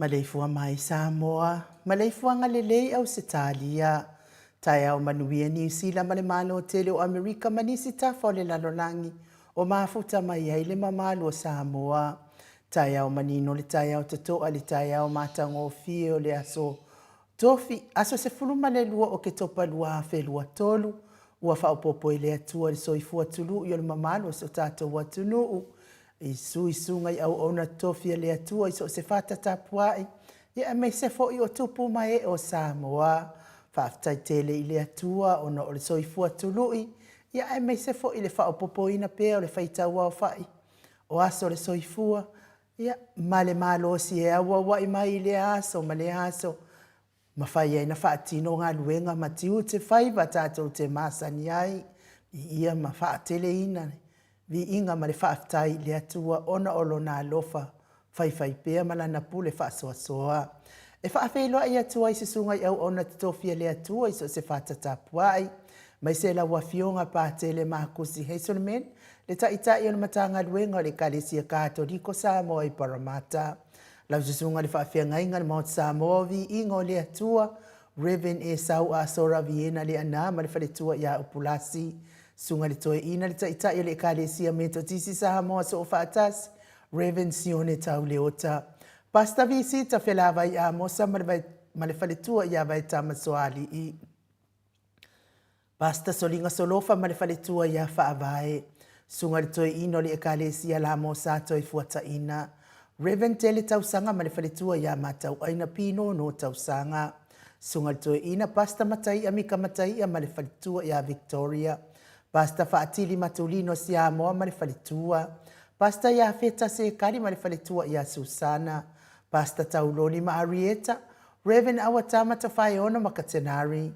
Maleifua mai Samoa, maleifuaga lelei Ausetalia, taeao manuia Niu Sila ma le Malo tele o Amerika ma nisi tafa o le lalolagi o mafuta mai ai le mamalu o Samoa. Taeao manino le taeao totoa le taeao matagofie o le aso Tofi, aso 12 o Ketopa 2023, ua faaopoopo e le Atua le soifua tului o le mamalu o si o tatou atunuu i suisuga i auauna tofi a le Atua i so o se fata tapuai, ia aemaise foi o tupu ma ee o Samoa. Faafetai tele i le Atua ona o le soifua tului, ia aemaise foi le faaopoopoina pea o le faitauaofai o aso o le soifua, Ia, ma le malosi e auauai mai i lea aso ma lea aso, mafai ai na faatino galuega ma tiute faiva tatou te masani ai, viia ma faateleina le viiga ma le faafetai i le Atua ona o Lona alofa faifaipea ma Lana pule faasoasoa. E faafeiloai atu ai Susuga i Auauna Totofi a le Atua i so o se fata tapuai, aemaise lau Afioga Patele Makusi Hazelman, le Taitai o le Matagaluega o le Ekalesia Katoliko Samoa i Parramatta. Lau Susuga i le Faafeagaiga i le Maota Samoa o Viiga o le Atua, Rev. Esau Asora Viena Leaana ma le faletua ia Upulasi. Susuga i le Toeaina le Taitai o le Ekalesia Metotisi Samoa Soofaatasi, Rev. Sione Tau Leota. Pastor Visita Felavai Amosa ma le ma le faletua ia Vaetama Soalii. Pastor Soliga Solofa ma le faletua ia Faavae. Susuga i le Toeaina o le Ekalesia Lamosa Toefuataina. Rev. Tele Tausaga ma le faletua ia Matauaina Pinono Tausaga. Susuga i le Toeaina Pastor Mataia Mika Mataia ma le faletua ia Victoria. Pastor Faatili Matulino Siamoa ma le faletua. Pastor Iafeta Sekali ma le faletua ia Susana. Pastor Tauloli ma Arieta. Rev. Awatama Tafaeono ma Katenari.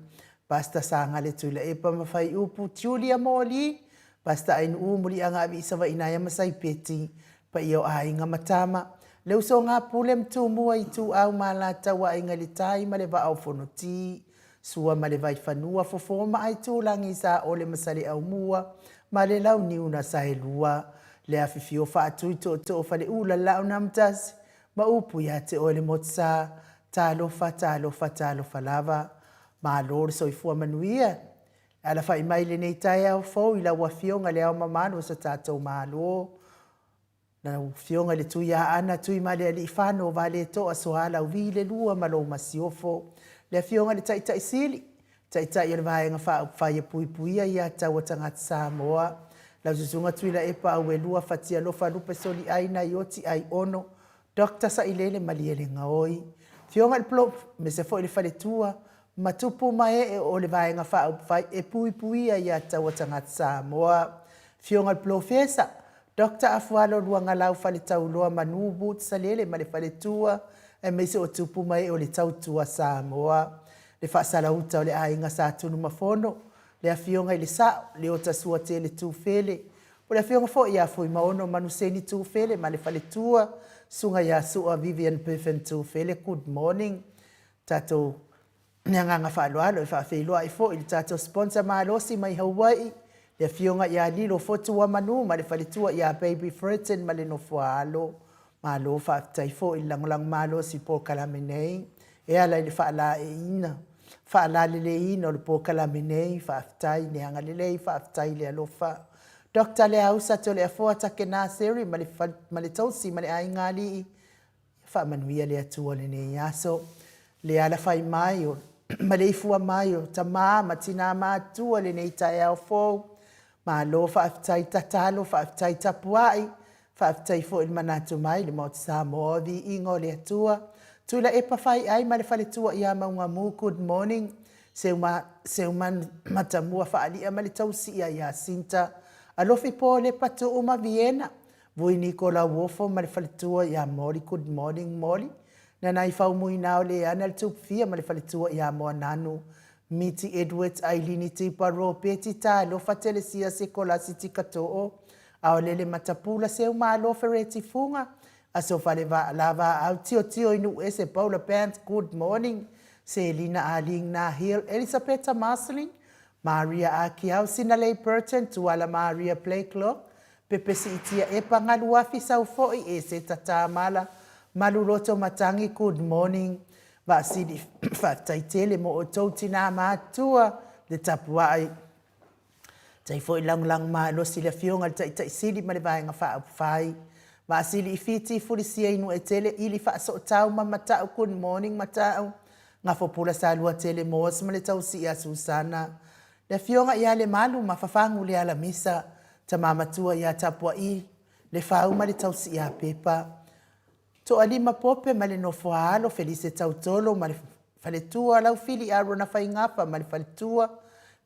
Pastor Sagale Tuilaepa ma Faiupu Julia Moli, Pastor Ainuu Muliaga Aviisavainaia ma Saipeti, Paia o Aiga ma Tama, Le Usoga Pule ma Tumua Ituau ma Alataua Aiga i le Tai ma le Vaa o Fonoti, Sua ma le Vaifanua, Fofo ma Aitulagi, Saole ma Saleaaumua ma le Launiu na Saelua, le afifio Faatui Tootoo Faleula Laau na Amotasi ma upu ia te oe le Motusa. Talofa, talofa, talofa lava. Malo le soifua manuia. E alafai mai i lenei taeao fou i lau Afioga i Le Ao Mamalu o so tatou Malo, Lau Afioga i le Tuiaana Tuimalealiifano Vaaletoa Sualauvi le Lua ma lou Masiofo, le Afioga i le Taitai Sili, Taitai o le Vaega Faaupufai e Puipuia Ia Taua Tagata Samoa, lau Susuga Tuilaepa Auelua Fatialofa Lupe Soliai Naioti Aiono Doctor Sailele Malielegaoi, Afioga i le Plo, aemaise foi le Faletua ma tupu ma ee o le Vaega Faaupufai e Puipuia Ia Taua Tagata Samoa, Afioga i le Polofesa Doctor Afualo Luagalau Faletauloa Manu Boots Salele ma le Faletua, aemaise o tupu ma ee o le Tautua Samoa, le Faasalauta o le Aiga Sa Tunumafono, le Afioga i le Sao, Leota Suatele Tufele, o le Afioga foi ia Fuimaono Manuseni Tufele ma le Faletua, Susuga ia Sua Vivian Biffen Tufele, good morning. Tatou le agaga faaaloalo e faafeiloai foi i le tatou sponsor malosi mai Hawaii, le Afioga ia Lilo Fotuamanu ma le faletua ia Baby Furton ma le nofoaalo. Malo faafetai foi i le lagolago malosi i polokalame nei e ala i le faalaeiina, faalaleleiina o le polokalame nei. Faafetai i le agalelei, faafetai i le alofa. Doctor Leausa Toleafoa Takena Seri ma le, ma le tausi ma le aiga alii, Faamanuia le Atua lenei aso, le alafai mai o maleifua mai o tama ma tina matua lenei taeao fou. Malo faafetai tatalo, faafetai tapuai, faafetai foi le manatu mai le Maota Samoa o viiga o le Atua. Tuilaepa Faiai ma le faletua ia Maugamu, good morning. Seuma, Seuman Matamua Faalia ma le tausia ia Sinta. Alofi Polepa Tuu ma Viena, Vui Niko Lauofo ma le faletua ia Molly Good morning Molly Nanai Faumuina o Leana le Tupufia ma le faletua ia Moananu Miti Edwards Ailini Tipa Ropeti Talofa Telesia Sekolasi Tikatoo Aolele Matapula Seumalo Fereti Fuga Aso Fale Lavaau Tiotio i Nuuese Paula Pants Good morning Selina Aling Nahil Elisapeta Marceline Maria Akiau Sinalei Burton Tuala Maria Blakelock Pepesiitia Epa Galuafi Sau foi Eseta Tamala Maluloto Matangi Good morning Vaasili Faafetai tele mo outou tinā matua le tapuai Tai foi lagolago malosi le Afioga i le Taitai Sili ma le Vaega Faaupufai Vaasili i Fiti Fulisia i Nuuetele Ili Faasootau ma Mata'u Good morning Mata'u Gafopula Saluatele Moas ma le Tausi ia Susana Le Afioga ia Lemalu ma Fafagu Lealamisa, Tama Matua ia Tapua'i, Lefau ma le Tausi ia Pepa. Toalima Pope ma le Nofo a Alo, Felise Tautolo ma le Faletua, Laufili Arona Faigafa ma le Faletua,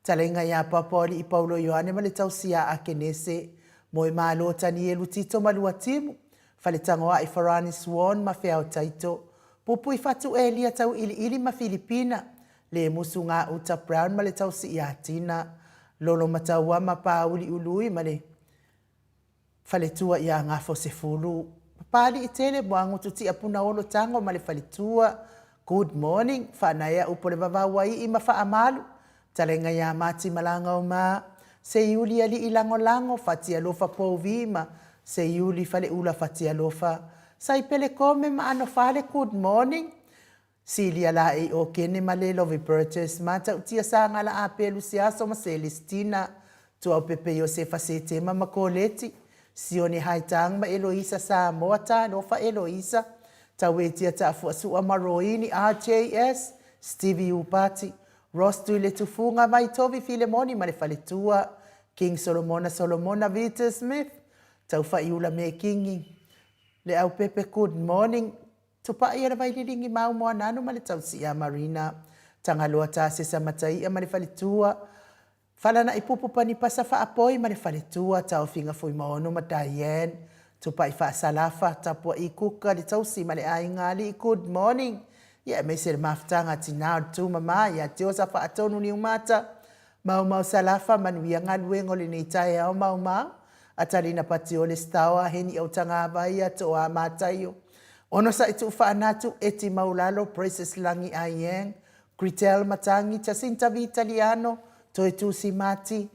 Talaiga ia Papaoalii Paulo Ioane ma le Tausi ia Akenese, Moemalo Tanielu Tito ma Luatimu, Faletagoai Farani Swan ma Feao Taito, Pupuifatu Elia Tauiliili ma Filipina, Le musu gauta Brown ma le tausi ia Tina. Lolo mataua ma Pāuli Ului ma le faletua ia Gafosefulu. Papalii tele Moagutu Tiapuna Olo Tago ma le faletua. Good morning. Faanaea upu o le vavau aii ma Faamalu. Talaiga ia Mati Malagaoma. Seiuli Alii Lagolago Fatialofa Pouvi ma Seiuli Faleula Fatialofa. Saipele Kome ma Anofale Good morning. Silia Laei Okene ma Lelovi Burgess, Matautia Sagala Apelu Siaso ma Celestina, Tuaupepe Iosefa Setema ma Koleti, Sione Haitang ma Eloisa Samoa, Talofa Eloisa, Tauetia Taafuasua ma Roini RJS, Stevie Upati, Ross Tuiletufuga, Vaitovi Filemoni ma le Faletua, King Solomona Solomona Vita Smith, Taufaiula Mekingi, Leaupepe Good morning, Tupai e le Vaililingi Mau Moananu ma le tausi ia Marina, Tagaloa Tasesa Mataia ma le faletua, Falana'i Pupu Panipasa Faapoi ma le faletua, Taofiga Fuimaono ma Diane, Tupai Faasalafa, Tapua'i Kuka, le tausi ma le aiga alii Good morning ia aemaise le mafutaga a tinā o le Tumama ia Tiosa Faatonu Niumata, Maumau Salafa, Manuia galuega o lenei taeao Maumau, Atalina Patiole Staoa, Heni Autagavaia, Toa Mataio, Onosai Tuufaanatu, Eti Maulalo, Precious Lagi Aiyang, Gritell Matangi, Jacinta Vitaliano, Toetusi Mati,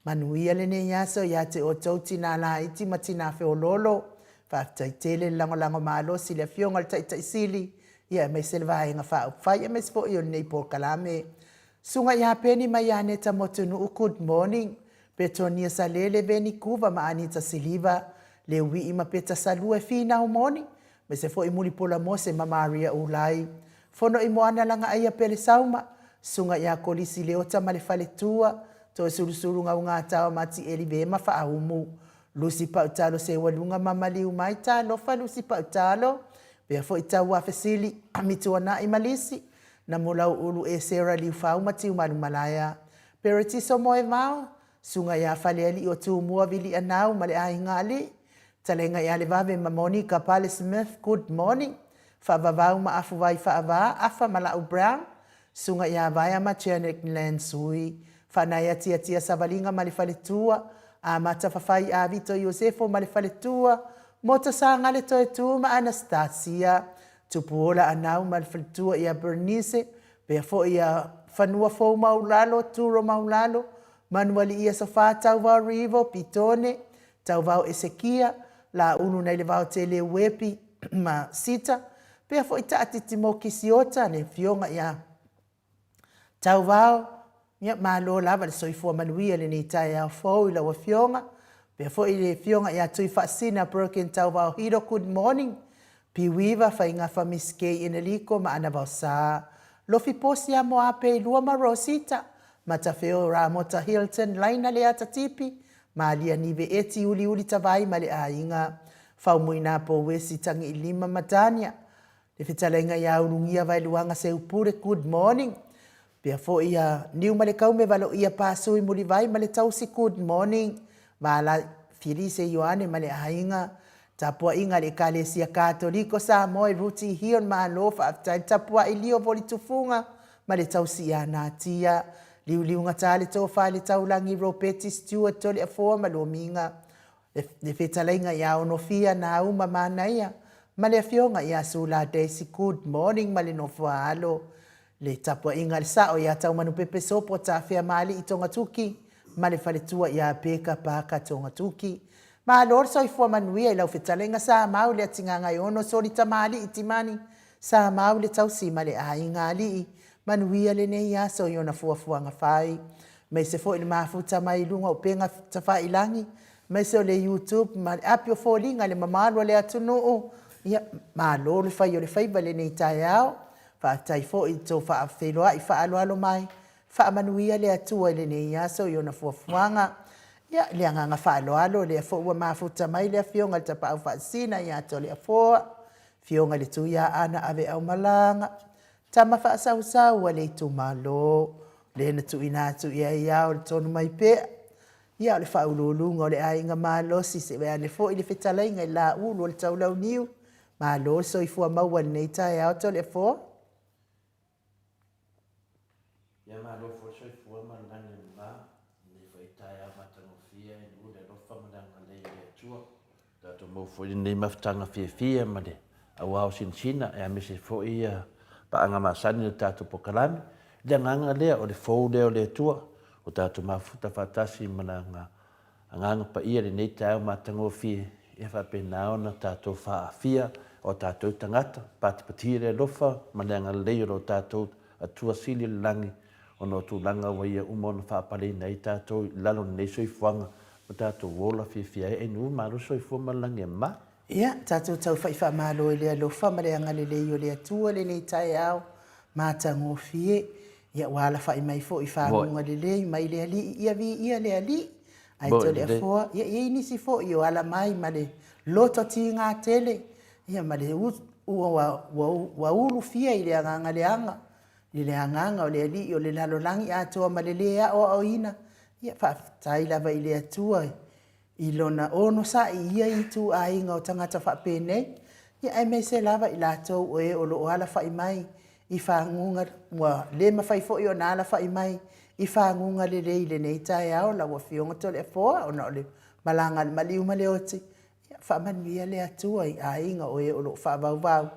Manuia lenei aso ia te outou tinā laiti ma tinā feoloolo. Faafetai tele le lagolago malosi i le Afioga i le Taitai Sili, ia aemaise le Vaega Faaupufai aemaise foi o lenei polokalame. Susuga ia Peni ma Ianeta Motunuu, good morning. Petonia Salele, Veni Kuva ma Anita Siliva, Leuii ma Peta Salua e finau moni, aemaise foi Mulipola Mose ma Maria Ulai. Fono i Moana Lagaaia Pele Sauma, Susuga ia Kolisi Leota ma le Faletua, Toesulusulu Gaugatawa ma Tieli Vema Faaumu, Lusi Pautalo Seualuga ma Maliu Mai Talofa Lusi Pautalo, pea foi Tauafesili, Mituanai ma Lisi, Namulauulu Esera Liufau ma Tiumalumalaea, Peretiso Moevao, Susuga ia Falealii o Tumua Vilianau ma le Aiga Alii, Talega ia Levave ma Monica Pale Smith, good morning. Faavavau ma Afuvai Faava, Afa ma Lau Brown, Susuga ia Vaea ma Janet Lansui, Faanaea Tiatia Savaliga ma le Faletua, Amata Fafai Avito Iosefo ma le Faletua, Mota Sagale Toetu ma Anastasia, Tupuola Anau ma le Faletua ia Bernice, pea foi ia Fanua Fou Maulalo, Turo Maulalo, Manualii Aso Fa Tauvao Rivo, Pitone, Tauvao Esekia, Laulu nai le Vaotele Uepi ma Sita, pea foi Taatiti mo Kisiota, le Afioga ia Tauvao, ia malo lava le soifua manuia i lenei taeao fou i lau Afioga, pea foi le Afioga ia Tuifaasina Broken Tauvao Hiro, good morning, Piuiva, Faigafa Miss Kay Eneliko ma Ana Vaosa, Lofi Posi a Moape Lua ma Rosita, Matafeo Ramota Hilton, Laina Leata Tipi, Malia Nive Eti Uliuli Tavai ma le Aiga, Faumuina Pouesi Tagiilima ma Tania, Le Fetalaiga ia Ulugia Vaeluaga Seupule, good morning. Pea foi ia Niumalekaume Valoia Pasui Mulivai ma le Tausi, good morning. Vala Filise Ioane ma le Aiga, Tapuaiga a le Ekalesia Katoliko Samoa i Ruti Hion Malo faafetai le tapuai Lio Voli Tufuga ma le Tausi ia Natia Liuliugata le Tofa i le Taulagi Ropeti Stewart Toleafoa ma Lomiga Le Fetalaiga ia Onofia Nauma Manaia ma le Afioga ia Sula Daisy Good morning ma le Nofoaalo Le tapuaiga a le Sao ia Taumanupepe Sopo Tafea Maali'i Togatuki ma le faletua ia Peka Parker Togatuki. Malo le soifua manuia i lau fetalaiga Samau le Atigagaiono Soli Tamalii Timani Samau le tausi ma le aiga alii manuia lenei aso i ona fuafuaga fai maise foi le mafuta mai i luga o upega tafailagi maise o le YouTube ma le api o foliga i le mamalu o le atunuu. Ia malo le fai o le faiva i lenei taeao. Faafetai foi i le tou faafeiloai faaaloalo mai. Faamanuia le Atua i lenei aso i ona fuafuaga. Ia, le agaga faaaloalo, lea foi ua mafuta mai le Afioga i le Tapaau Faasisina ia Toleafoa, Afioga i le Tuiaana Aveaumalaga, tama faasausau a le itumalo, lea na tuuina atu i ai ao le tonu mai pea. Ia, o le faauluuluga o le aiga malosi, se i ane foi le fetalaiga i Laulu o le Taulauniu. Malo le soifua maua i lenei taeao Toleafoa. Ia malo foi le soifua ma le lagi e mama, lenei foi taeao matagofie e nuu le alofa ma le agalelei o le Atua. Tatou maua foi lenei mafutaga fiafia ma le auao sinasina aemaise foi ia paaga masani o le tatou polokalame. I le agaga lea o le fou lea o le Atua, ua tatou mafuta faatasi ma lana Agaga Paia i lenei taeao matagofie, ia faapena ona tatou faaafia o tatou tagata, patipatia le alofa ma le agalelei o lo tatou Atua Sili o le Lagi, ona o tulaga ua Ia uma ona faapaleina ai tatou i lalo o lenei soifuaga ma tatou ola fiafia ai. Ainu, malo soifua ma le lagi e mama. Ia, tatou taufa'i faamalo i le alofa ma le agalelei o le Atua lenei taeao matagofie. Ia, ua alafa'i mai foi i faguga lelei mai le Alii, ia viia le Alii. Ae Toleafoa, ia, e i ai nisi foi o ala mai ma le loto tigā tele, ia ma le ua, ua, ua ulufia i le agaga leaga, i le agaga o le Alii o le lalolagi atoa ma le lē aoaoina. Ia, faafetai lava i le Atua i Lona onosai i ia ituaiga o tagata faapenei, ia aemaise lava i latou o e o lo o alafa'i mai i faguga, ua le mafai foi ona alafa'i mai i faguga lelei i lenei taeao, lau Afioga Toleafoa, ona o le malaga a le maliu ma le oti. Ia faamanuia le Atua i aiga o e o lo o faavauvau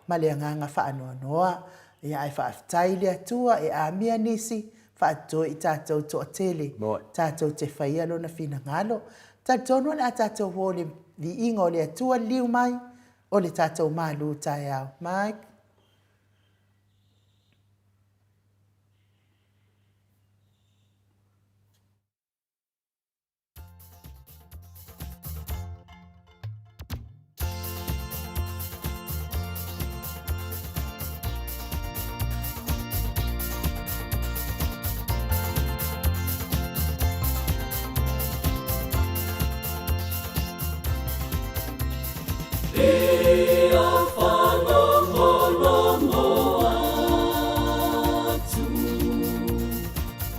ma le agaga faanoanoa. Ia ae faafetai i le Atua e amia nisi, faatoe i tatou toatele, tatou te faia Lona finagalo. Talitonu o le a tatou o i le viiga o le Atua liliu mai o le tatou malu taeao. Mike.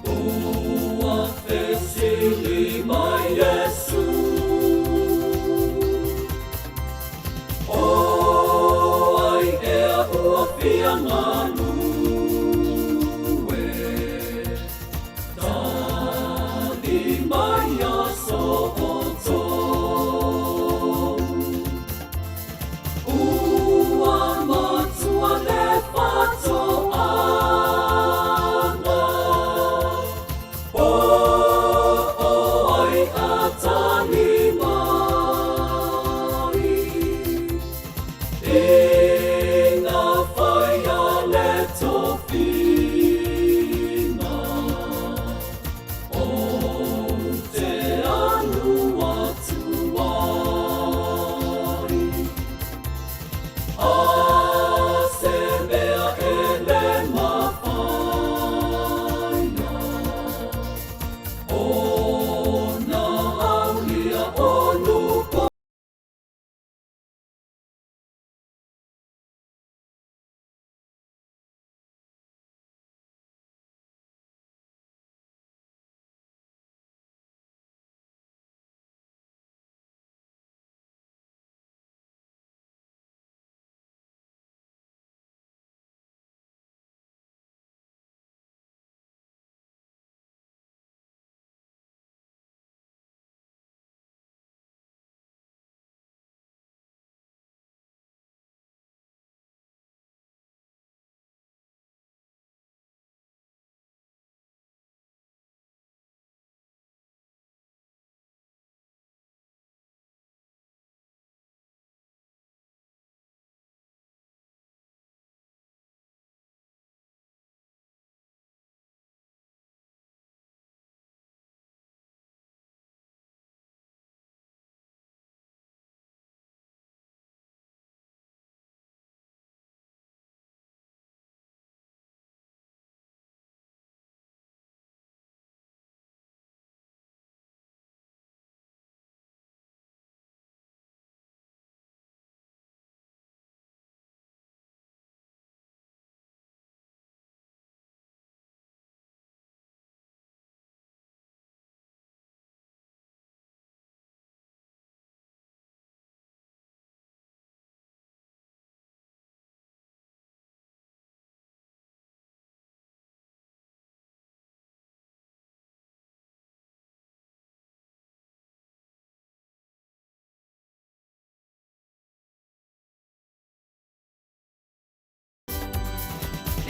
Ua fesili mai Iesu, O ai ea ua fia galue? Tali mai ia so outou. Ua matua le whatoanga, O o ai a tali mai, I ngā whai a le tofinga, O te anu atu ai. A se mea e le mawhaia, O na aulia o nupo.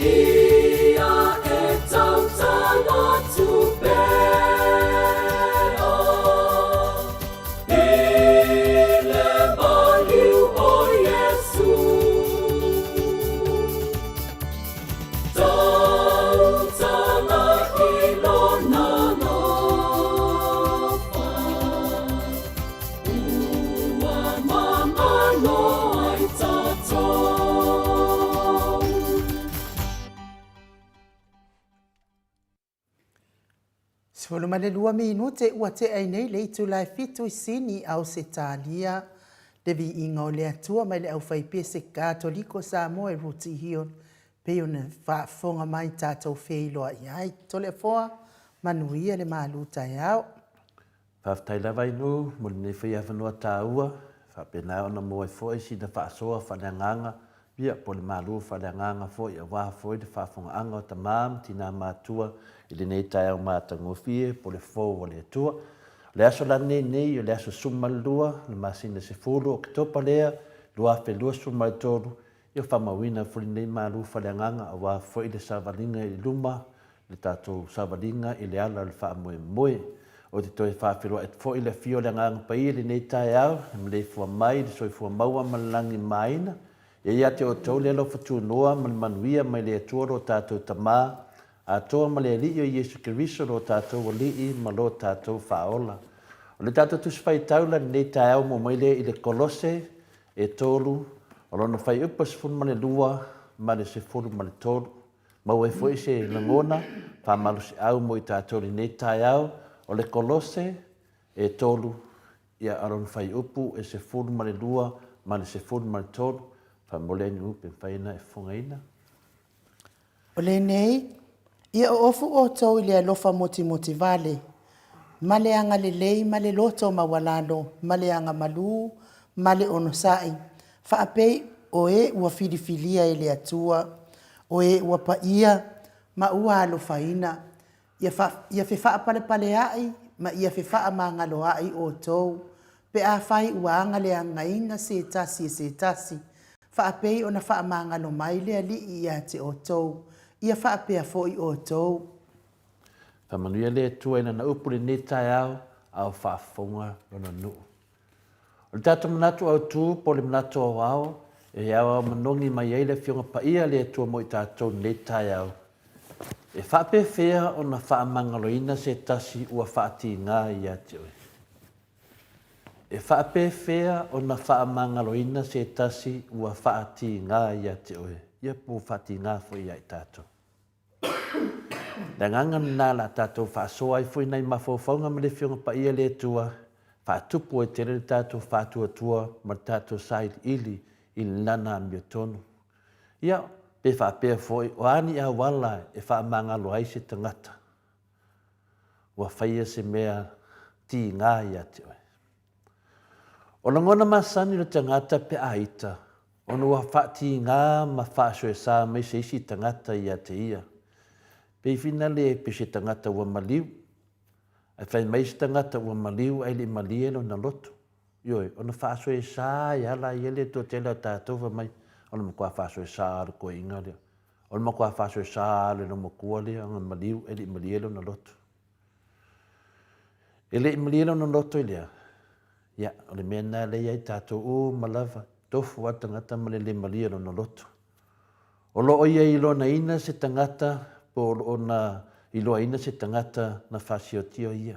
Ia e tautala atu pea I le maliu o Iesu. Tautala i lona alofa. Ua mamalo ai tatou. 12 minute ua tea ai nei le itula e fitu i Sini, Ausetalia. Le viiga o le Atua mai le aufaipese Katoliko Samoa e Ruti Hill, pei ona faafofoga mai tatou feiloai ai. Toleafoa, manuia le malu taeao. Faafetai lava Inu mo lenei foi avanoa taua, faapena ona maua ai foi sina faasoa faaleagaga, ia, po o le malu faaleagaga foi aua foi le faafogaaga o tama ma tina matua i lenei taeao matagofie po o le fou a le Atua. O le aso la lenei nei, o le aso 12 le masina 10 o Oketopa lea, 2023, Ia faamauina foi lenei malu faaleagaga aua foi le savaliga i luma, le tatou savaliga i le ala o le faamoemoe. Ou te toe faafeiloai atu foi i le afio o le Agaga Paia i lenei taeao, e maleifua mai i le soifua maua ma le lagi maina. Ia ia te outou le alofa tunoa ma le manuia mai le Atua lo tatou Tama, atoa ma le Alii o Iesu Keriso lo tatou Alii ma lo tatou Faaola. O le tatou Tusi Faitau la i lenei taeao mo mai lea i le Kolose e tolu, o lona fuaiupu e 12 ma le 13. Maua ai foi se lagona faamalosiau mo i tatou i lenei taeao, o le Kolose e tolu, ia o lona fuaiupu e 12 ma le 13. Faamolemole Ainuu pe mafai ona e fofogaina. O lenei, ia oofu outou i le alofa motimoti vale, ma le agalelei ma le loto maualalo, ma le agamalu, ma le onosai, faapei o e ua filifilia e le Atua, o e ua paia ma ua alofaina, ia, fa, ia fefaapalepaleaʻi ma ia fefaamagaloaʻi outou, pe afai ua agaleagaina se tasi e se tasi, faapei ona faamagalo mai le Alii ia te outou, ia faapea foi outou. Faamanuia le Atua i Lana upu i lenei taeao, a o faafofoga Lona nuu. O le tatou manatu autu po o le manatu aoao e aoao manogi mai ai le Afioga Paia a le Atua mo i tatou i lenei taeao, e faapefea ona faamagaloina se tasi ua faatiga ia te oe? E faapefea ona faamagaloina se tasi ua faatiga ia te oe? Ia po ua faatiga foi ia i tatou. Le agaga lena la tatou faasoa ai foi nai mafaufauga ma le Afioga Paia le Atua, faatupu ai tele le tatou faatuatua ma le tatou sailiili i lana amiotonu. Ia, pe faapea foi, o a ni auala e faamagalo ai se tagata ua faia se mea tiga ia te oe. O lagona masani o le tagata pe a ita, ona ua faatiga ma faasoesa mai se isi tagata ia te ia. Pei finale pe se tagata ua maliu, ae fai mai se tagata ua maliu ae le i malie lona loto. Ioe, ona faasoesa e ala ai le toatele o tatou fai mai, o le matua faasoesa lava o le toeaina lea. O le matua faasoesa lava o le loomatua lea ona maliu e le i malie lona loto. E le i malie lona loto i lea, ia, o le mea lena lea i ai tatou uma lava, tofu lava le tagata ma le le malie o lona loto. O lo o ia iloaina se tagata po o lo o na iloaina se tagata na faasiotia ia,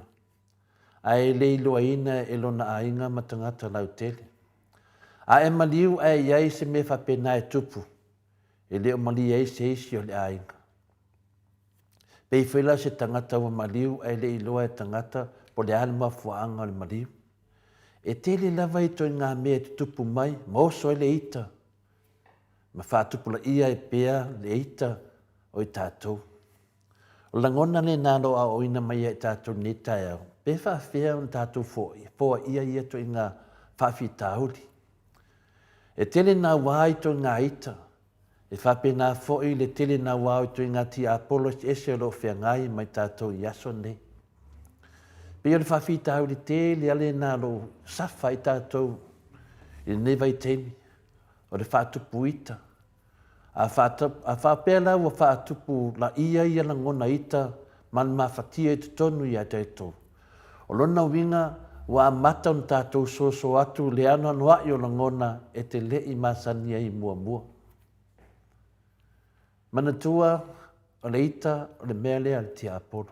ae e le iloaina e lona aiga ma tagata lautele. A e maliu ae i ai se mea faapena e tupu, e le o malie ai se isi o le aiga. Pei foi la se tagata ua maliu ae le iloa e tagata po o le a le mafuaaga o le maliu. E tele lava ituaiga mea e tutupu mai ma oso ai le ita ma faatupulaia ai pea le ita o i tatou. O le lagona lena o lo o aoaoina mai ia i tatou i lenei taeao, pe faafefea ona tatou foaia ia ituaiga faafitauli. E tele naua ituaiga ita E faapena foi le tele naua o ituaiga tiapolo eseese o lo o feagai ma i tatou i aso nei. Pei o le faafitauli tele lava lena o lo o safa ai tatou i lenei vaitaimi, o le faatupu ita. A faapea la ua faatupu laia ia lagona ita ma le mafatia i totonu ia tatou, o lona uiga ua amata ona tatou soso atu le anoanoai o lagona e te le i masani ai muamua. Manatua, o le ita o le mea lea a le tiapolo.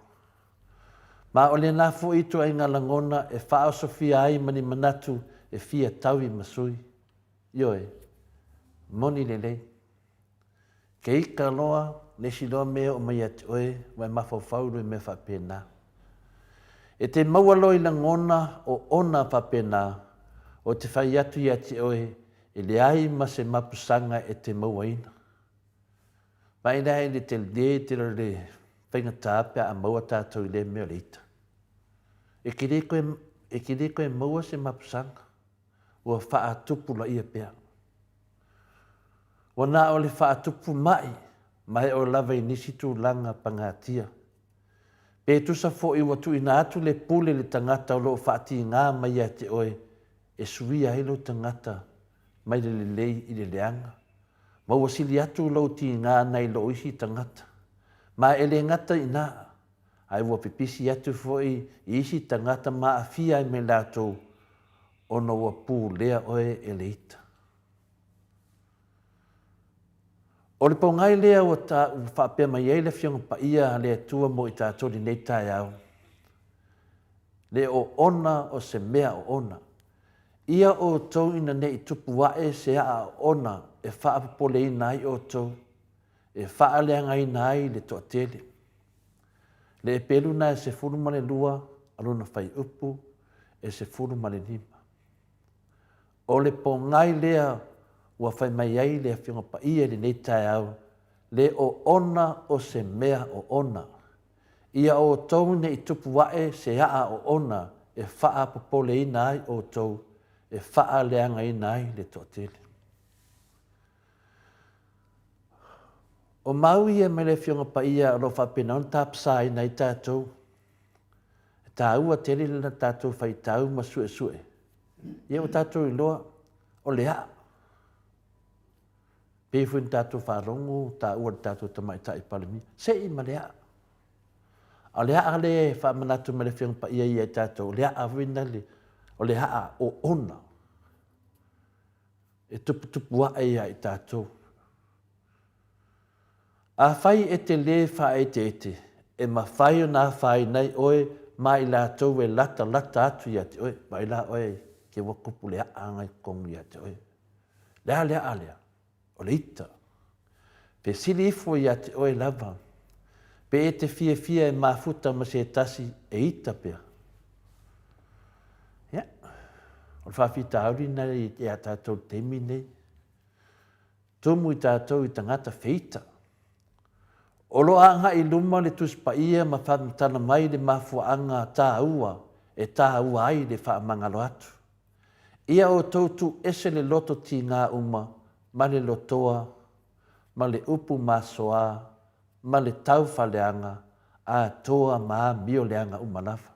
Ma o lena foi ituaiga lagona e faaosofia ai ma ni manatu e fia taui ma sui. Ioe, moni lelei. Ke ika loa le isi loa mea e oo mai ia te oe, ua e mafaufau loa i mea faapena. E te maua loa i lagona o ona faapena, o te fai atu ia te oe, e leai ma se mapusaga e te mauaina. Vaai la i le tele tele o le faigata pe a maua tatou i lea mea o le ita. E te le toe, e te le toe maua se mapusaga. Ua faatupulaia pea. Ua na o le faatupu ma'i ma e oo lava i nisi tulaga pagatia. Pe tusa foi ua tuuina atu le pule i le tagata o lo o faatiga mai ia te oe e suia ai lou tagata mai le lelei i le leaga. Ma ua sili atu lou tiga nai lo isi tagata. Ma e le gata i ina, ae ua pipisi atu foi i isi tagata ma aafia ai ma i latou, ona ua pulea oe e le ita. O le pogai lea ua ta, ua faapea mai ai le Afioga Paia a le Atua mo i tatou i lenei taeao, Le oona o se mea oona. Ia outou ina ne i tupu ae se aa oona e faapopoleina ai outou, e faaleagaina ai le toatele. Le epelu na e 12 a lona faiupu e 15. O le pogai lea ua fai mai ai le Afioga Paia i lenei taeao, le oona o se mea oona. Ia outou ne i tupu ae se aa oona e faapopoleina ai outou, e faaleagaina ai le toatele. O mau ia mai le Afioga Paia o lo o faapena ona tapasaina ai tatou. E taua tele le tatou faitau ma suesue. Ia ua tatou iloa o le aa. Pei foi ona tatou faalogo taua le tatou tamaitai Palemia, sei ma le aa. A o le aa lea e faamanatu mai le Afioga Paia ia i tatou, o le aa foi lea, o le aa oona e tuputupu ae ia i tatou. Afai e te lē faaeteete, e mafai ona afaina ai oe ma i latou e latalata atu ia te oe. Vaai la oe ke ua tupu le aa na i totonu ia te oe. Le a le aa lea? O le ita. Fesili ifo ia te oe lava, pe e te fiafia e mafuta ma se tasi e ita pea. Ia, o le faafitauli lena ia tatou i le taimi lenei. Tumu i tatou i tagata feita. O lo o agai i luma le Tusi Paia ma faamatala mai le mafuaaga taua e taua ai le faamagalo atu. Ia outou tuu ese le loto tiga uma ma le lotoa ma le upu masoa ma le taufaaleaga atoa ma amio leaga uma lava.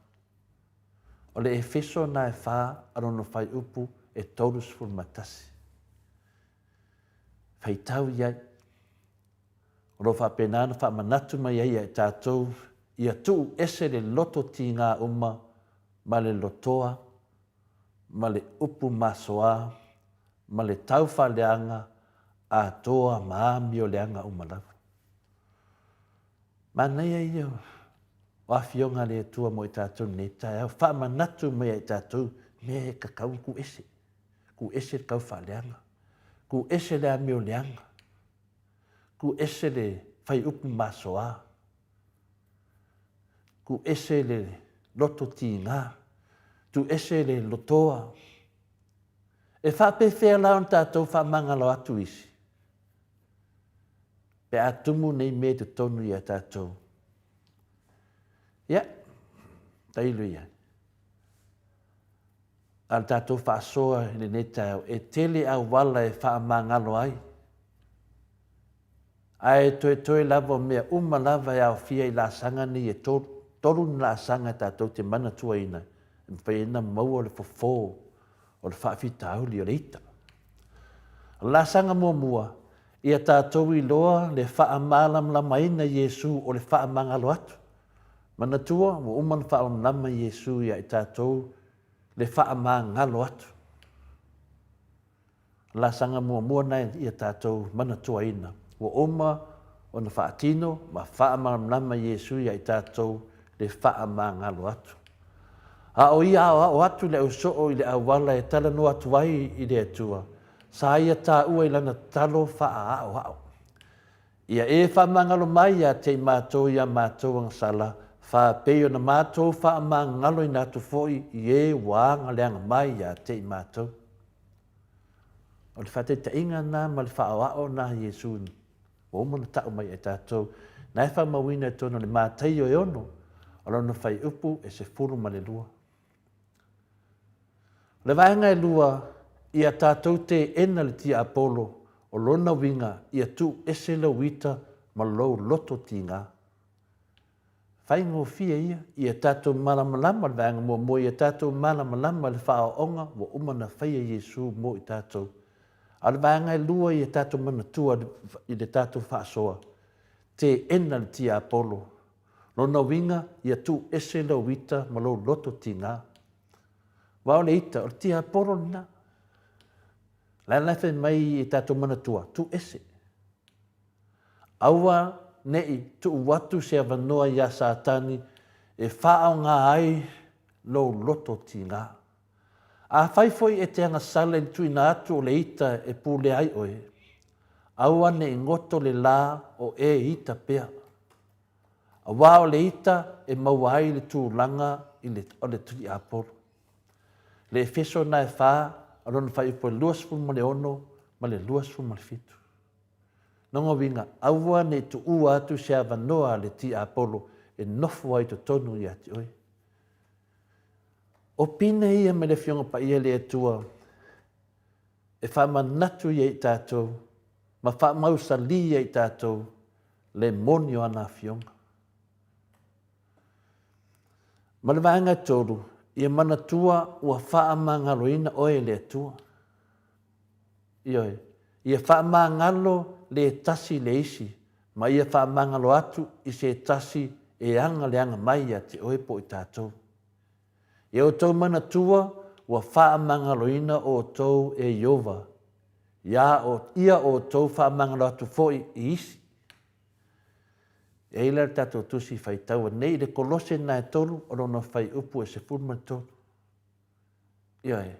O le Efeso na e fa a lona fuaiupu e 31. Faitau i ai. O lo o faapena ona faamanatu mai ai ia i tatou ia tuu ese le loto tiga uma ma le lotoa ma le upu masoa ma le taufaaleaga atoa ma amioleaga uma lava. Manaia ia o afioga a le Atua mo i tatou i lenei taeao, faamanatu mai ia i tatou mea e tatau ona tuu ese. Tuu ese le taufaaleaga, tuu ese le amioleaga, tuu ese le faiupu masoa, tuu ese le loto tiga, tuu ese le lotoa. E faapefea la ona tatou faamagalo atu isi? Pe a tumu nei mea i totonu ia tatou. Ia, tailo i ai. A le tatou faasoa i lenei taeao, e tele auala e faamagalo ai, ae toetoe lava o mea uma lava e aofia i laasaga nei e tolu. Tolu ni laasaga tatou te manatuaina e mafai ai ona maua le fofo o le faafitauli o le ita. O le laasaga muamua, ia tatou iloa le faamalamalamaina Iesu o le faamagalo atu. Manatua, ua uma ona faamalamalama Iesu ia i tatou le faamagalo atu. O le laasaga muamua lena ia tatou manatuaina, ua uma ona faatino ma faamalamalama Iesu ia i tatou le faamagalo atu. A o ia aoao atu le ausoo i le auala e talanoa atu ai i le Atua, sa ia taua i lana tatalo faaaoao. Ia e faamagalo mai ia te i matou i a matou agasala, faapei ona matou faamagaloina atu foi i e ua agaleaga mai ia te i matou. O le faataitaiga lena ma le faaoao lena a Iesu ua uma ona tau mai e tatou, na e faamauina i totonu o le Mataio e ono, o lona fuaiupu e 12. O le vaega e lua, ia tatou teena le tiapolo, o lona uiga ia tuu ese lou ita ma lou loto tiga. Faigofie ia, ia tatou malamalama, le vaega muamua, ia tatou malamalama i le faaoaoga ua uma ona faia Iesu mo i tatou. A o le vaega e lua ia tatou manatua i le tatou faasoa, teena le tiapolo. Lona uiga, ia tuu ese lou ita ma lou loto tiga. Aua o le ita, o le tiapolo lena. La la e fai mai ia tatou manatua, tuu ese. Aua ne i tuu atu se avanoa iā Satani e faaaoga ai lou loto tiga. Afai foi e te agasala i le tuuina atu o le ita e pulea ai oe, aua ne i goto le lā o e ita pea. Aua o le ita e maua ai le tulaga i le, o le tiapolo. Le Efeso na e fa, o lona fuaiupu e 26 ma le 27. Lona uiga, aua ne i tuua atu se avanoa a le tiapolo e nofo ai i totonu ia te oe. O pine ia mai le Afioga Paia le Atua e faamanatu ia i tatou ma faamausali ia i tatou le moni o ana Afioga. Ma le vaega e tolu, ia manatua ua faamagaloina oe e le Atua. Ioe, ia faamagalo le tasi i le isi, ma ia faamagalo atu i se tasi e aga le aga mai ia te oe po o i tatou. Ia outou manatua ua faamagaloina outou e Ieova, ia, ia outou faamagalo atu foi i isi. E ai la le tatou tusi faitaua nei i le Kolose na e tolu o lona fuaiupu e 13. Ioe.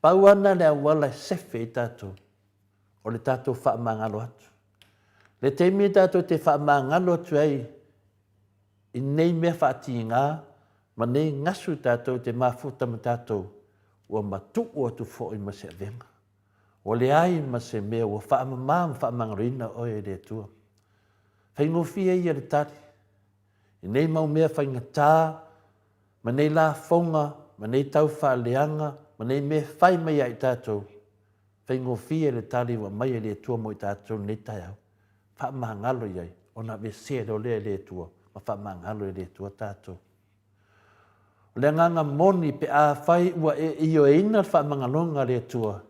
Pau lava lena le auala e sefe ai tatou, o le tatou faamagalo atu. Le taimi tatou te faamagalo atu ai i nei mea faatiga ma nei gasu tatou te mafuta ma tatou, ua matuu atu foi ma se avega. Ua leai ma se mea ua faamama ma faamagaloina oe e le Atua. Faigofie ia le tali. I nei mau mea faigata ma nei lafoga ma nei taufaaleaga ma nei mea e fai mai ia i tatou, faigofie le tali ua aumai e le Atua mo i tatou i lenei taeao. Faamagalo i ai, ona aveesea loa lea e le Atua ma faamagalo e le Atua tatou. O le agaga moni pe afai ua e ioeina le faamagaloga a le Atua,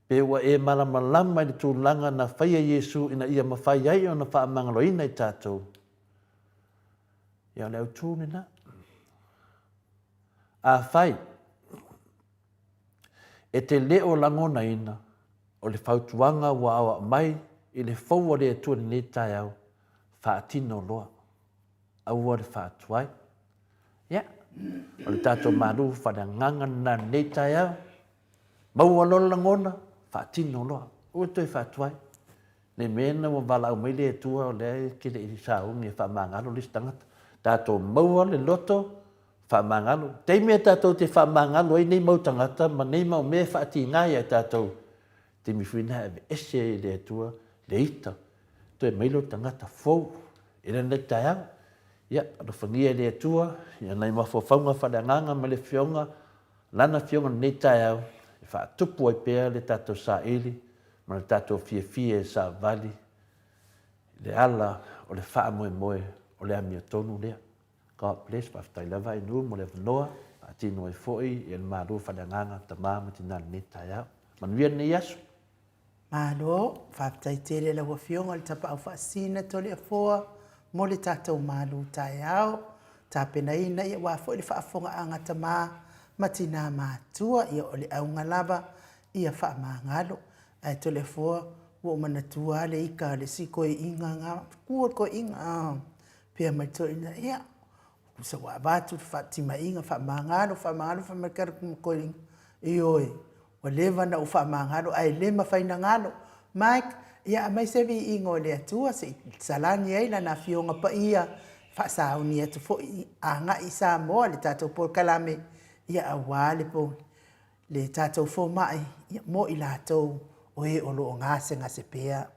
pe ua e malamalama i le tulaga na faia Iesu ina ia mafai ai ona faamagaloina i tatou, Ia o le autu lena. Afai e te le o lagonaina o le fautuaga ua aoao mai i le fou a le Atua i lenei taeao, faatino loa. Aua le faatuai. Ia, o le tatou malu faaleagaga lena i lenei taeao. Maua loa le lagona, faatino loa. Aua le toe faatuai. Ne i meaane ua valaau mai le Atua o lea e te le i sauni e faamagalo le isi tagata. Tatou maua le loto faamagalo. Taimi e tatou te faamagalo ai nei mau tagata ma nei mau mea e faatiga ia i tatou, taimi foi lena e aveese ai e le Atua le ita, toe mai lea o le tagata fou i lenei taeao. Ia, alofagia e le Atua ia nai mafaufauga faaleagaga ma le Afioga, Lana Afioga i lenei taeao, e faatupu ai pea le tatou saili ma le tatou fiafia e savali i le ala o le faamoemoe o le amiotonu lea. God bless, faafetai lava Ainuu mo le avanoa, faatino ai foi le malu faaleagaga tama ma tina i lenei taeao. Manuia lenei aso. Malo, faafetai tele lau Afioga i le Tapaau Faasisina Toleafoa mo le tatou malu taeao. Tapenaina ia aua foi le faafofogaaga a tama ma tina matutua, ia o le auga lava ia faamagalo. Ae Toleafoa ua ou manatua lava le ika a le isi toeaina na, matua le toeaina, pea mai le toeaina, ia, tusa ua avatu le faatimaiga, faamagalo, faamagalo, fai mai le toeaina, ioe, ua leva ona ou faamagalo ae le mafai ona galo. Mike, ia aumai se viiga o le Atua se i salani ai Lana Afioga Paia, faasauni atu foi agai i Samoa le tatou polokalame, ia aua le le tatou fomai mo i latou o e o lo o gasegase pea.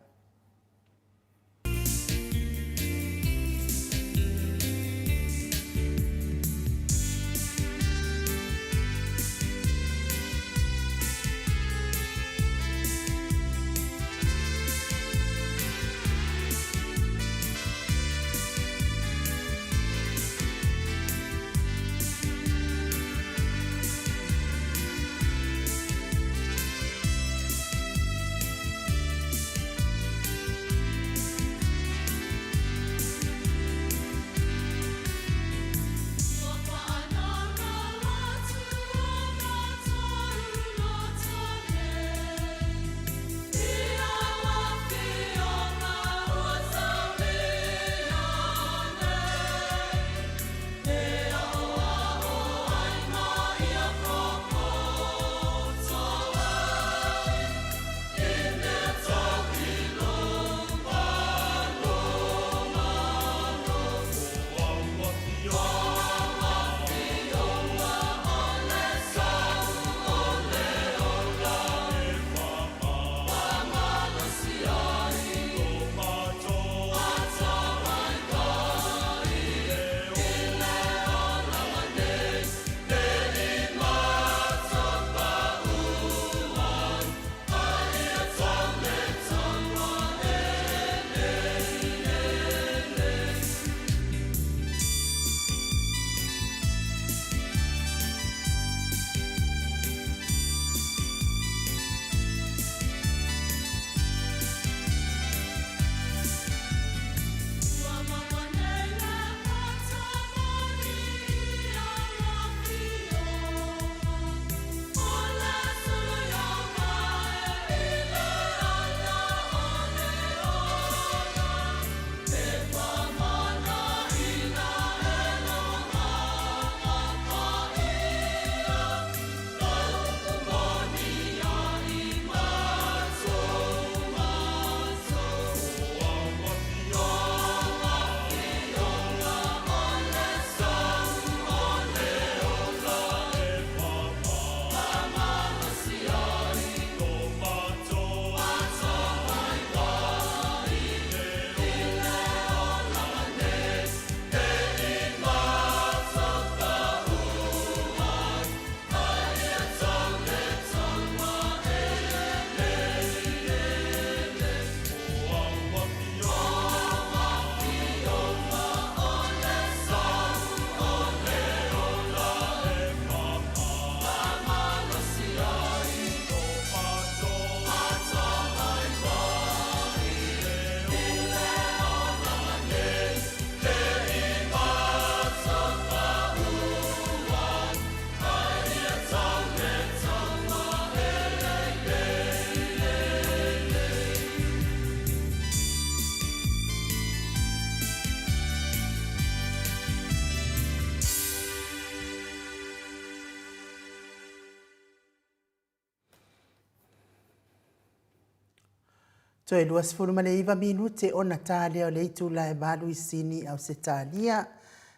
Toe 29 minute ona ta lea o le itula e 8 i Sini, Ausetalia.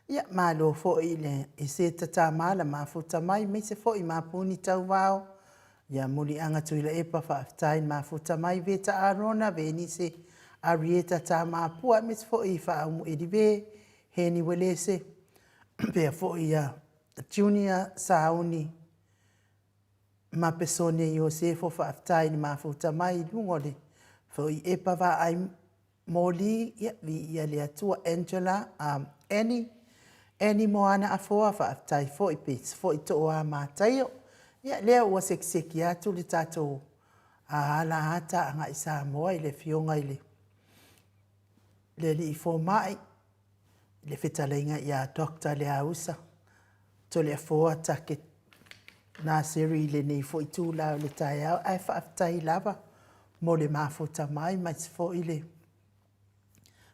Ia, malo foi i le Eseta Tamala mafuta mai, aemaise foi Mapuni Tauvao, ia Muliaga Tuilaepa, faafetai le mafuta mai, Veta Arona, Venise Arieta Tamapua, aemaise foi Faaumu Elive, Heni Welese, pea foi ia Junior Sauni, ma Pesone Iosefo, faafetai i le mafuta mai i luga o le foi epa vaai moli, ia, viia le Atua. Angela, Annie, Annie Moana Afoa, faafetai foi, Pete foi Tooa Mataio. Ia, lea ua sekiseki atu le tatou ala ata agai Samoa i le afioga i le le alii fomai, le fetalaiga ia Doctor Leausa Toleafoa Take Naseri i lenei foi itula o le taeao, ae faafetai lava mo le mafuta mai aemaise foi le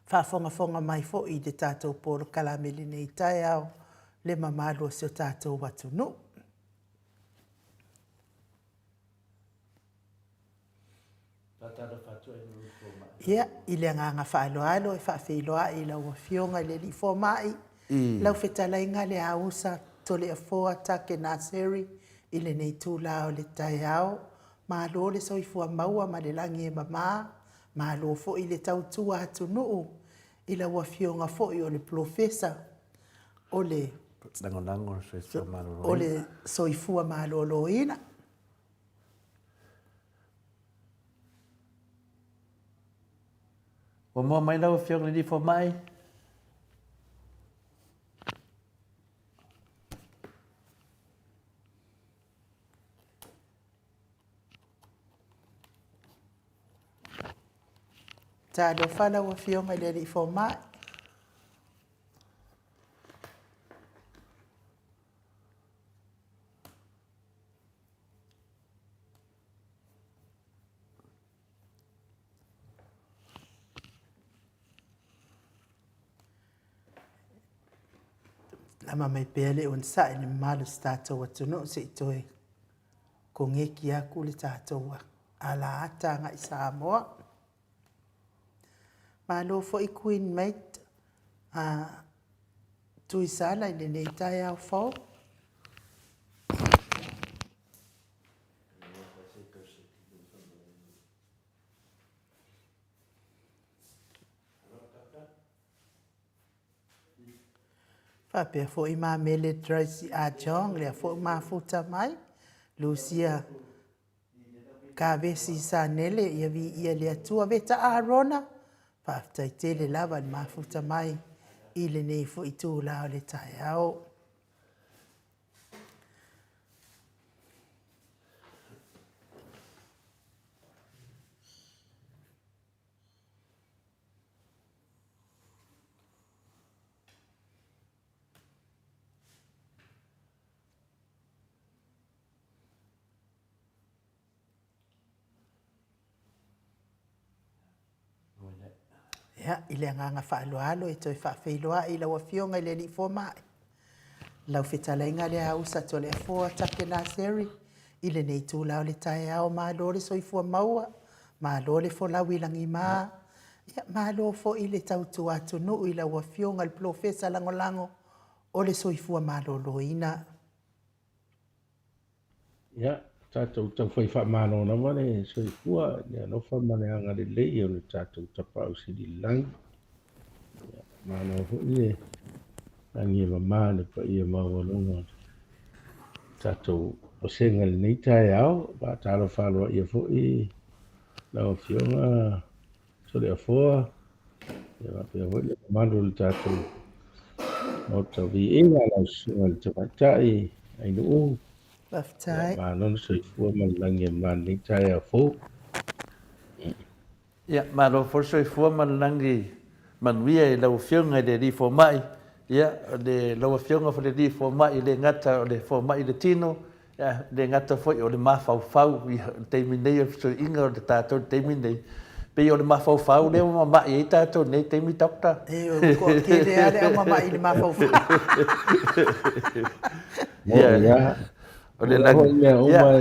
faafogafoga mai foi i le tatou polokalame i lenei taeao le mamalu o si o tatou atunuu. Ia, i le agaga faaaloalo e faafeiloai i lau Afioga i le Alii Fomai, lau Fetalaiga Leausa Toleafoa Take Naseri i lenei itula o le taeao. Malo le soifua maua ma le lagi e mama, malo foi le tautua atunuu i lau Afioga foi o le Polofesa o le o le Soifua Maloloina. Ua moa mai lau Afioga i le Alii Fomai? Talofa lau Afioga i le Alii Fomai. Lama mai pea le onosai i le mamalu o si tatou atunuu se i toe kogeki atu le tatou alaata agai Samoa. Malo foi Queen Mate a Tuisala i lenei taeao fou. Faapea foi ma Mele Tracy Ah Jong, lea foi ua mafuta mai. Lucia Kavesi Sanele, ia viia le Atua. Veta Arona, faafetai tele lava i le mafuta mai i lenei foi itula o le taeao. Ia, i le agaga faaaloalo e toe faafeiloai i lau Afioga i le Alii Fomai, lau fetalaiga Leausa Toleafoa Take Naseri, i lenei itula o le taeao, malo le soifua maua, malo le folau i lagima, ia, malo foi le tautua atunuu i lau Afioga i le Polofesa Lagolago o le Soifua Maloloina. Ia, tatou taufai faamalo lava le soifua i le alofa ma le agalelei o le tatou Tapaau Sili i le Lagi. Ia, malo foi le lagi e mama i le paia maualuga o le tatou vasega i lenei taeao. Faatalofa aloaia foi lau Afioga Toleafoa, ia faapea foi le mamalu o le tatou Maota o Viiga, lau Susuga i le Tamaitai Ainuu. Faafetai. Malo le soifua ma le lagi e mama i lenei taeao fou. Ia, malo foi le soifua ma le lagi manuia i lau Afioga i le Alii Fomai. Ia, o le lau Afioga foi le Alii Fomai, e le gata o le fomai i le tino, E le gata foi o le mafaufau i le taimi nei o le fesuiaiga o le tatou i le taimi nei, pei o le mafaufau lea ua mamai ai tatou i lenei taimi Doctor. E ua toatele lava le au mamai i le mafaufau. Moni lava. O le lagi. Mea uma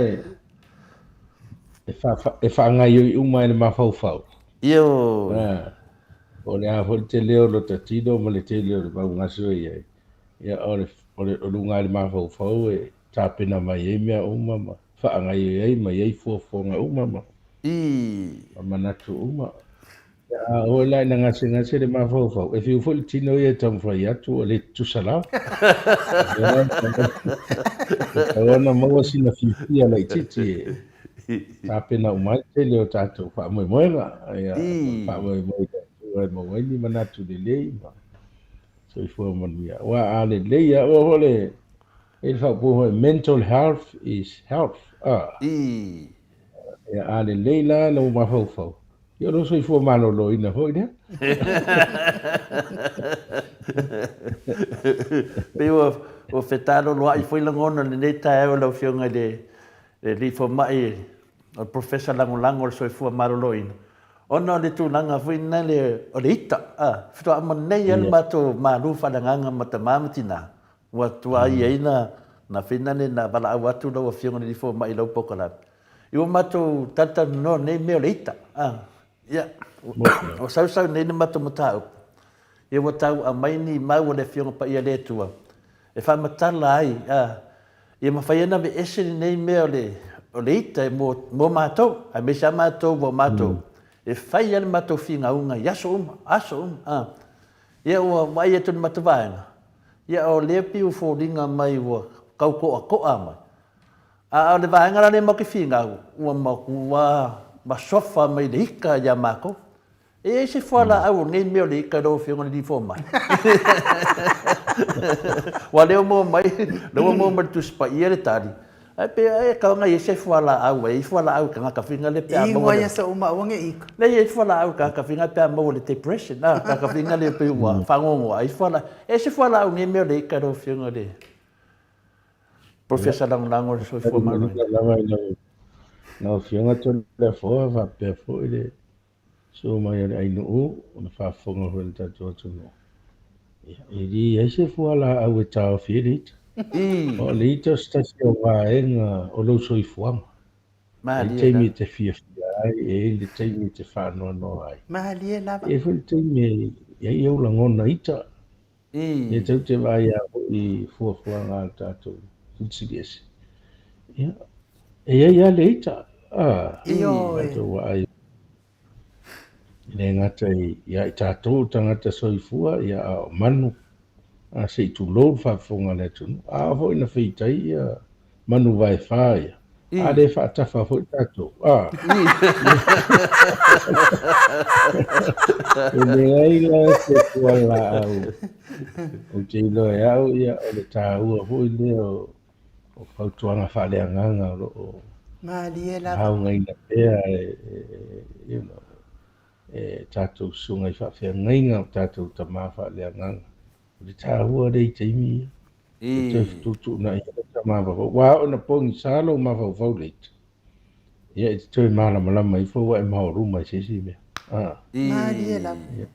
e faagaioi uma e le mafaufau. Ioe. Po o le a foi le tele o lota tino ma le tele o le mau gasu e i ai, ia o le, o le, o luga lava i le mafaufau e tapena mai ai mea uma ma faagaoioi ai ma i ai fuafuaga uma ma, ma manatu uma. Ia, a oo la ina gasegase le mafaufau, e fiu foi le tino ia e taumafai atu ua le tutusa lava. Ia, e tatau ona maua sina fiafia laitiiti e tapena uma ai le tele o tatou faamoemoega. Ia, faamoemoe i le Atua e maua ai ni manatu lelei ma soifua manuia. Aua a lelei lava, aua foi le, e i ai le faaupuga foi, mental health is health. Ia, a lelei la lou mafaufau, ia o lou soifua maloloina foi lea. Pei ua ua fetaloloa'i foi lagona i lenei taeao i lau Afioga i le Alii Fomai, o le Professor Lagolago o le Soifua Maloloina, ona o le tulaga foi lena o le ita, a, faatoa uma nei lava le matou malu faaleagaga ma tama ma tina, Ua tuai ai na na fina le na valaau atu lau Afioga i le Alii Fomai i lau polokalame. I ua matou talatalanoa nei mea o le ita, a, ia, ua sausau nei le matou mataupu, ia ua tau aumai ni mau a le Afioga Paia a le Atua e faamatala ai, a, ia mafai ai ona aveese lenei mea o le, o le ita mo, mo matou, aemaise lava matou ua matou, e fai lava le matou finauga i aso uma, aso uma, a. Ia ua vaai atu i le matou vaega, ia o lea pei ua foliga mai ua tau toatoa mai. A o le vaega la lea matou te finau, ua matua masofa mai le ita ia matou. E i ai se fualaau o nei mea o le ita i lau Afioga i le Alii Fomai? Aua lea ua maua mai, lea ua maua mai i le Tusi Paia le tali, Ae pe e tau ana i ai se fualaau, e i ai fualaau i tagata fina le pe a maua. Ingoa ia sa uma aua ne ika. Le i ai fualaau i tagata fina pe a maua le depression, a tagata fina le pei ua faanoanoa ai fualaau. E se fualaau nei mea o le ika lau Afioga i le Professor Lagolago o le Soifua Maloloina. Lava i lau Afioga Toleafoa faapea foi le Susu mai o le ainuu, o le faafofoga foi a le tatou atunuu, ia, e leai se fualaau e taofi ai le ita. O le ita o se tasi o vaega o lou soifuaga. E i ai le taimi e te fiafia ai, e i ai le taimi e te faanoanoa ai. Malie lava. E i ai foi le taimi e i ai ou lagona ita. E tou te vaai lava foi i fuafuaga a le tatou Silisili Ese. Ia, e i ai lava le ita, a, tatou vaai. E le gata ia i tatou o tagata soifua, ia, a o manu, a se i tulou le faafofoga a le atunuu. A oo foi ina feitai ia manu vaefa ia, a le faatafa foi tatou, a. E leai la se fualaau ou te iloa e au, ia, o le taua foi lea o fautuaga faaleagaga o lo o Malie lava. haugaina pea e, you know, e tatou susuga i faafeagaiga o tatou tama faaleagaga. O le taua lea i taimi ia. E toe fetuutuunai ai lota mafaufau. Ua oo ina pogisa lou mafaufau le ita, ia e te toe malamalama ifo ua e maoruma i se isi mea. Ah. Malie lava. Ia,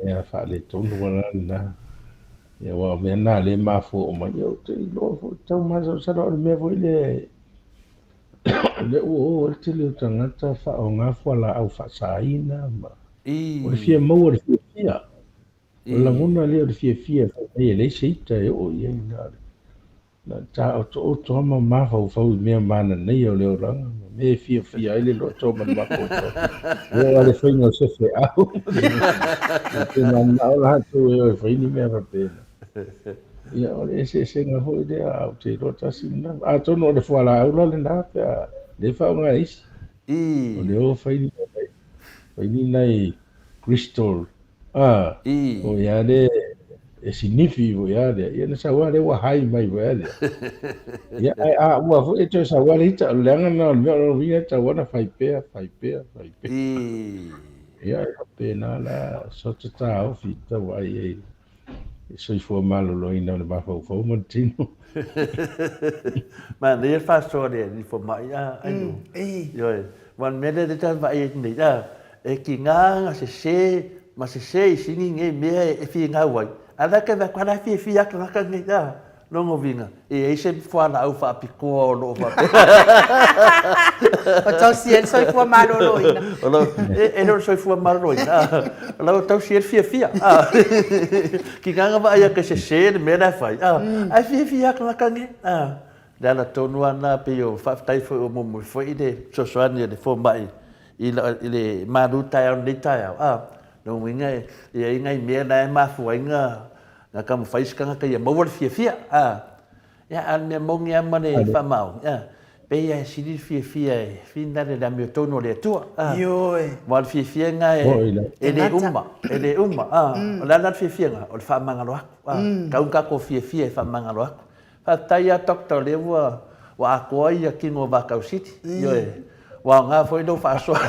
mea faaletonu la lena. Ia, aua o mea na lea e mafua uma. Ia, ou te iloa foi tau masalosalo o le mea foi lea lea ua oo ai le tele o tagata faaaoga fualaau faasaina ma o le fia maua le fiafia. O le lagona lea o le fiafia e fai mai e leai se ita e oo i ai, na o le taotooto lava ma mafaufau i mea mananaia o le olaga ma mea e fiafia ai le loto ma le mafaufau. E oo lava i le faiga o se feau, ou te mananao latou e o e fai ni mea faapena. Ia, o le eseesega foi lea, ae ou te iloa tasi lena. Atonu o le fualaau la lena pe a le faaaoga e isi. O le o fai ni nai crystal A, o ia le e sinifi foi a lea, ia na sau a lea ua hai mai foi a lea. Ia, ae a ua foi e toe sau a le ita, o le leaga lena o le mea o lona uiga e tatau lava ona fai pea, fai pea, fai pea. Ia, e faapena la sota taofi e tau vaai ai i le soifua maloloina o le mafaufau ma le tino. Manaia le faasoa a le alii fomai, a, Ainu. Ioe. Aua o le mea lea lea ta te vaai ai nei, a, e tiga na sese ma sese i sini nei mea e finau ai, a la e te vaai atu, a la e fiafia lava tagata nei, a. Lona uiga, e i ai se fualaau faapitoa o lo o faapea. O tausi ai le soifua maloloina. O lo, e, e le o le soifua maloloina, o la ua tausi ai le fiafia. Ki ngā vaai ake sese le mea la e fai, ae fiafia lava tagata nei. Le ala tonu lava lena pei o faafetai foi ua muamua foi le fesoasoani a le fomai i le malu taeao i lenei taeao. Lona uiga e i ai nai mea la e mafua ai na taumafai isi tagata ia maua le fiafia. Ia, a o le mea moni lava ma le faamaoni, a, pei lava e sili le fiafia e finale i le amiotonu a le Atua. Ioe. Aua o le fiafia lena e le uma, e le uma. O le a la le fiafia lena? O le faamagalo atu. Tau ina tatou fiafia e faamagalo atu. Faafetai lava Doctor o lea ua ua atoa ia tino o Vatausili. Ioe. Ua aoga foi lou faasoa.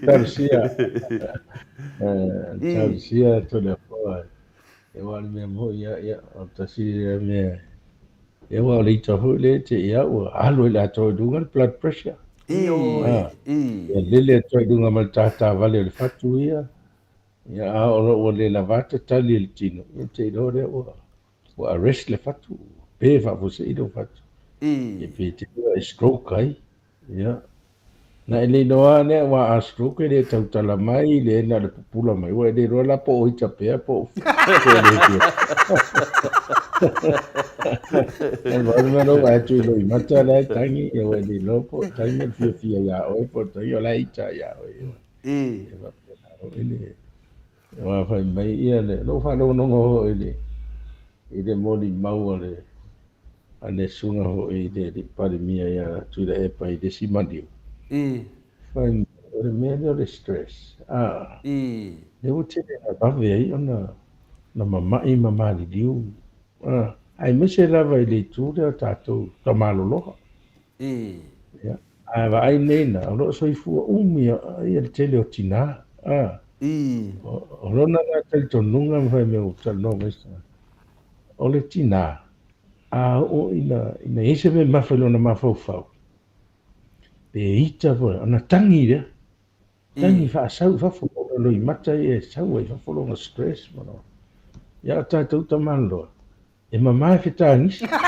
Tausia. Tausia Toleafoa. Aua o le mea moi ia, ia, o le tasi lea mea. Ia aua o le ita foi lea te i au ua alu ai le atoa i luga le blood pressure. Ioe. Ia lele atu ai i luga ma le tātāvale o le fatu ia. Ia, a oo loa ua le lava ta tali e le tino, ia te iloa lea ua, ua arrest le fatu, ua pe faafuasei lou fatu. Ia pe te iloa e stroke ai. Ia. Na e le iloa lava lea, aua a stroke e le tautala mai, le na o le pupula mai, ua e le iloa la po o ita pea po o le pea. E vaai le mea lou vaai atu i lou imata la e tagi, ia ua e le iloa po o tagi o le fiafia ia oe po o tagi o la e ita ia oe. E faapena foi le aua fai mai ia le lou faalogologo foi i le i le molimau a le a le susuga foi i le alii Palemia ia Tuilaepa i le isi maliu. Fai mai o le mea lea o le stress a lea ua tele ina vave ai ona ona mama'i ma maliliu a aemaise lava i le itu lea o tatou tamaloloa. Ia, a vaai nei na, o lo o soifua umi ia le tele o tinā. A, o lona la talitonuga ma fai mea ua talanoa mai se tagata, o le tinā, a oo ina, ina i ai se mea mafa i lona mafaufau, pe ita foi, ona tagi lea. Tagi faasau i fafo, o loimata ia e sau ai i fafo lona stress ma lona. Ia o tatou tamaloa, E mama e fetagisi. Na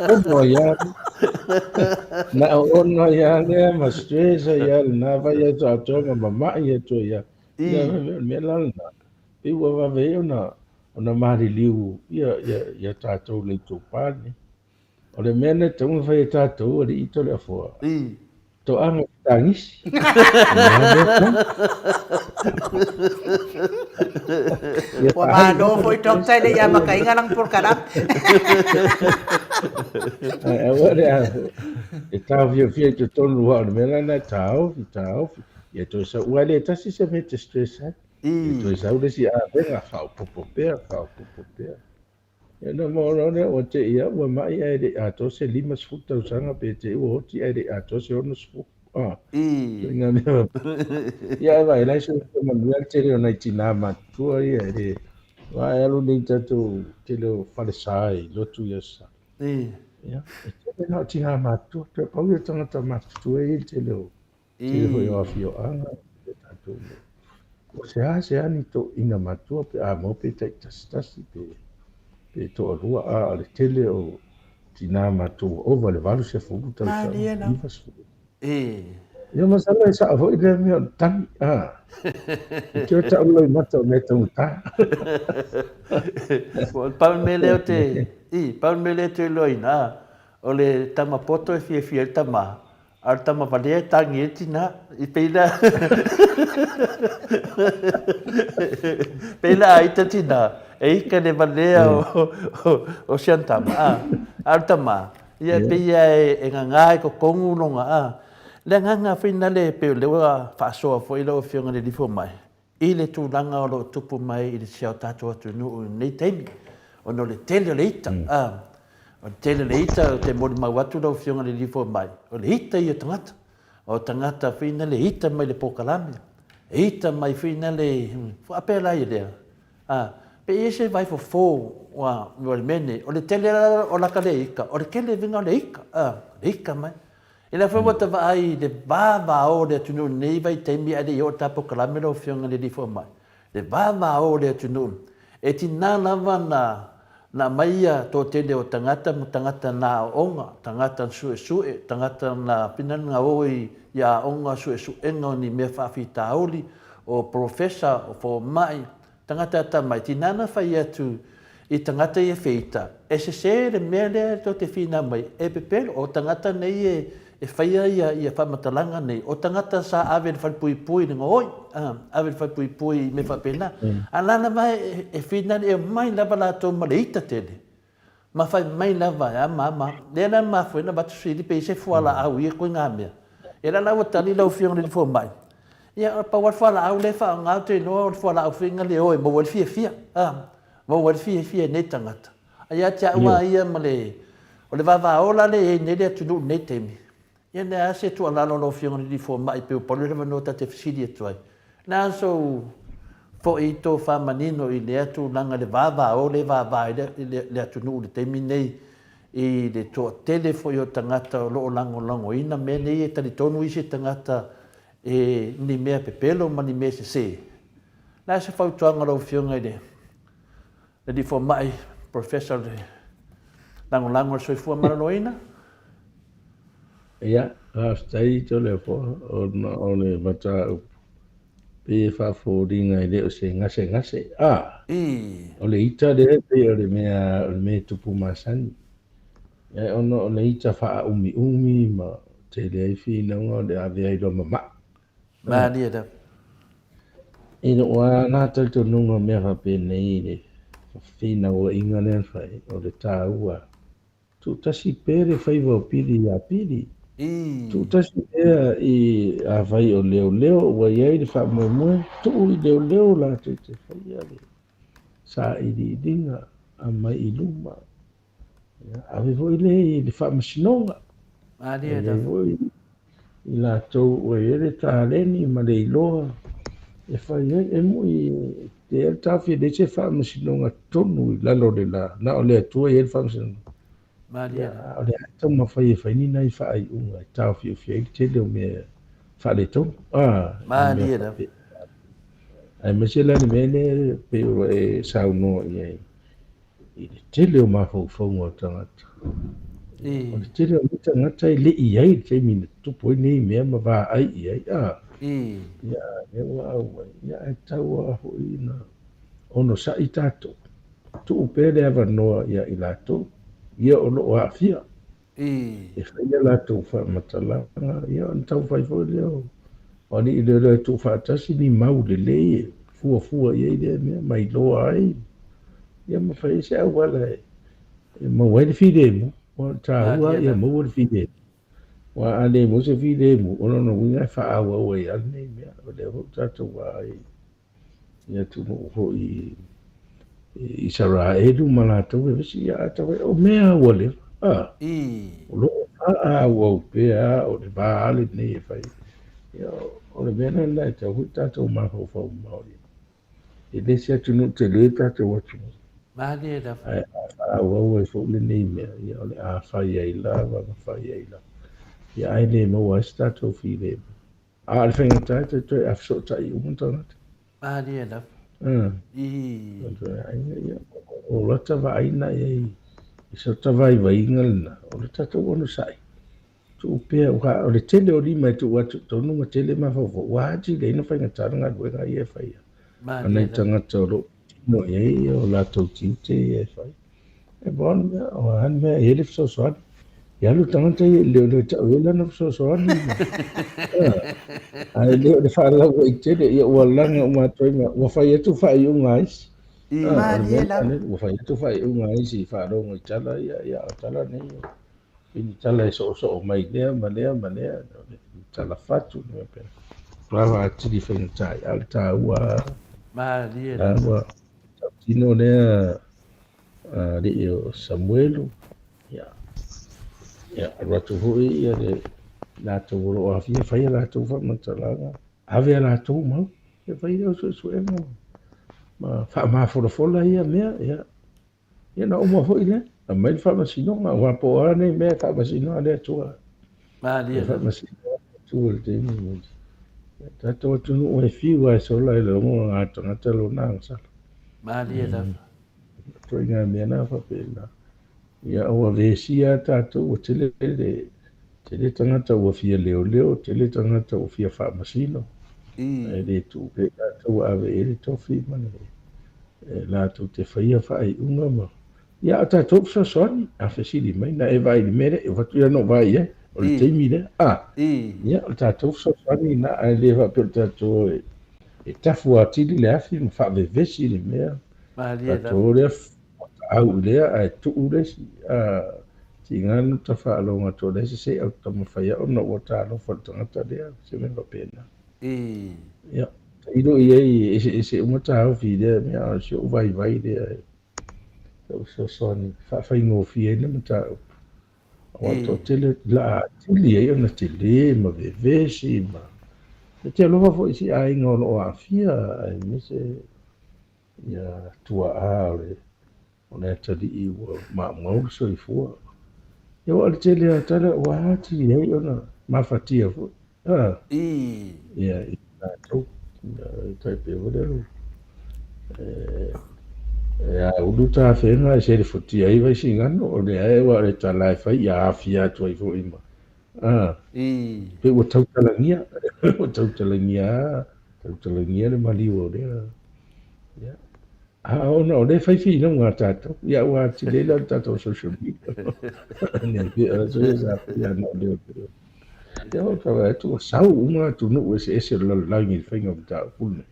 ono ai lava. Na ono ai lava lea ma stress ai lava lena vai atu atoa ma mama'i atu ai lava. Ia o le mea la lena, pei ua vave ai ona ona maliliu ia ia ia tatou le itupa lenei. O le mea lena e tatau ona fai e tatou alii Toleafoa, toaga fetagisi. Ua malo foi Doctor e le i amataina lana polokalame. Aua le e taofiofia i totonu aua o le mea la lena e taofi, taofi. Ia toe sau, aua e le tasi se mea e te stress ai. Ia toe sau le isi avega, faaopoopo pea, faaopoopo pea. Ia na maua lea ua te i ua ma'i ae le i atoa se 50 tausaga pe te i ua oti ae le i atoa se 60. Ah. Ituaiga mea faapena. Ia ae vaai la e soifua manuia le tele o nai tinā matutua ia e le aua e alu nei i tatou tele o falesa i lotu i Aso Sa. Ia, e tele na o tinā matutua, toe pau ia o tagata matutua ia i le tele o Tele foi o afioaga i le tatou nuu. Ua seasea ni toeaiina matua pe a maua pe taitasitasi pe pe toalua, a o le tele o tinā matua ua ova i le 80 tausaga, 90. Ia masalo e sao foi lea mea o le tagi, a. I te o tau loimata o mea taugata. Pau le mea lea ou te, i, pau le mea lea ou te iloaina, a, o le tama poto e fiafia ai le tama, A o le tama valea e tangi ai le tina, i pei la pei la a ita tina, e ika le valea o si ana tama, a, a o le tama, ia e pei lava e gaga i totonu lona, a. Le agaga foi nale pei o lea ua faasoa foi lau Afioga i le Alii Fomai, i le tulaga o lo o tupu mai i si o tatou atunuu i lenei taimi, ona o le tele o le ita, a, o le tele o le ita, ou te molimau atu lau Afioga i le Alii Fomai, o le ita ia o tagata, o tagata foi na le ita mai le polokalame, e ita mai foi na le, faapea la ia lea, a, pe i ai se vaifofo ua, ua le mea nei, o le tele o laka le ita, o le tele uiga o le ita, a, le ita mai. I la foi ua ta vaai i le vavao o le atunuu i lenei vaitaimi ae le i oo ta polokalame lau Afioga i le Alii Fomai, le vavao o le atunuu. E tina lava na na aumai ia toatele o tagata ma tagata na aoaoga, tagata na suesue, tagata na pinana o i aoga suesuega o ni mea faafitauli, o polofesa, o fomai, tagata atamai, tina na fai atu i tagata ia feita, e sese le mea lea tou te finau mai, e pepelo, o tagata nei e e faia ia ia faamatalaga nei, o tagata sa ave i le falepuipui i le gaoi, ave i le falepuipui i mea faapena, a la lava e e finau e omai lava latou ma le ita tele, ma fai mai lava e a ma a ma a. Lea la na mafua ai ona avatu Filipe i se fualaau i ia ituaiga mea. Ia la la ua tali lau Afioga i le Fomai, ia pau lava le fualaau lea e faaaoga ou te iloa o le fualaau foi na le o e maua ai le fiafia, a, maua ai le fiafia e nei tagata. A ia te au lava ia ma le, o le vavaola lea e i ai nei le atunuu i lenei taimi, ia le a se tuualalo a lau Afioga i le Fomai pei ua pau lea o le avanoa ta te fesili atu ai, le a sou foi tofa manino i lea tulaga i le vavao lea e vava ai le atunuu i le taimi nei i le toatele foi o tagata o lo o lagolagoina mea nei e talitonu isi tagata e ni mea pepelo ma ni mea sese. Le a se fautuaga a lau Afioga i le Alii Fomai, Professor le Lagolago o le Soifua Maloloina? Ia, faafetai Toleafoa ona o le mataupu pei e faafoliga e le o se gasegase. A, o le ita lea e pei o le mea o le mea e tupu masani. Ae ona o le ita faaumiumi ma tele ai finauga o le ave ai loa ma mai. Malie lava. I lou lava la talitonuga o mea faapenei i le finauaiga lea na fai, o le taua, tuutasi pea le faiva o Pili iā Pili. Tuutasi pea i, afai o leoleo ua i ai le faamoemoe, tuu i leoleo latou te faia le sailiiliga, aumai i luma. Ia, ave foi lea i le faamasinoga. Malie lava. Foi i latou ua i ai le taleni ma le iloa e fai ai. E moi e te i ai le taofi e leai se faamasinoga tonu i lalo o le la, na o le Atua e i ai le faamasinoga. Malie lava. A o lea e taumafai e fai ni nai faaiuga e taofiofi ai le tele o mea faaletonu. Ah, Malie lava. Aemaise la le mea lea e pei ua e saunoa i ai i le tele o mafaufauga o tagata. O le tele o nei tagata e le i i ai i le taimi na tutupu ai nei mea ma vaai i ai, a, ia, lea ua auai, ia, ae tatau lava foi ona onosai tatou, tuu pea le avanoa ia i latou ia o lo o aafia. E fai a latou faamatalaga, ia ona taumafai foi lea o alii leoleo e tuufaatasi ni mau lelei e fuafua i ai lea mea ma iloa ai, ia ma fai ai se auala e maua ai le filemu. Aua o le taua ia maua le filemu. Aua a le maua se filemu, o lona uiga e faaauau ai lava lenei mea. O lea foi ua tatou vaai i atunuu foi i Isaraelu ma latou vevesi, ia a tau o mea ua leva, a, o lo o faaauau pea o le va lenei e fai. Ia, o le mea lena e tatau foi tatou mafaufau mamao i ai. E le se atunuu tele tatou atunuu. Malie lava. Ae a faaauau ai foi lenei mea, ia o le a fai ai lava ma fai ai lava. Ia ae le maua ai se tatou filemu. A o le faigata e toe toe afesootai uma tagata. Malie lava. I. O lata vaaiga i ai, i sota vaivaiga lena, o le tatou onosai. Tuu pea, aua o le tele o lima e tuu atu i totonu ma tele mafaufau, ua atili ai ona faigata le galuega ia e faia. A nai tagata o lo o tino i ai o latou tiute ia e fai. E po o le mea, o a le mea e i ai le fesoasoani. E alu le tagata ia i le leoleo e tau i ai lana fesoasoani. Ae le o le faalauaitele, ia ua laga uma atu ai ma, ua fai atu faaiuga a isi. O le mea lena, ua fai atu faaiuga a isi i faalogo i tala ia, ia o tala nei, pei ni tala e soosoo mai lea ma lea ma lea, ni tala fatu, ni mea faapena. Ua atili faigata ai, a o le taua lava. Malie lava. Tautino lea alii o Samuelu, ia, ia alu atu foi ia le latou o lo o aafia, fai a latou faamatalaga, ave a latou mau, ia fai lea o suesuega ma faamafolafola ia mea, ia, ia na uma foi lea, aumai le faamasinoga, aua po o a nei mea e faamasino a le Atua. Malie. E faamasino a le Atua i le taimi lenei. Ia, tatou atunuu e fiu lava e sola e logo a tagata lona agasala. Malie lava. Ituaiga mea na faapena. Ia ua vesia tatou ua tele le tele tagata ua fia leoleo, tele tagata ua fia faamasino. Ae le tuu pea i latou ua ave i ai le tofi ma le e latou te faia faaiuga ma ia a o tatou fesoasoani a fesili mai na e vaai i le mea lea, e avatu ia na ou vaai i ai o le taimi lea a ia o le tatou fesoasoani lena ae le faapea o le tatou e tafu atili le afi ma faavevesi le mea Malie lava. Tatou lea au i lea ae tuu le isi a tiga ona ta faalogo atu o lea e sese au taumafai au ona ua ta alofa i le tagata lea se mea faapena. Ia, tailo i ai e eseese uma taofi i lea mea a o si ou vaivai lea e tau fesoasoani e faafaigofie ai le mataupu. Aua o le toatele la atili ai ona tele ma vevesi ma e te alofa foi i si aiga o lo o aafia aemaise ia tuaa o le o le atalii ua maumau le soifua. Ia aua o le tele lava o tala ua atili ai ona mafatia foi. A, ia i latou. E tai pei foi lea e aulu tafega ae selefutia ai Vaisigano, o lea e aua o le tala e fai ia aafia atu ai foi ma a, pei ua tautalagia, ua tautalagia tautalagia le maliu o lea. Ia, a ona o lea e fai finauga a tatou, ia ua atili ai la le tatou social media. Ne pei o le sa fai ana o lea. Ia o ka vaai atu ua sau uma atunuu eseese o le lalolagi i le faiga o mataupu lenei.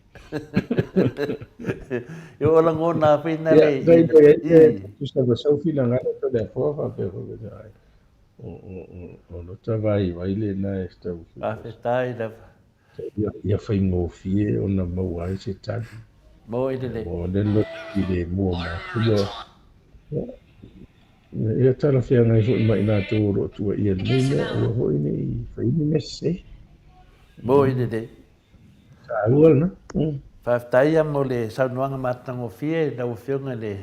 Ia o lagona foi na le. Ia, dai dai ai tusa ma sau finagalo to le afoa faapea foi ai. O o o o lota vaivai lena e tau. Faafetai lava. Ia faigofie ona maua ai se tali. Maua i lelei. Ua le loto filemu o matua. Ia talafeagai foi ma i latou o lo o tuuaia i lenei mea, aua foi ne i fai ni mea sese. Maua i lelei. Taua lena. Faafetai ia mo le saunoaga matagofie i lau Afioga i le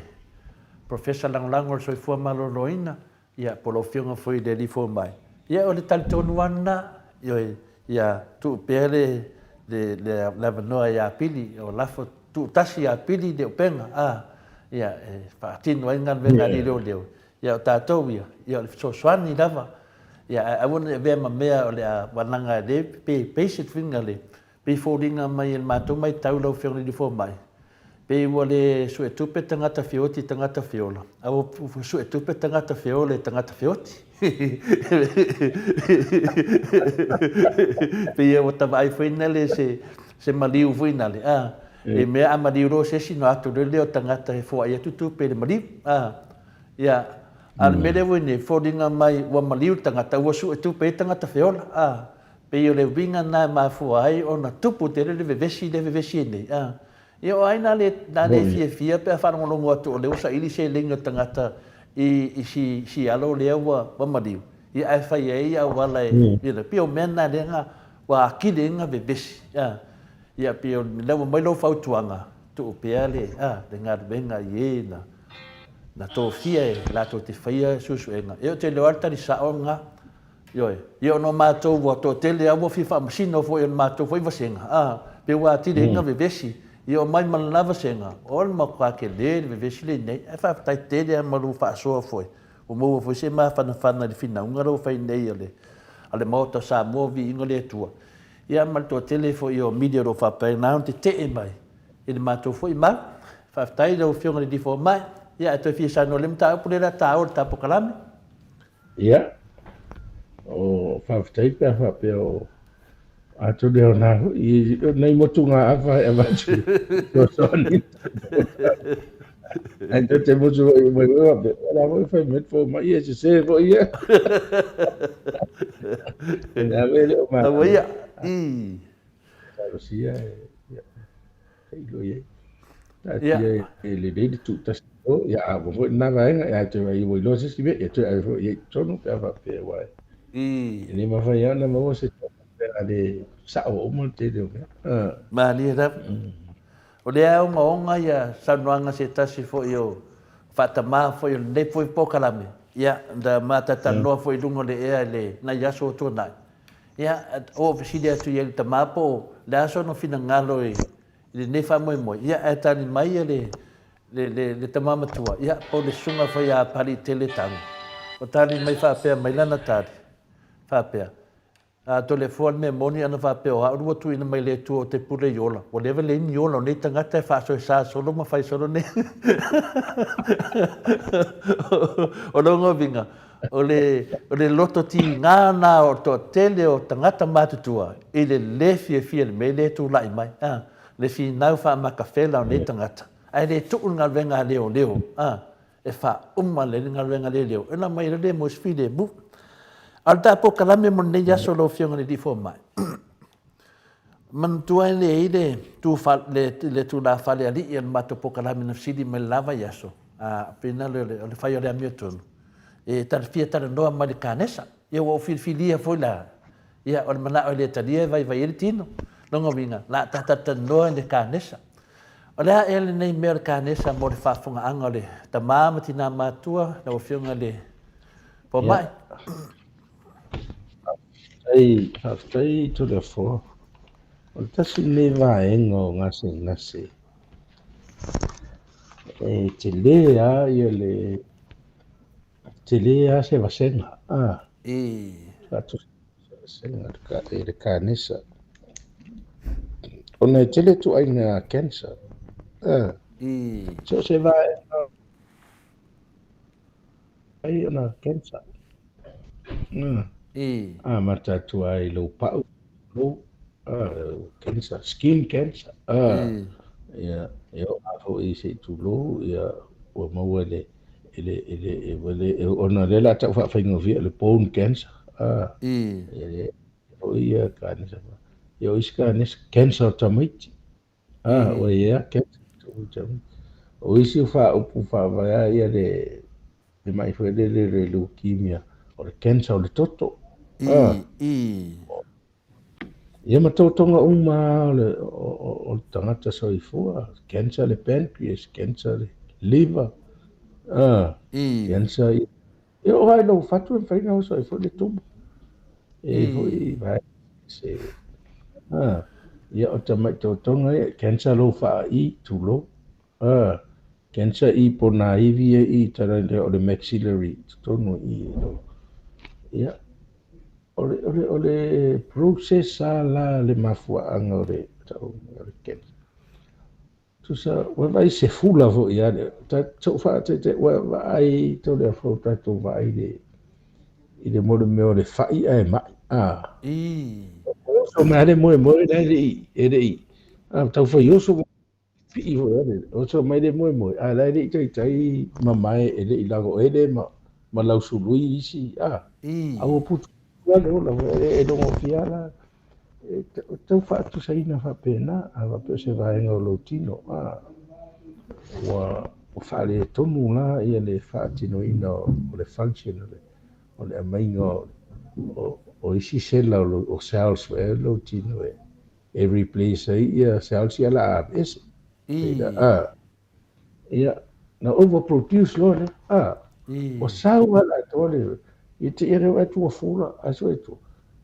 Professor Lagolago o le Soifua Maloloina. Ia, po o lau Afioga foi i le Alii Fomai. Ia, o le talitonu lava lena, ioe, ia tuu pea le, le, le, le avanoa ia Pili, o lafo tuutasi ia Pili le upega, a, ia, e faatino ai galuega a alii leoleo. Ia, o tatou ia, ia, o le fesoasoani lava, ia, ae aua ne i avea ma mea o le a wanaga e le, pe basic thing le, Pei foliga mai e le matou maitau lau Afioga i le Alii Fomai, pei ua le suetupe tagata feoti i tagata feola, a ua suetupe tagata feola i tagata feoti. Pei ua ta vaai foi nale se, se maliu foi nale, a, e mea a maliu loa se isi ona atu loa lea o tagata e foai atu tupe i le maliu, a. Ia, a o le mea lea ua i nei, foliga mai ua maliu le tagata, ua suetupe ai tagata feola, a. Pei o le uiga lena e mafua ai ona tupu tele le vevesi lea e vevesi ai nei. A, ia o ai na le, na le fiafia pe a faalogologo atu o lea ua saili seleni o le tagata i, i si, si alo lea ua, ua maliu, ia ae fai ai auala e, you know, pei o mea na lea na, ua atili ai na vevesi. A, ia pei o lea ua aumai lau fautuaga, tuu pea le, a, le galuega i e na, na tofia e latou te faia suesuega. Ia ou te iloa lava le tali sao lena. Ioe. Ia ona o matou ua toatele lava ua fia faamasino foi o le matou foi vasega, a, pei ua atili ai na vevesi. Ia omai ma lena vasega, o le matua tele le vevesi lenei, ae faafetai tele lava ma lou faasoa foi, ua maua foi se mafanafana i le finauga lea ua fai nei a le, a le Maota o Samoa, viiga o le Atua. Ia ma le toatele foi o media o lo o faapena ona tetee mai i le matou foi mau. Faafetai i lau Afioga i le Alii Fomai. Ia ae toe fia saunoa i le mataupu lea o le a taua i le ta polokalame. Ia, o faafetai pe a faapea o atonu e aoga foi i nai motugaafa e avatu fesoasoani. Ae tou te motu foi mai foi faapea, o la foi fai mai le fomai e sese foi ia. Lea foi e le o Aua ia. Talosia e, Tailo i ai. Taatia e lelei le tuutasi o, ia a ua foi lena vaega, ia toe ai ua iloa se isi mea, ia toe ave foi i ai i totonu pe a faapea aua e le mafai lava ona maua se tala pe a le sao uma le tele o mea. Malie lava. O lea e ogaoga ia saunoaga a se tasi foi o faatamā foi o lenei foi polokalame, ia, na ma talatalanoa foi i luga o le ea i le nai aso ua tuanai. Ia, ua ou fesili atu i ai i le tama po o le a sona finagalo i lenei faamoemoe, ia, ae tali mai le, Le, le, le tama matua, ia, pau le susuga fai a Paliitele Tago. Ua tali mai faapea mai lana tali, faapea, A Toleafoa le mea moni ana faapea o a'u ua tuuina mai le Atua o te pule i ola, ua leva leai ni ola o nei tagata e faasoesa solo ma fai solo nei. O lona uiga, o le, o le loto tiga lena o le toatele o tagata matutua i le lē fiafia i le mea lea e tulai mai, a, le finau faamakafela o nei tagata, ae le tuu le galuega a leoleo, a. e faauma lelei le galuega leoleo e aumai ai le mo se filemu. A o le ta polokalame mo lenei aso lau Afioga i le Alii Fomai, manatua e leai le tu le tulafale alii o le matou polokalame na fesili mai le la vaiaso, a pei na o le fai o le amiotonu, e fia talanoa mai le kanesa. Ia ua ou filifilia foi la, ia o le manao e le talia e vaivai ai le tino. Lona uiga, la ta talatalanoa i le kanesa. O le a ea lenei mea o le kanesa mo le faafofogaaga o le tama ma tina matutua, lau Afioga i le Fomai? Faafetai, faafetai Toleafoa. O le tasi lenei vaega o gasegase e tele lava ia le tele lava se vasega, a. Faatusa i le kanesa. Ona e tele ituaiga cancer. So o se vaega ai ona cancer. Amata atu ai i lou pau, lou cancer, skin cancer. Ia, e oo lava foi se i tulou, ia, ua maua i le E le, e le, e ua le, ona o lea o le a tau faafaigofie o le bone cancer, a, e le, o ia kanesa, ia o isi kanesa, cancer o tamaiti, a, ua i ai lava cancer o tamaiti. O isi faaupu faavae ia le, le mai foi lele le leukemia, o le cancer o le toto, a. Ia ma totoga uma lava o le tagata soifua, cancer le pancreas, cancer le liver, cancer ia. E oo lava i lou fatu e mafai ona oso ai foi le tumu. E i ai foi vaega se, ia o tamai totoga ia, cancer lou faai'i, tulou, cancer i ponaivi ia i tala o le maxillary i totonu i i. Ia, O le, o le, o le process lava la le mafuaaga o le tauga o le cancer. Tusa, ua vaai se fula foi ia le, ta, sou faatete, ua vaai Toleafoa ua tatou vaai i le, i le mo le mea o le fai ae mai, a. Oso mai lava le moemoe la e le i, e le i, a, tau fai oso Pii foi a le oso mai le moemoe, a la e le i taitai mamae e le i lagoele ma ma lausului isi a a ua putu a le ola foi e logofia la e tau faatusaina faapena a faapea o se vaega o lou tino a ua faaletonu la ia le faatinoina o le function o le o le aumaiga o isi sela o cells foi a lou tino e e replace ai ia cells ia la aveese. A, ia, na overproduce loa lea. A, ua sau lava le atoa le, ia te ia lea atu ua fula, a sue atu,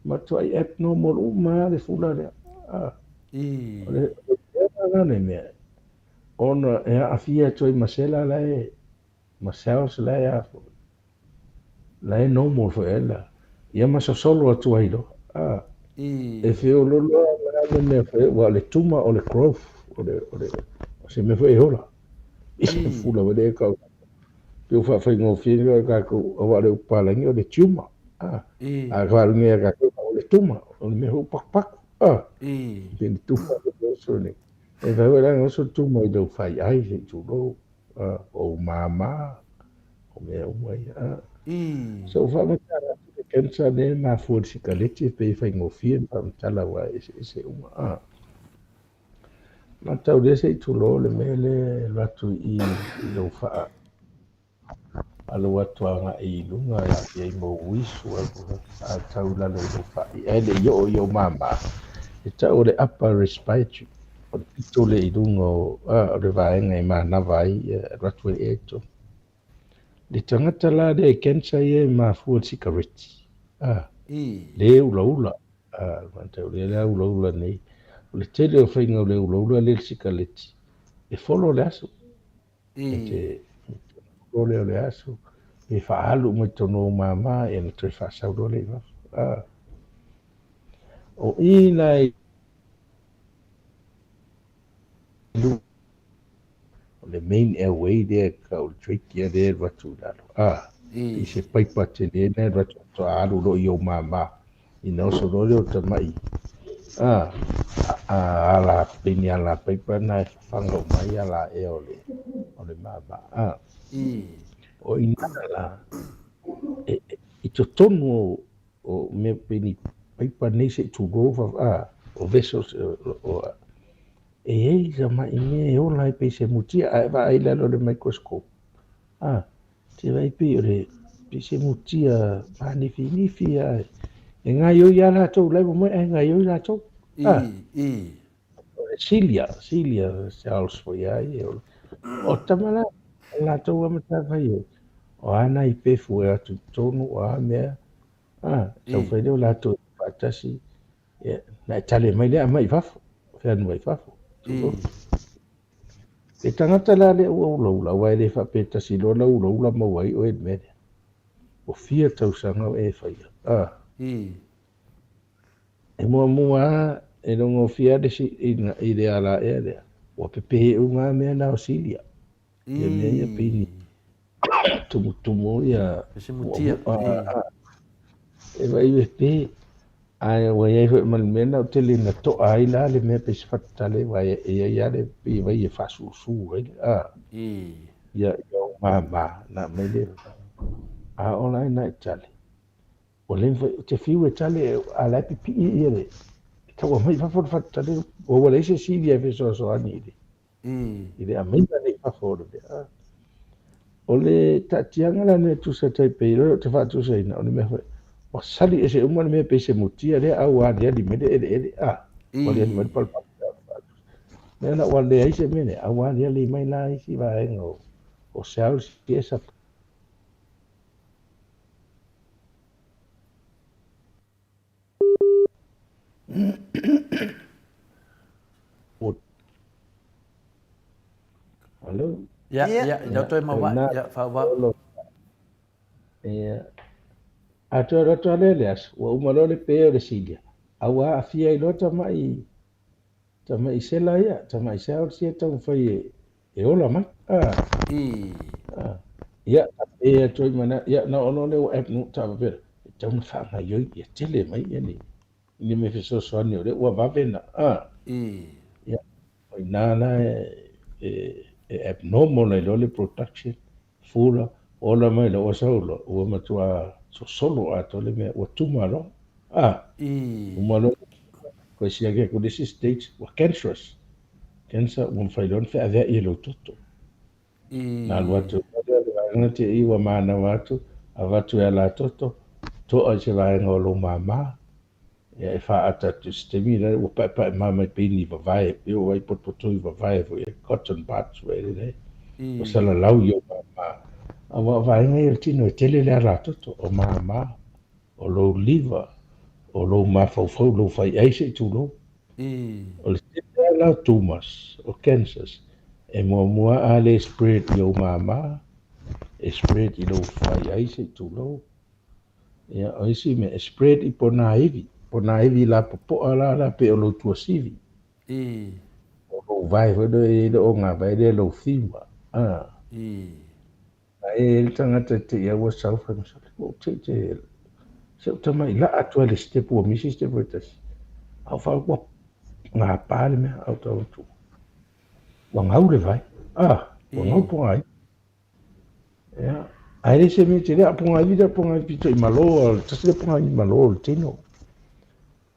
matuai abnormal uma lava le fula lea. A, o le mea la le mea, ona e aafia atu ai ma sela la e, ma cells la e a foi, la e normal foi ai la, ia ma sosolo atu ai loa, a, e feololo lava la le mea foi, aua o le tumor o le growth, o le, o le, o se mea foi e ola, i se fula foi lea e tau, pei ua faafaigofie ia tatou, aua o le upu palagi o le tumor, a, a faaluga ia tatou, o le tumor, o le mea foi ua patupatu, a, pei le tumor le oso nei, e fai foi la ona oso le tumor i lou faiai se i tulou. O ou mama, o mea uma ia. So ua faamatala atu le cancer lea e mafua i le sikaleti e pei e faigofie ona faamatala aua e eseese uma. A matau lea se i tulou le mea lea e alu atu i i lou faa alu atu agai i luga e aafia ai ma ou uisu a tau i lalo i lou faa'i ae le i oo i ou mama e tau o le upper respiratory. O le pito lea i luga o, o le vaega e manava ai, e alu atu ai ea i totonu. Le tagata la lea e cancer ia e mafua i le sikareti, a, le ulaula, a, o lea la ulaula nei. O le tele o faiga o le ulaula lea i le sikareti, e folo le aso. E te loa lea o le aso, pe faaalu uma i totonu o ou mama, ia ona toe faasau loa lea i fafo. A. O i la i luga o le main airway lea e tau o le trachea lea e alu atu i lalo. A. I se paipa tele lena e alu atu faatoa alu loa i ou mama. Ina oso loa lea o tamai a, a ala pei ni ala paipa na e fafaga uma ai ala ea o le o le mama. A. O ina la e, e, i totonu o o mea pei ni paipa nei se i tulou fa, a, o vessels o, o, e i ai tamai mea e ola ai pei se mutia ae vaai i lalo o le microscope. A, te vaai pei o le pei se mutia mānifinifi a e gaioi lava latou la e momoe ae gaioi latou. A, o le cilia, cilia cells foi a ia. O tama la, o latou a matafaioi, o a nai pefu e atu i totonu, o a mea, a, taumafai lea o latou e faatasi, ia, na e tale mai lea aumai i fafo, fealuai i fafo. Le tagata la lea ua ulaula, aua e le faapea e tasi loa lau ulaula maua ai oe i le mea lea. Ua fia tausaga o e faia. A. E muamua lava e logofia le si, i, i le alaea lea, ua pepe uma lava mea na o Silia. Ia mea ia pei ni tumutumu ia muamua. E vaai pepe, ae ua i ai foi ma le mea lena ua tele ina to'a ai la le mea pei se fatutale aua e i ai lava le pei e vai e faasusu ai le a ia ia ou mama ona aumai lea a oo la ina e tali ua le mafai ou te fiu e tali a o la e pipii ia le tau aumai i fafo le fatutale ua leai se isi e fesoasoani i le i le aumaiga lea i fafo o le mea. O le taatiaga la lenei e tusa tai pei o lea ou te faatusaina, o le mea foi, ua sali ese uma le mea pei se mutia lea a ua aliali mai le eleele, a, ua aliali mai le palapala. Lea la ua leai se mea lea, a ua aliali mai la isi vaega o cells ia sa Hello. Ia, ia, ia toe maua, ia, whaua. Ia. A toe alu atu lava lea i le aso, ua uma loa le pe o le cilia, a ua aafia ai loa tamai, tamai sela ia, tamai cells ia e taumafai e, e ola mai. A. A. Ia, a pe atu ai ma na, ia, na oo loa lea ua app nu ta faapea, e tatau ona faagaoioi ia tele mai ia ni, ni mea fesoasoani o lea ua vave na, a. Ia, o i ina la e, e, e abnormal ai loa le production, fula, ola mai loa, ua sau loa, ua matua sosolo atoa le mea, ua tuma loa. A. Uma loa, toe siaki atu i le isi stage, ua cancerous. Cancer, ua mafai loa ona feaveai e lou toto. Na alu atu ai lea le vaega te i ua manawa atu, avatu e ala toto, to'a i se vaega o lou mama, ia e faaata atu i se taimi la ua paepae ma mai pei ni vavae, pei ua vaai potopoto i vavae foi e cotton buds foi lele, ua salalau i ou mama. Aua o vaega ia o le tino e tele le ala toto, o mama, o lou liver, o lou mafaufau, lou faiai se i tulou. O le tele lava la o tumors, o cancers, e muamua a le spread i ou mama, e spread i lou faiai se i tulou. Ia, o isi mea, e spread i ponaivi, ponaivi lapopoa la la pei o lou tuasivi. O lou vae foi lea e i ai le ogavai lea lou femur. A e i ai le tagata e te i a ua sau fai mai, sole, ua ou te i te, se ou tamai laa atu ai le step ua misi step e tasi. A ou faa ua gapa le mea, a ou tau atu, ua gau le vae. Ah, ua gau pogaivi. Ia, ae le se mea tele, a o pogaivi lea, o pogaivi pito i malo, tasi lea pogaivi malo o le tino.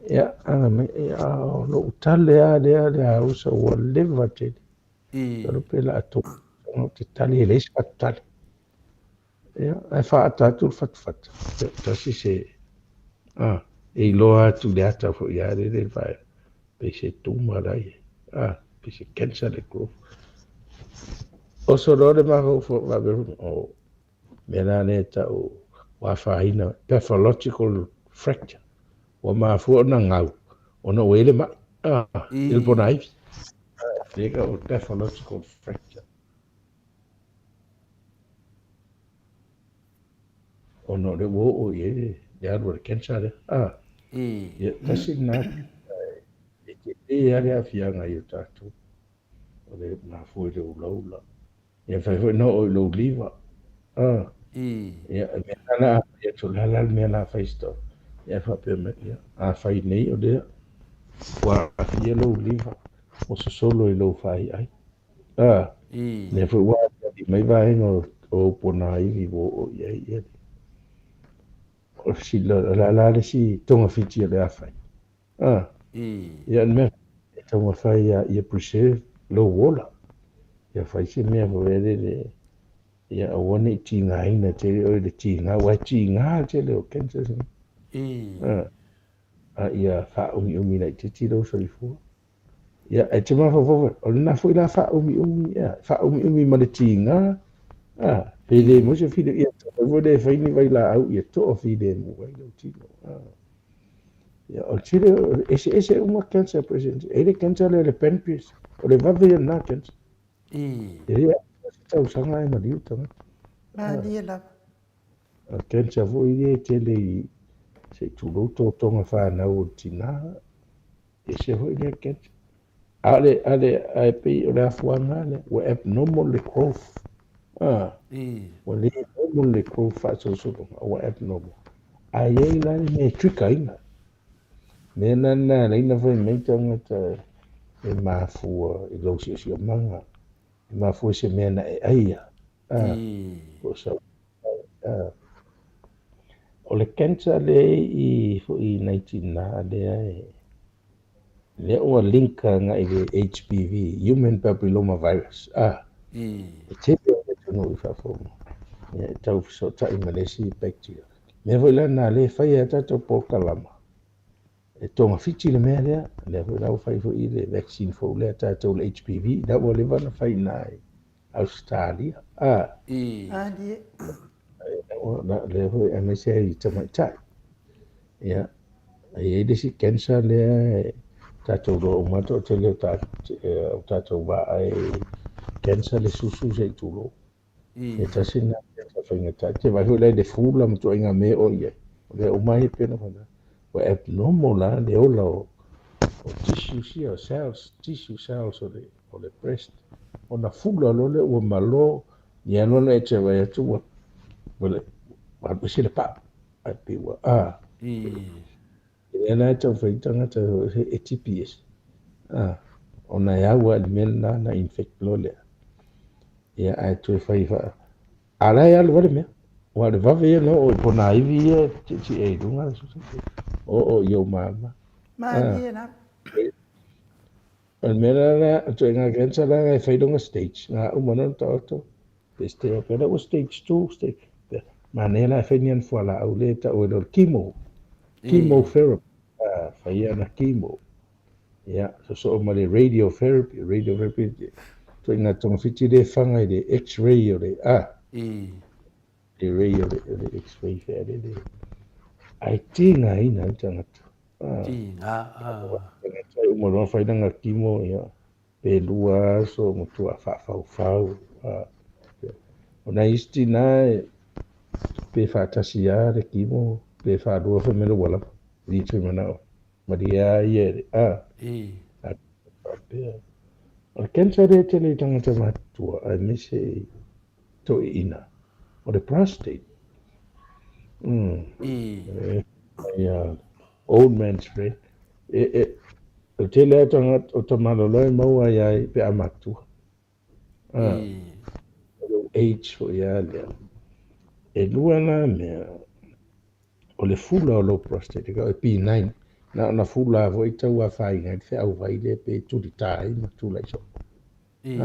Ia, aga mai, ia, o lou tale lava lea le ausa ua leva tele. Masalo pe la tou ou te tali e leai se fatu tali. Ia, ae faaata atu le fatufatu. Ia, tasi se, a, e iloa atu i le ata foi ia le le vae, pei se tumor la i ai. A, pei se cancer le growth. Oso loa le mafaufau faapea, o, mea la lea e tau ua afaina, pathological fracture. Ua mafua ona gau, ona ua i ai le mai, a, i le ponaivi. Lea o pathological fracture. Ona o lea ua oo i ai le alu a le cancer lea. A, ia, tasi lena e tele lava le aafiaga i o tatou, o le mafua i le ulaula. Ia mafai foi ona oo i lou liver. A, ia, o le mea lena a fai atu, o le a la le mea o le a fai se Ia ae faapea mai, ia, a fai nei o lea ua aafia lou liver, ua sosolo i lou faiai. A, lea foi ua aliali mai vaega o ou ponaivi ua oo i ai ia o le a la le isi togafiti o le a fai. A, ia o le mea e taumafai ia preserve lou ola. Ia fai se mea foi lele ia aua ne i tigaina tele oe i le tiga, aua e tiga le tele o cancers nei. A, a ia faaumiumi laitiiti lou soifua. Ia, e te mafaufau foi, o lena foi la faaumiumi, ia, faaumiumi ma le tiga, a, pe le maua se fili, ia, tatau foi lea e fai ni vailaau ia toafilemu ai lou tino. A. Ia, o le tele, eseese uma cancer present. E i ai le cancer lea o le pancreas, o le vave ia lena cancer. E le atoa se tausaga ae maliu le tagata. Malie lava. O le cancer foi ia e tele i, se i tulou totoga fanau o le tina. Ese foi lea cancer. A o le, a le, ae pei o le afuaga lava lea, ua abnormal le growth. A, ua le normal le growth faasolosologa, ua abnormal. Ae i ai la le mea e trigger ina. Mea la lena e ala ai ona fai mai tagata e mafua i lou siosiomaga, e mafua i se mea na e aia. A, po o sau a. O le cancer lea e i foi i nai tina lea e lea ua link agai i le HPV, Human Papilloma Virus, a, e tele o le atunuu i fafo, ia, e tau fesootai ma le isi bacteria. Mea foi la lena lea e fai ai tatou polokalama, e togafiti le mea lea, lea foi la ua fai foi le vaccine fou lea tatou le HPV, la ua leva ona fai i ina i Ausetalia. A, lea foi aemaise ai i tamaitai. Ia, e i ai le isi cancer lea e tatou iloa uma le toatele o tatou vaai cancer le susu se i tulou. E tasi lena mea faigata. E te vaai foi la i le fula ma ituaiga mea o i ai. O lea uma ai e pei ona faapena. Ua abnormal la le ola o tissues ia, cells, tissue cells o le o le breast, ona fula loa lea ua malo, ia loa na e te vaai atu ua ua alu ese le pau, ae pei ua a. Lea la e taumafai ai tagata e tipi ese, a, ona e au lava i le mea lena ona infect loa lea. Ia ae toe fai faa, a o la e alu lava le mea, aua o le vave ia ona oo i ponaivi ia e tietie i luga le susu, oo i ou mama. Malie lava. O le mea la lea, o ituaiga cancer la e fai lona stage, na uma loa ona taoto, pe stage, pe la ua stage 2, stage, manaia la e fai ni ana fualaau lea e tau ai loa o le chemo, chemotherapy, fai ana chemo, ia, sosoo ma le radiotherapy, radiotherapy, ituaiga togafiti lea e faga i le x-ray o le, le ray o le x-ray fea lele, ae tigaina ai le tagata. Tiga, Tagata e uma loa fai lana chemo, ia, pe 2 aso matua faafaufau. O nai isi tina e pe faatasi lava le chemo, pe faalua fai mai le ua lava, e le toe manao. Malie lava ia e le, faapea. O le cancer lea e tele i tagata matutua, aemaise i toeaiina, o le prostate. Ia, old man's friend. O le tele lava o tagata, o tamalolo e maua ai lava pe a matutua. O lou age foi lava lea. E lua la mea, o le fula o lou prostate, e tau e benign, na ona fula lava foi e tau afaina ai le feauvai lea pe tulita ai ma tulai soo. E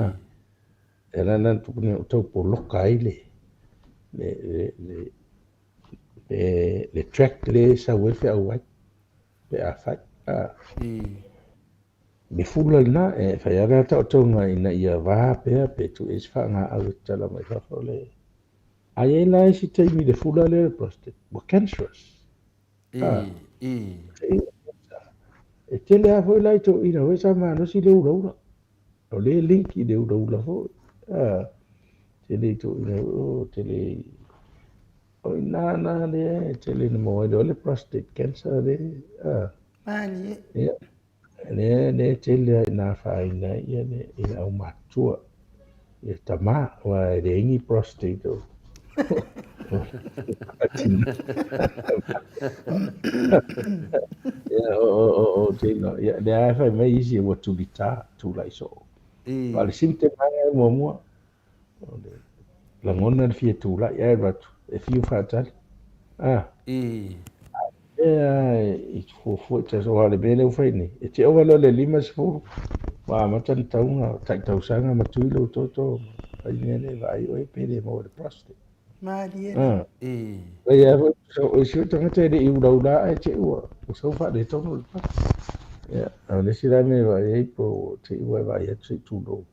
ala la ona tupu nei, o tau poloka ai le track lea e sau ai le feauvai pe a fai. Le fula lena, e fai lava le taotoga ina ia va pea pe tuu i ai se faagaau e tatala mai fafo le. A i ai la isi taimi i le fula lea o le prostate, ua cancerous. E tele lava foi la i toeaiina foi sa malosi le ulaula. O lea e link i le ulaula foi. Tele i toeaiina foi, tele i. O i ina na lea e tele ina maua ai loa le prostate cancer le, a. Malie. Ia, lea, lea e tele lava ina afaina ai ia le, i le aumatutua, ia tama, aua e leai ni prostate o, o tina. Ia, o, o, o, o tino, ia, lea lava e fai mai isi ua tulita, tulai soo. Aua o le symptom lava e muamua, O le lagona le fia tulai ae alu atu e fiu faatali. A. Lea i fuafua i te aua o le mea lea ua fai nei, e te ova loa i le 50 ua amata ona tauga tai tausaga ma tui lou toto ma fai mea lea e vaai oe pe le maua i le prostate. Malie. A. Fai lava foi o isi foi tagata e le i ulaula ae te i ua sau faaletonu le prostate. Ia, a o le isi la mea e vaai ai po ua te i ua e vaai atu se i tulou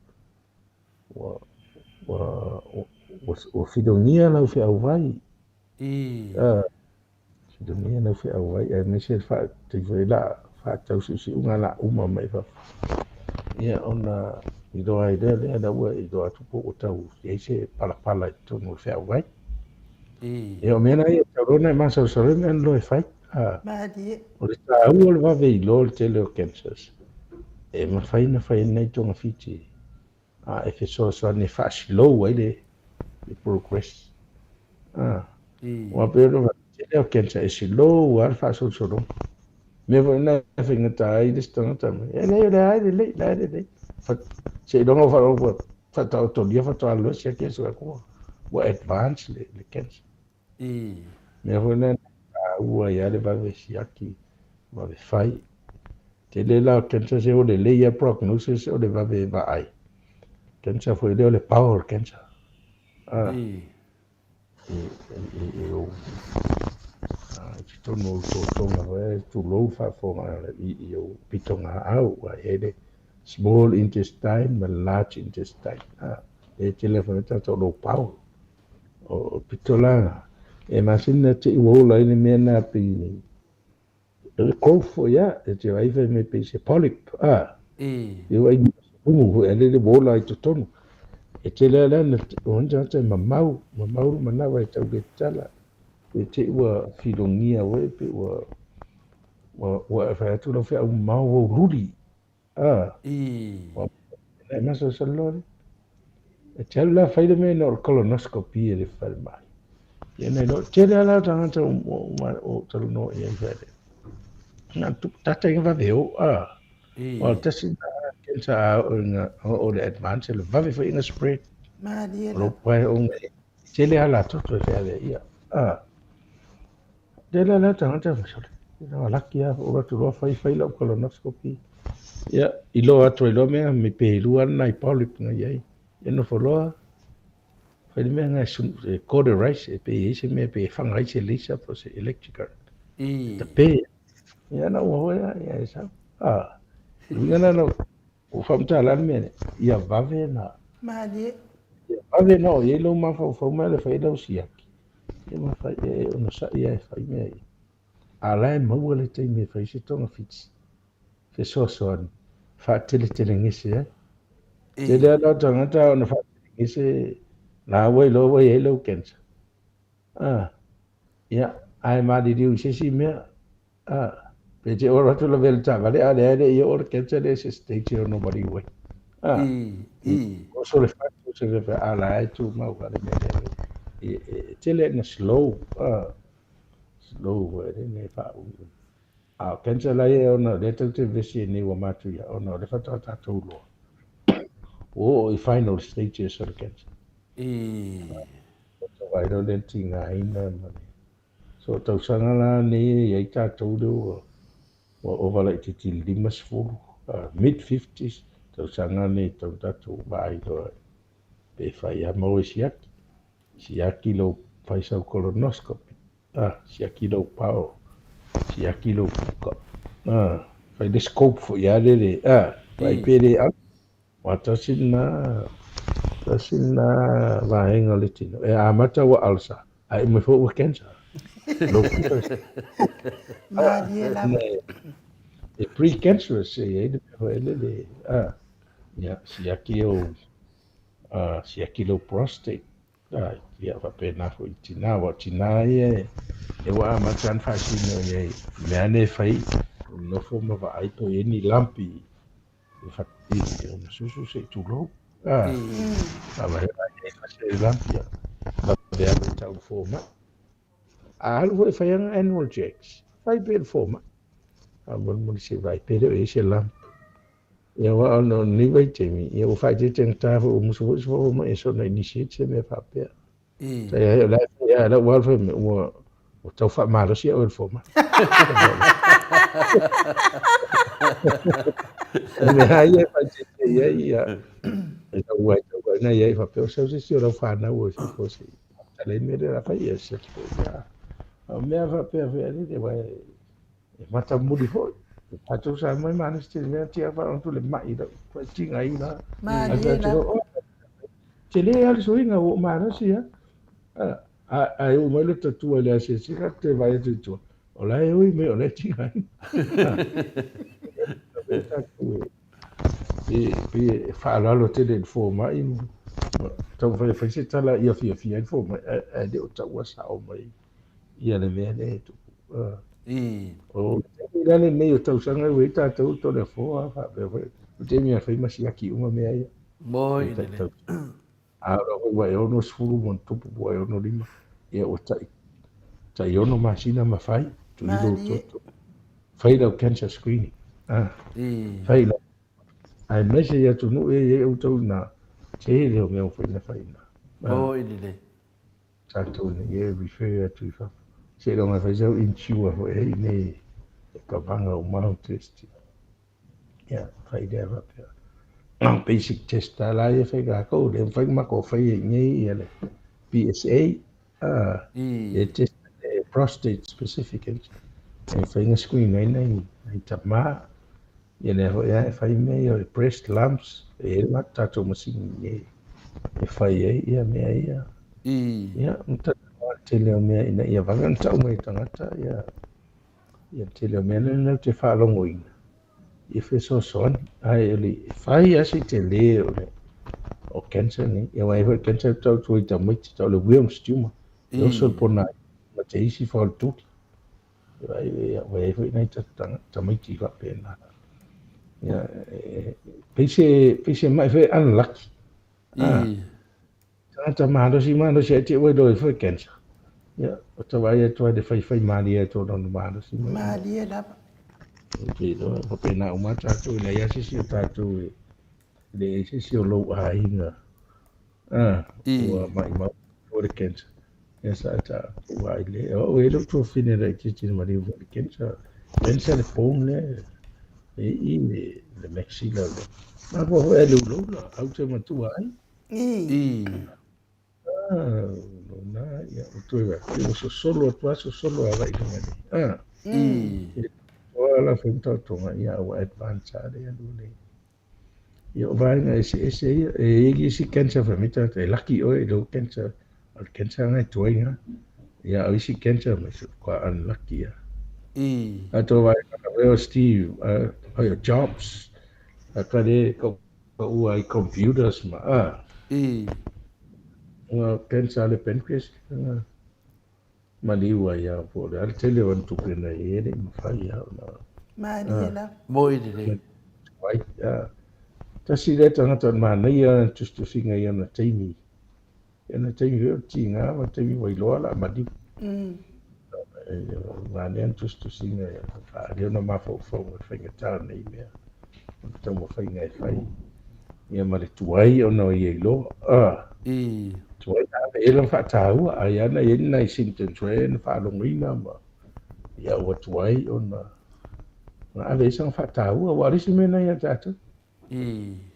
Ua, ua, ua, ua filogia lau feauvai. Ah, filogia lau feauvai, aemaise le faa, taimi foi la faatau siusiuga la uma mai fafo. Ia ona iloa ai lea, lea la ua iloa atu po ua tau i ai se palapala i totonu o le feauvai. Ia o mea la ia e tatau loa ona e masalosalo ai mea na loa e fai. Ah, Malie. o le taua o le vave iloa o le tele o cancers, e mafai ona fai ai nai togafiti a e fesoasoani e faa-slow ai le progress. Aua pei ona fai atu, tele o cancer e slow lava le faasolosologa. O mea foi na e faigata ai le isi tagata, e leai o lea lava e lelei, la e lelei. Seiloga ua faalogo ua faataotolia faatoa alu loa siaki aso atu ua advance le cancer. Mea foi lea taua ai lava le vave siaki, vave fai. Tele la o cancer se o lelei lava prognosis o le vave vaai. Cancer foi lea o le bowel cancer. Ah. I, i, i, ou, i totonu o ou totoga foi, tulou faafofoga i ou pitogaau, ua i ai le small intestine ma le large intestine. Ah, e tele foi tatou lou bowel. O pito la, e masani na te i ua ola ai le mea na pei le growth foi a, e te vaai fai mai pei se polyp, a. E vaai mumu foi a lele ua ola ai totonu. E tele a lea na o ni tagata e mamau, mamau le manawa e tau le tatala. Pe te i ua filogia oe pe ua ua fai atu lau feau mamao ua ou luli. A. E masalosalo loa lea. E te alu la fai le mea ina o le colonoscopy e le falemai. Ia na iloa, tele lava la o tagata o talanoa i ai fai le. Na tata ina vave o, a. O le tasi na cancer a o ina o le advance le vave foi ina spread. Malie la. O lo pai o ngai. Tele lava la toto e feavea ia. A. Tele lava tagata fai sole. Ina laki lava ou alu atu loa fai fai lau colonoscopy. Ia, iloa atu ai loa mea me pe lua nai polyp na i ai. Ia nofo loa fai le mea na e cauterize e pe i ai se mea pe e fanga ai se laser po o se electric current. Tape. Ia na ua hoe ia e sau. Ah, uiga na lau ua faamatala le mea lea, ia vave na. Malie. Ia vave na oo i ai lou mafaufau ma le fai lau siaki. Ia ma fai e onosai lava e fai mea ia. A o la e maua le taimi e fai ai se togafiti fesoasoani faateletelegese ai. Tele lava la o tagata ona faatelegese la ua iloa ua i ai lau cancer. A, ia, ae maliliu i se isi mea, a, pe te olo atu lavea i le taavale, a leai e le i oo le cancer lea i se stage e ono maliu ai. A, oso le fatu se mea faapea, a la e tumau lava le mea lea. E tele ina slow, a, slow foi lea e faaui. A o cancer la ia ona o lea tatou te vevesi ai nei ua matuia, ona o lea faatoa tatou iloa ua oo i final stages o le cancer. Ua vaai loa lea i le tigaina ma le... So o tausaga la nei e i ai tatou lea ua ua ova laitiiti i le 50, mid fifties, tausaga nei e tatau ona tatou vaai loa pe fai lava ma oe siaki. Siaki lou, fai sau colonoscopy, siaki lou pao, siaki lou puka, fai le scope foi lava lele, vaai pe le alo. Aua tasi lena, tasi lena vaega o le tino, e amata ua ulcer, ae uma ifo ua cancer. Lou puka. Malie lava. E pre-cancerous e i ai le mea foi lele, ia, siaki ou, siaki lou prostate. Ia faapena foi i tinā, aua o tinā ia e ua amata lava ona faasino i ai i mea nei e fai, nofo ma vaai po o i ai ni lump i ona susu se i tulou. Vaai i ai se lump, ia vave alu e tau i le fomai. A alu foi e fai ana annual checks, fai pea i le fomai. Faamolemole se i vaai pe le o i ai se lump. Ia aua ona o lenei vaitaimi, ia ua faaeteete-gata foi, ua musu foi se fomai e soona initiate se mea faapea. Tai ai o la e fai lava, lau alu fai mai, ua ua tau faamalosi au e le fomai. O mea lava ia e faaeteete i ai, ia, e tau ai tau ai na i ai faapea, o sau se isi o lau fanau o fafo se i faatala ai mea lea o le a fai, ia se atu foi. Ia, o mea faapea foi, aua e matamuli foi. O tatou Samoa e malosi tele mea tia faalogo le mai lau tigaina. Malie lava. Tele lava le suiga ua ou malosi lava. Ae oo mai le tatua i le asiasiga ou te vaai atu i tua, o la e ui mai o la e tigaina. Pei e faaaloalo tele i le fomai ma taumafai e fai se tala ia fiafia ai le fomai, ae le o taua sao mai ia le mea lea e tupu. O le taimi la lenei o tausaga ua i ai tatou Toleafoa faapea foi, o le taimi e fai ma siaki uma mea ia. Moi lelei. A o foi ua e 60 ma ona tupu po ua e 65, ia ua tai tai 6 masina ma fai, tui lou toto. Fai lau cancer screening. Fai lau. Aemaise i atunuu ia e i ai outou ina, tele o mea ua fai na fai ina. Moi lelei. Tatou nei e refer atu i fafo. Seiloga e fai sau insure foi ai nei e kavaga uma au test. Ia, fai lea faapea. Basic test lava la ia e fai kākou, le mafai ona matou faia i inei ia le PSA, e test le prostate specific antigen. E mafai ona screen ai nai tama. Ia lea foi lava e fai mea ia o le breast lumps, e i ai le tatou masini i e fai ai ia mea ia. Ia, o le tele o mea ina ia vave ona tau mai e tagata ia le tele o mea lea ou te faalogoina, ia fesoasoani. Ae o le fai lava si tele o le o cancer nei. Ia aua e i ai foi cancer tau atu i tamaiti, tau o le Wilms tumor. E oso le pona ma te isi faoletuli. Ua i ai foi nai tamaiti faapena. Ia, pei se, pei se mai foi unlucky. Tagata malosi, malosi ai te ua iloa ai foi cancer. Ia, o ta vaai atu ai le faifai malie atu o lona malosi mai. Malie lava. Ou te iloa, faapena uma tatou, e leai lava se isi o tatou e leai se isi o lou aiga ua maimau le cancer. Ia sa ta ua ai le o e lou tuafafine laitiiti na maliu foi i le cancer. Cancer le bone lea e i le maxilla le. Mafua foi a le uloula au te matua ai. Lona ia o toe vai ua sosolo atu lava sosolo agai i luga nei. Ua la foi taotoga ia ua advance lava le alu nei. Ia o vaega eseese ia, e i ai isi cancer fai mai tagata e lucky oe i lou cancer, o le cancer lena e tuai na. Ia o isi cancer mai se matua unlucky lava. A tou vaega na o Steve, ai o Jobs, a ka le ka ua i computers ma a. Ua cancer le pancreas na maliu ai a po o le a le tele o ana tupe na i ai e le i mafai lava ona Malie lava. Moi lelei. Tuai, a. Tasi lea tagata o le manaia lana tusitusiga i ona taimi. I ona taimi foi o le tiga ma taimi ua iloa o le a maliu. Manaia lana tusitusiga e faaali ona mafaufauga i le faigata o nei mea. O le taumafaiga e fai ia ma le tuai ona o ia iloa. Tuai ave i ai lana faataua, ai lava na i ai ni nai symptoms foi ia na faalogoina ma ia ua tuai ona na ave i ai sana faataua. Aua o le isi mea lena ia tatou.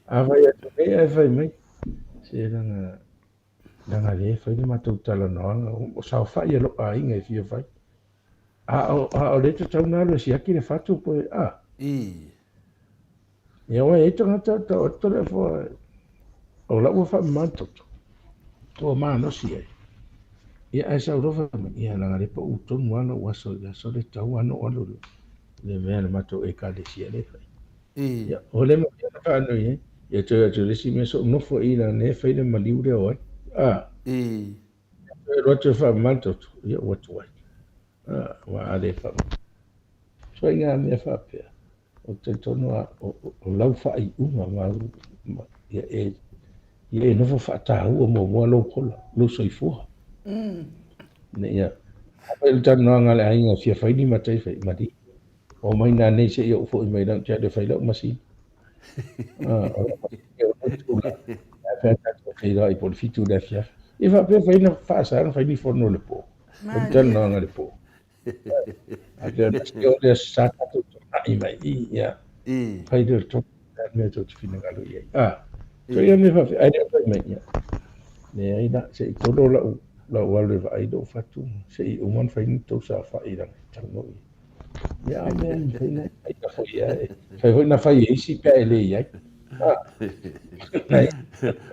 A fai atu nei ae fai mai, se leaga leaga o lea e fai le matou talanoaga, o saofai a lou aiga e fia fai. A o, a o lea e tatau ona alu e siaki le fatu po e, a. Ia aua e i ai tagata tau atu talefoa o lau ua faamama le toto, ua malosi ai. Ia ae sau loa fai mai, ia leaga o lea e pau tonu lava lou aso i le aso lea e tatau lava ona ou alu i le mea a le matou ekalesia lea e fai. Ia, o lea mea na faanoi ai, ia toe atu i le isi mea, so ou nofo i i leaga o lea e fai le maliu lea o ai. A. E alu atu e faamama le toto, ia ua tuai. Aua a le faamama. So i ngā mea faapea, ou te talitonu lava o lau faaiuga ma au, ia e, ia e nofo faataua muamua lou ola, lou soifua. Ina ia, afai o le talanoaga a le aiga e fia fai ni matai fai, malie. Omai nanei seia ou foi mai lau te alu e fai lau masini. O lau masini o lau tula. Ae pea tatou feiloai po o le 7 i le afiafi. Ia faapea fai na faasa ona fai ni fono i le po. O le talanoaga i le po. Ae pei o le o le aso sa tatou toanai mai i, ia. Fai lea o le tonu le mea tou te finagalo i ai. So ia mea faapea, ae le o fai mai, ia. Leai la, se i tolo lau, lau alu e vaai lou fatu, se i uma ona fai ni tou saofai leaga e tatau ona ou i ai. Ia a mea e mafai ona fai foi ia e fai foi na fai e isi pe a e le i ai.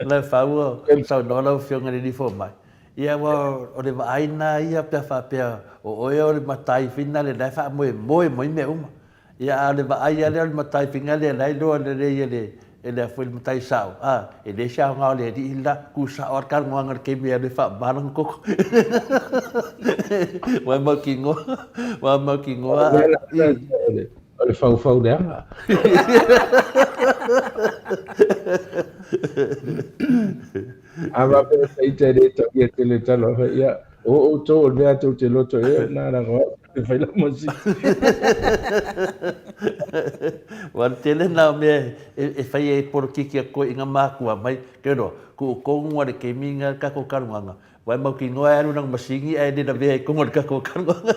La fau o saunoa lau Afioga i le alii fomai. Ia aua o le vaai lena ia pe a faapea o oe o le matai fina lea la e faamoemoe mo i mea uma. Ia a o le vaai lava lea o le matai fina lea la e iloa lelei e le e le a foi le matai sao, a, e leai se aoga o le alii le la, ku sao lava le talanoaga i le taimi e alu e faamama lana koko. Ua mautinoa, ua mautinoa. O le faufau leaga. A faapea e ita e le taulia tele talofa, ia, o outou o le mea tou te loto i ai, o lena leaga o au e fai lau masini. Ua le tele na o mea e fai ai polokiki a toeaiina matua mai, kero, tuu tonu a le taimi na le tatou talanoaga, ua e mautinoa e alu lana masini ae le lavea i totonu o le tatou talanoaga.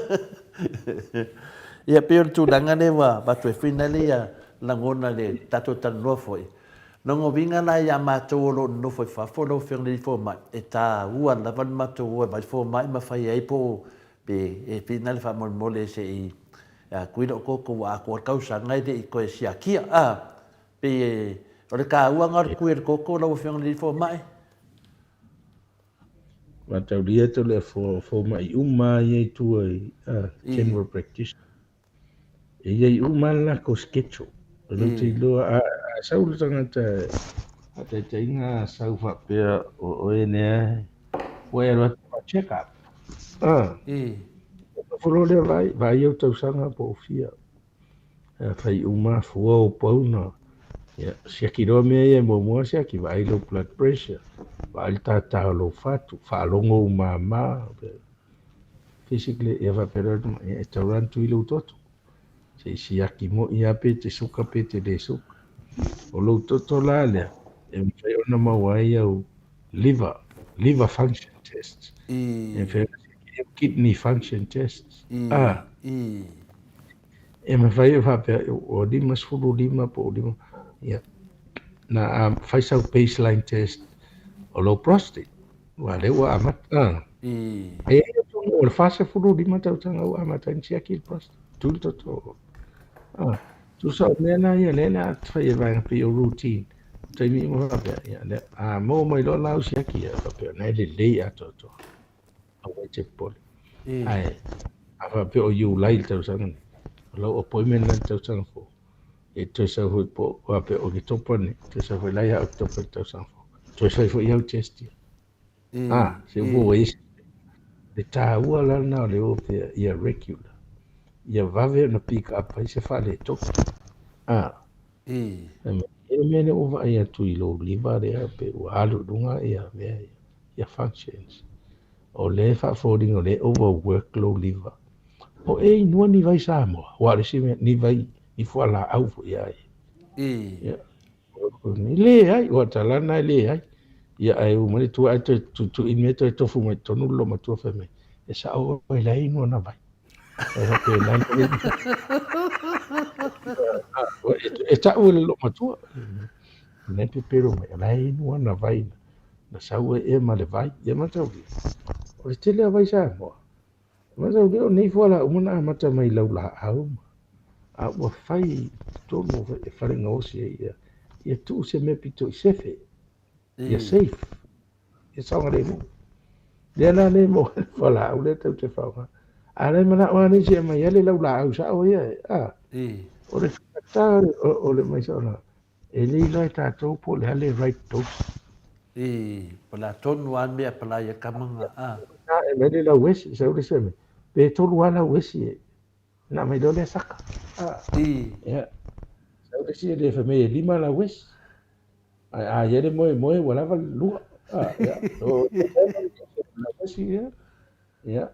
Ia pei o le tulaga lea ua avatu ai foi nale ia lagona i le tatou talanoa foi. Lona uiga la ia matou o lo o nonofo i fafo lau Afioga i le Alii Fomai, e taua lava le matou o e vaai fomai ma fai ai po o pe e pina le faamolemole se i tui lou toto ua atoa le tausaga e le i toe siakia. A, pei e, o le taua lena o le tui o le toto lau Afioga i le Alii Fomai. Mataulia atu le fomai uma ia i tua i general practitioner. E i ai uma le latou schedule. O lea ou te iloa, a sau le tagata, faataitaiga a sau faapea o oe lea ua e alu atu e check up. Nofo loa lea vaai, vaai ou tausaga po o fia. Fai uma fua o pauna. Ia, siaki loa mea ia e muamua siaki, vaai lou blood pressure, vaai le tata o lou fatu, faalogo ou mama. Physically, ia faapea loa atu mai, e tatau la ona tui lou toto. Se i siaki moi lava pe te suka pe te le suka. O lou toto la lea, e mafai ona maua ai au liver, liver function test. E mafai ona siaki au kidney function test. Ah. E mafai ona faapea, ua 55 po o 5, ia, na a fai sau baseline test o lou prostate. Aua o lea ua amata. E i ai tonu o le 45 tausaga ua amata ai ona siaki le prostate. Tu le toto. Tusa o mea na ia lea na fai e vaega pei o routine. O taimi uma faapea, ia, lea, a maua mai loa la au siaki, ia, faapea, na e lelei atoatoa. Aua e te popole. Ae, a faapea o Iulai le tausaga nei, o lau appointment la le tausaga fou. E toe sau foi po, faapea o Oketopa nei, toe sau foi la ia Oketopa i le tausaga fou. Toe fai foi au test ia. Ah, se ua i le tāua la lena o le o pea ia regular. Ia vave ona pick up ai se faaletonu. Ah. E mea lea ua vaai atu i lou liver lea pe ua alu i luga ia mea ia, ia functions. O lea e faafoliga o lea e overwork lou liver. O e inua ni vai Samoa, aua o le isi mea, ni vai, ni fualaau foi a ia. Ia, leai, ua talana e leai. Ia, ae uma le tua ae toe tuitui mea toe tofu mai totonu le loomatua fai mai, e sao oe la e inu ana vai. E faapena le E tau e le loomatua. Na e pepelo mai, o la e inu ana vai. Na sau ai ea ma le vai. Ia mataulia, o le tele o vai Samoa, Mataulia o nei fualaau uma na amata mai lau laau ma a ua fai i totonu e fale gaosi ai ia ia tuu se mea pito i sefe ia safe ia saogalemu. Lea la le maua ai le fualaau lea tou te faaaoga. A le manao lava nisi e aumai ai le laulaau sao ia a o le faigata o le aumai sao laau e le iloa e tatou po o le a le right dose. I, pala tonu a mea pala ia kamanga, a. Na e mai le lauesi, sau le isi fai mai, pe tolu a lauesi e, na aumai loa lea saka. A. I. Ia, sau le isi e fai mai e lima lauesi. Ae a i ai le moemoe ua lava le lua. A, ia, o lauesi ia, ia,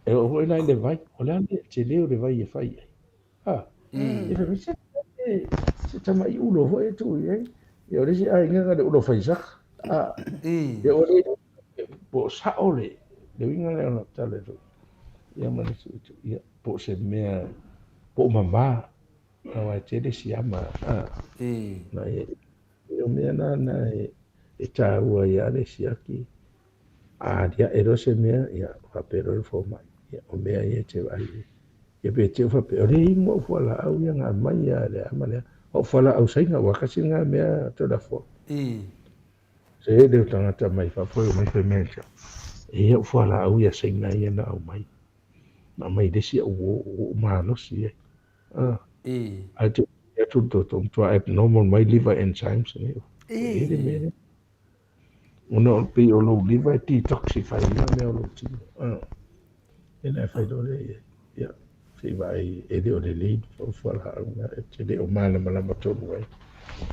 e oo foi la i le vai, o le a le tele o le vai e fai ai. A, e fai mai se se tamai ulo foi e tuu i ai. Ia o le isi aiga na o le ulo fai saka. A, ia ua le po o sao le le uiga lea o lau tala e fai. Ia ma le isi itu, ia po o se mea po o mama aua e tele siama a. Na e o mea na na e taua ai lava le siaki. A aliae loa se mea, ia faapea loa le fomai, ia o mea ia e te vaai i ai. Ia pe te i faapea, o lea e inu au fualaau ia na aumai lava e le a ma le a. O au fualaau Saina aua tasi lena mea Tulafono. Tele o tagata mai fafo e omai fai mai ia te au, e i ai au fualaau ia Saina ia na aumai. Na aumai i le isi au uo ua ou malosi ai. Ae te atu le toto, matua abnormal mai liver enzymes nei. E i ai le mea lea. Ona o pei o lou liver e detoxify ina mea o lou tino. Ina e fai loa lea i ai. Ia, se i vaai e le o lelei le fualaau na, e te le o malamalama tonu ai.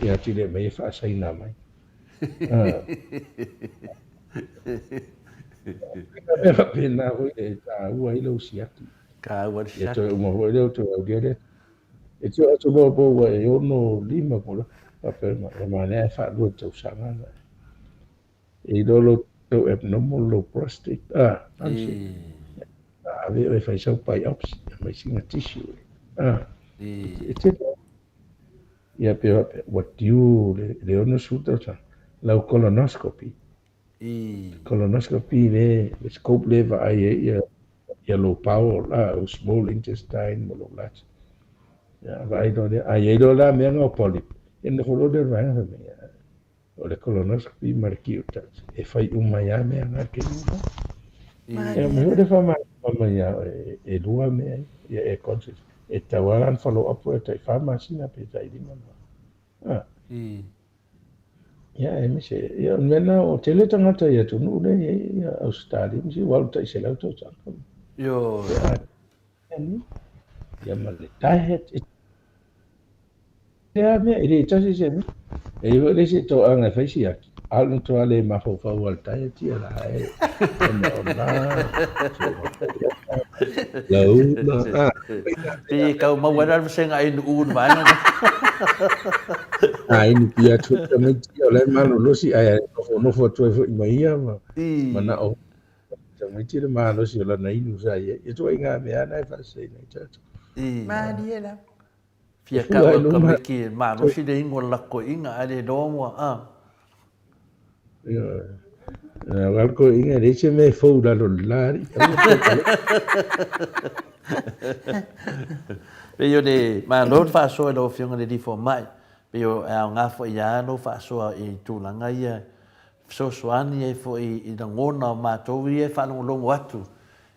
Ia atili aumai e faasaina mai. Mea faapena foi e taua ai lou siaki. Taua le Ia siaki. toe uma foi lea o toe aulia lea. E te atu loa po ua e ono lima po o le a, faapea mai, e manaia ae faalua i le tausaga na. E iloa lou tau abnormal lou prostate, ah, function. A ave oe e fai sau biopsy, aumai sina tissue e, ah, e tele. Ia pe faapea, ua due le, le 60 tausaga, lau colonoscopy. Colonoscopy le, le scope le vaai ai ia ia lou bowel, a, o small intestine ma lou large. Ia, vaai loa lea, a i ai loa la mea na o polyp, ia nofo loa lea o le vaega fai mai, o le colonoscopy ma le QTouch, e fai uma ai lava mea na i le taimi lena. Ia, ma foi le faamalamalama ia oe, e lua mea ia, ia e conscious, e tatau lava la ona follow up oe tai fa masina pe tai lima ma. A. Ia, aemaise, ia, o le mea lena, ua tele tagata i atunuu lea e i ai ia Ausetalia, ma ua alu tai 100 tausaga. Ioe. Ia, ma le diet, e tele lava mea, e le tasi se mea. E i ai foi le isi toaga e fai siaki, alu na toa le mafaufau lava i le diet ia la e, ona o la, launa, a. Pei e tau maua ai la le vasega inu u i le vaega lea. A inu pia atu foi tamaiti o la e malolosi ae nofonofo atu ai foi ma ia ma manao tamaiti le malosi o lana inu sa i ai. E ituaiga mea lava na e faaseseina ai tatou. Malie lava. Fia kau e tamaiti e malosi le inu o le lakoiga ae le iloa ua a. Ioe. Aua le koiga e leai se mea e fou i lalo o le la alii. Aua le tau Pei o le malo le faasoa i lau Afioga i le Alii Fomai. Pei o e aoga foi lava lou faasoa i tulaga ia e fesoasoani ai foi i lagona o matou ia e faalogologo atu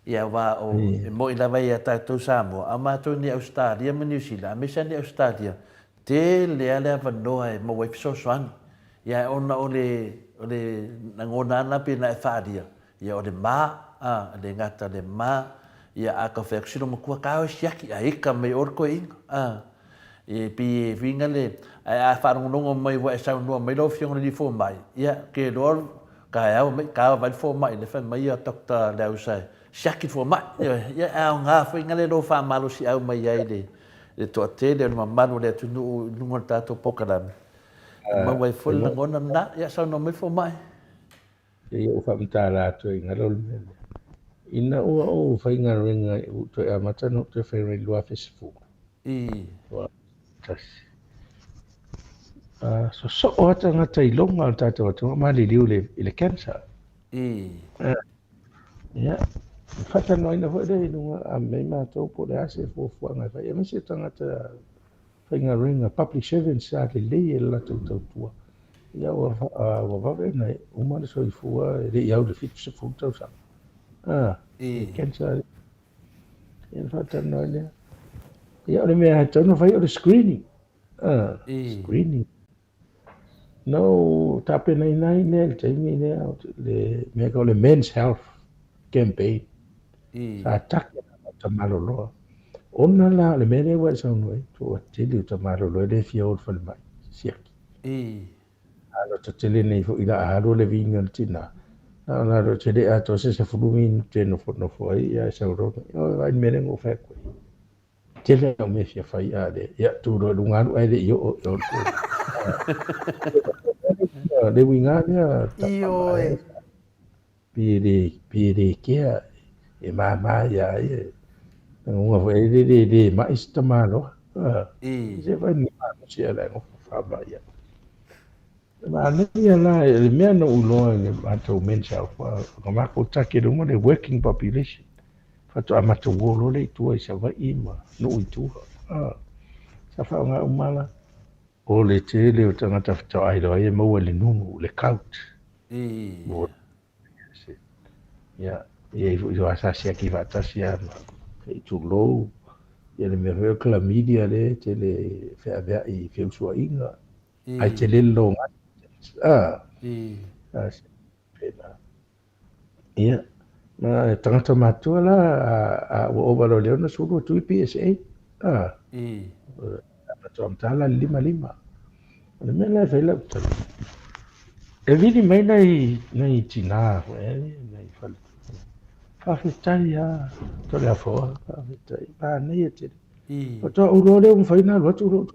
Ia aua o, e moni lava ia tatou Samoa, a o matou nei Ausetalia ma Niu Sila, aemaise lava nei Ausetalia, tele lava le avanoa e maua ai fesoasoani. Ia ae ona o le, o le lagona lava lena pei ona e faaalia, ia o le ma, a, e le gata le ma, ia a tau fai atu si loomatua, ta o e siaki, ae ita mai oe le toeaina, a. E pei e uiga le, ae a faalogologo mai ua e saunoa mai lau Afioga i le Alii Fomai, ia, ke iloa taeao mai, ta vaai le fomai lea fai mai a Doctor Leausa e siaki le fomai. Ioe, ia e aoga foi na le lou faamalosiau mai ai le, le toatele o le mamalu o le atunuu i luga o le tatou polokalame. E maua ai foi le lagona lena. Ia saunoa mai le fomai. Se i ou faamatala atu ai galo le mea lea. Ina ua ou faigaluega ua ou toe amata ona ou toe faigaluega i le 2010. 2011. Sosoo lava tagata i luga o le tatou atunuu maliliu i le cancer. Ia, faatalanoaina foi lea i luga a mei matou po o le a se fuafuaga e fai, aemaise tagata faigaluega public servants sa lelei e le latou tautua. Ia ua, ua vave ona uma le soifua e le i au i le 70 tausaga. Ah, e cancer. Ia na faatalanoa ai lea. Ia o le mea e tatau ona fai o le screening. Ah, screening. Na ou tapenaina ai lea i le taimi lea, le mea o le Men's Health Campaign. Sa take lava o tamaloloa. Ona la o le mea lea ua e saunoa ai, toatele o tamaloloa e le fia o i le falemai, siaki. A lota tele nei foi la a alu le viiga o le tina, na ona alu atu e le atoa se 10 minute e nofonofo ai, ia e sau loa, oi vaai i le mea lea na ou fai atu ai. Tele au mea e fia fai a le, ia tu loa i luga alu ae le i oo i o le Le uiga lea Ioe. Pi e le, pi e le kea, e māmā ia ia. Lagona foi e le le le mai se tamaloa. Se vai ni malosi a le ngofo wha ia. Manaia la, le mea na ou iloa i le matou Men's Health, na matou take luma le working population. Faatoa matou o loa lea i tua i Savaii ma nuu i tua. Sa faaaoga uma la. O le tele o tagata faatoa iloa ai e maua i le nunu, le gout. Ia, e i ai foi so sa siaki faatasi lava ma se i tulou. Ia le mea foi o chlamydia lea e tele feaveai i feusuaiga. Ae tele le long pena. Ia, ma tagata matutua la, a ua ova loa i le 60 ua tui PSA. Faatoa amata la i le 55. O le mea la e fai lau tala, e vili mai nai, nai tinā foi e, nai faletua. Faafetai lava, Toleafoa, faafetai, manaia tele. Faatoa ou iloa lea ua mafai ona alu atu lou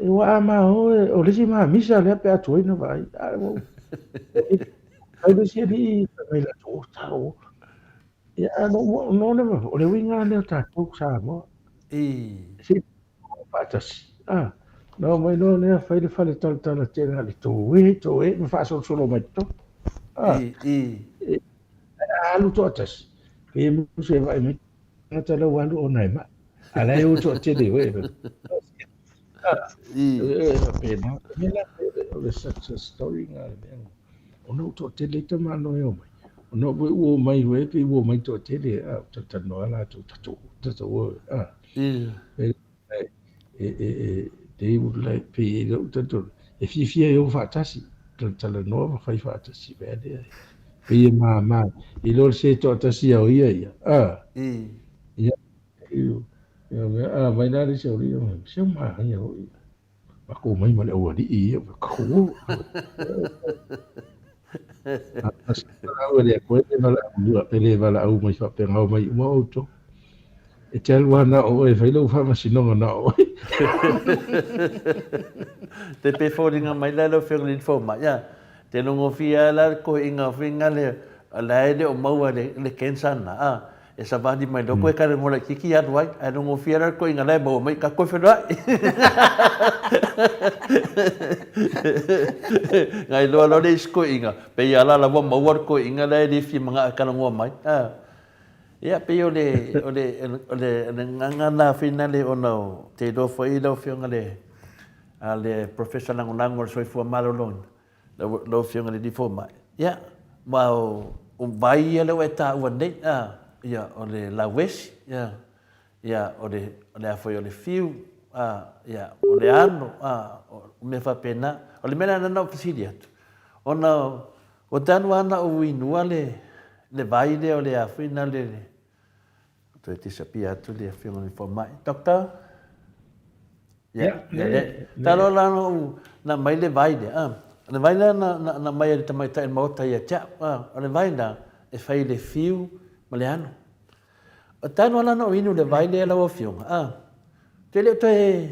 Ua a ma o, o le isi mamisa lea pe a tuai na vaai. Ai le isi alii fai mai latou, o tau. Ia, a no, no le, o le uiga lea o tatou Samoa. Se faatasi. Ah, na omai loa lea fai le fale talatala tele le toe, toe, ma faasolosolo mai totonu. Ah, e, alu toatasi. Pe musu e vaai mai tagata la ua alu ona e mai. A la e o toatele oe. E faapena. O le success story na le mea. Ona ua toatele ai tamaloa e omai. Ona ua ua omai oe pe ua omai toatele a talatalanoa latou tatou tatou o a. E e e they would like pe e lou talitonu e fiafia e o faatasi talatalanoa ma fai faatasi mea lea. Pei e māmā i lo le se toatasi o ia ia. A. Ia a mai la le isi au alii, se o manaia foi. Makou mai ma le aualii ia, kako. A le Atua e le valaau, e le valaau mai faapena, o mai uma outou. E te alu lava na o oe e fai lau faamasinoga na o oe. Te pe foliga mai la lau Afioga i le Fomai, ia, te nogofia ai la le koiina faiga lea, la e le o maua le cancer na, a. E savali mai loa koe kare mo laitiiti alu ai, ae nogofia la le toeaina la e maua mai ka koe fenoai. Na iloa loa le isi toeaina, pei a la la ua maua le toeaina la e le fia manao e talanoa mai. Ia pei o le, o le, o le, o le agaga na finale ona o te iloa foi lau Afioga le, a le Professor Lagolago o le Soifua Maloloina, Lau Afioga i le Alii Fomai, ia, ma o vai ia lea ua e taua nei, a, ia, o le lauesi, ia, ia, o le, o le a foi o le fiu, a, ia, o le ano, a, o mea faapena. O le mea lea na ou fesili atu, ona ua talu lava ona ou inua le, le vai lea o le a foi na le, Toe disappear atu le afioga i le fomai. Doctor? Yeah, yeah, yeah. Talo la na ou na mai le vai lea. Ah, le vai lea na, na, na mai e le tamaitai i le maota ia te au. Ah, o le vai la e fai i le fiu ma le ano. O talu ala na ou inu le vai lea lau afioga. Ah, te le o toe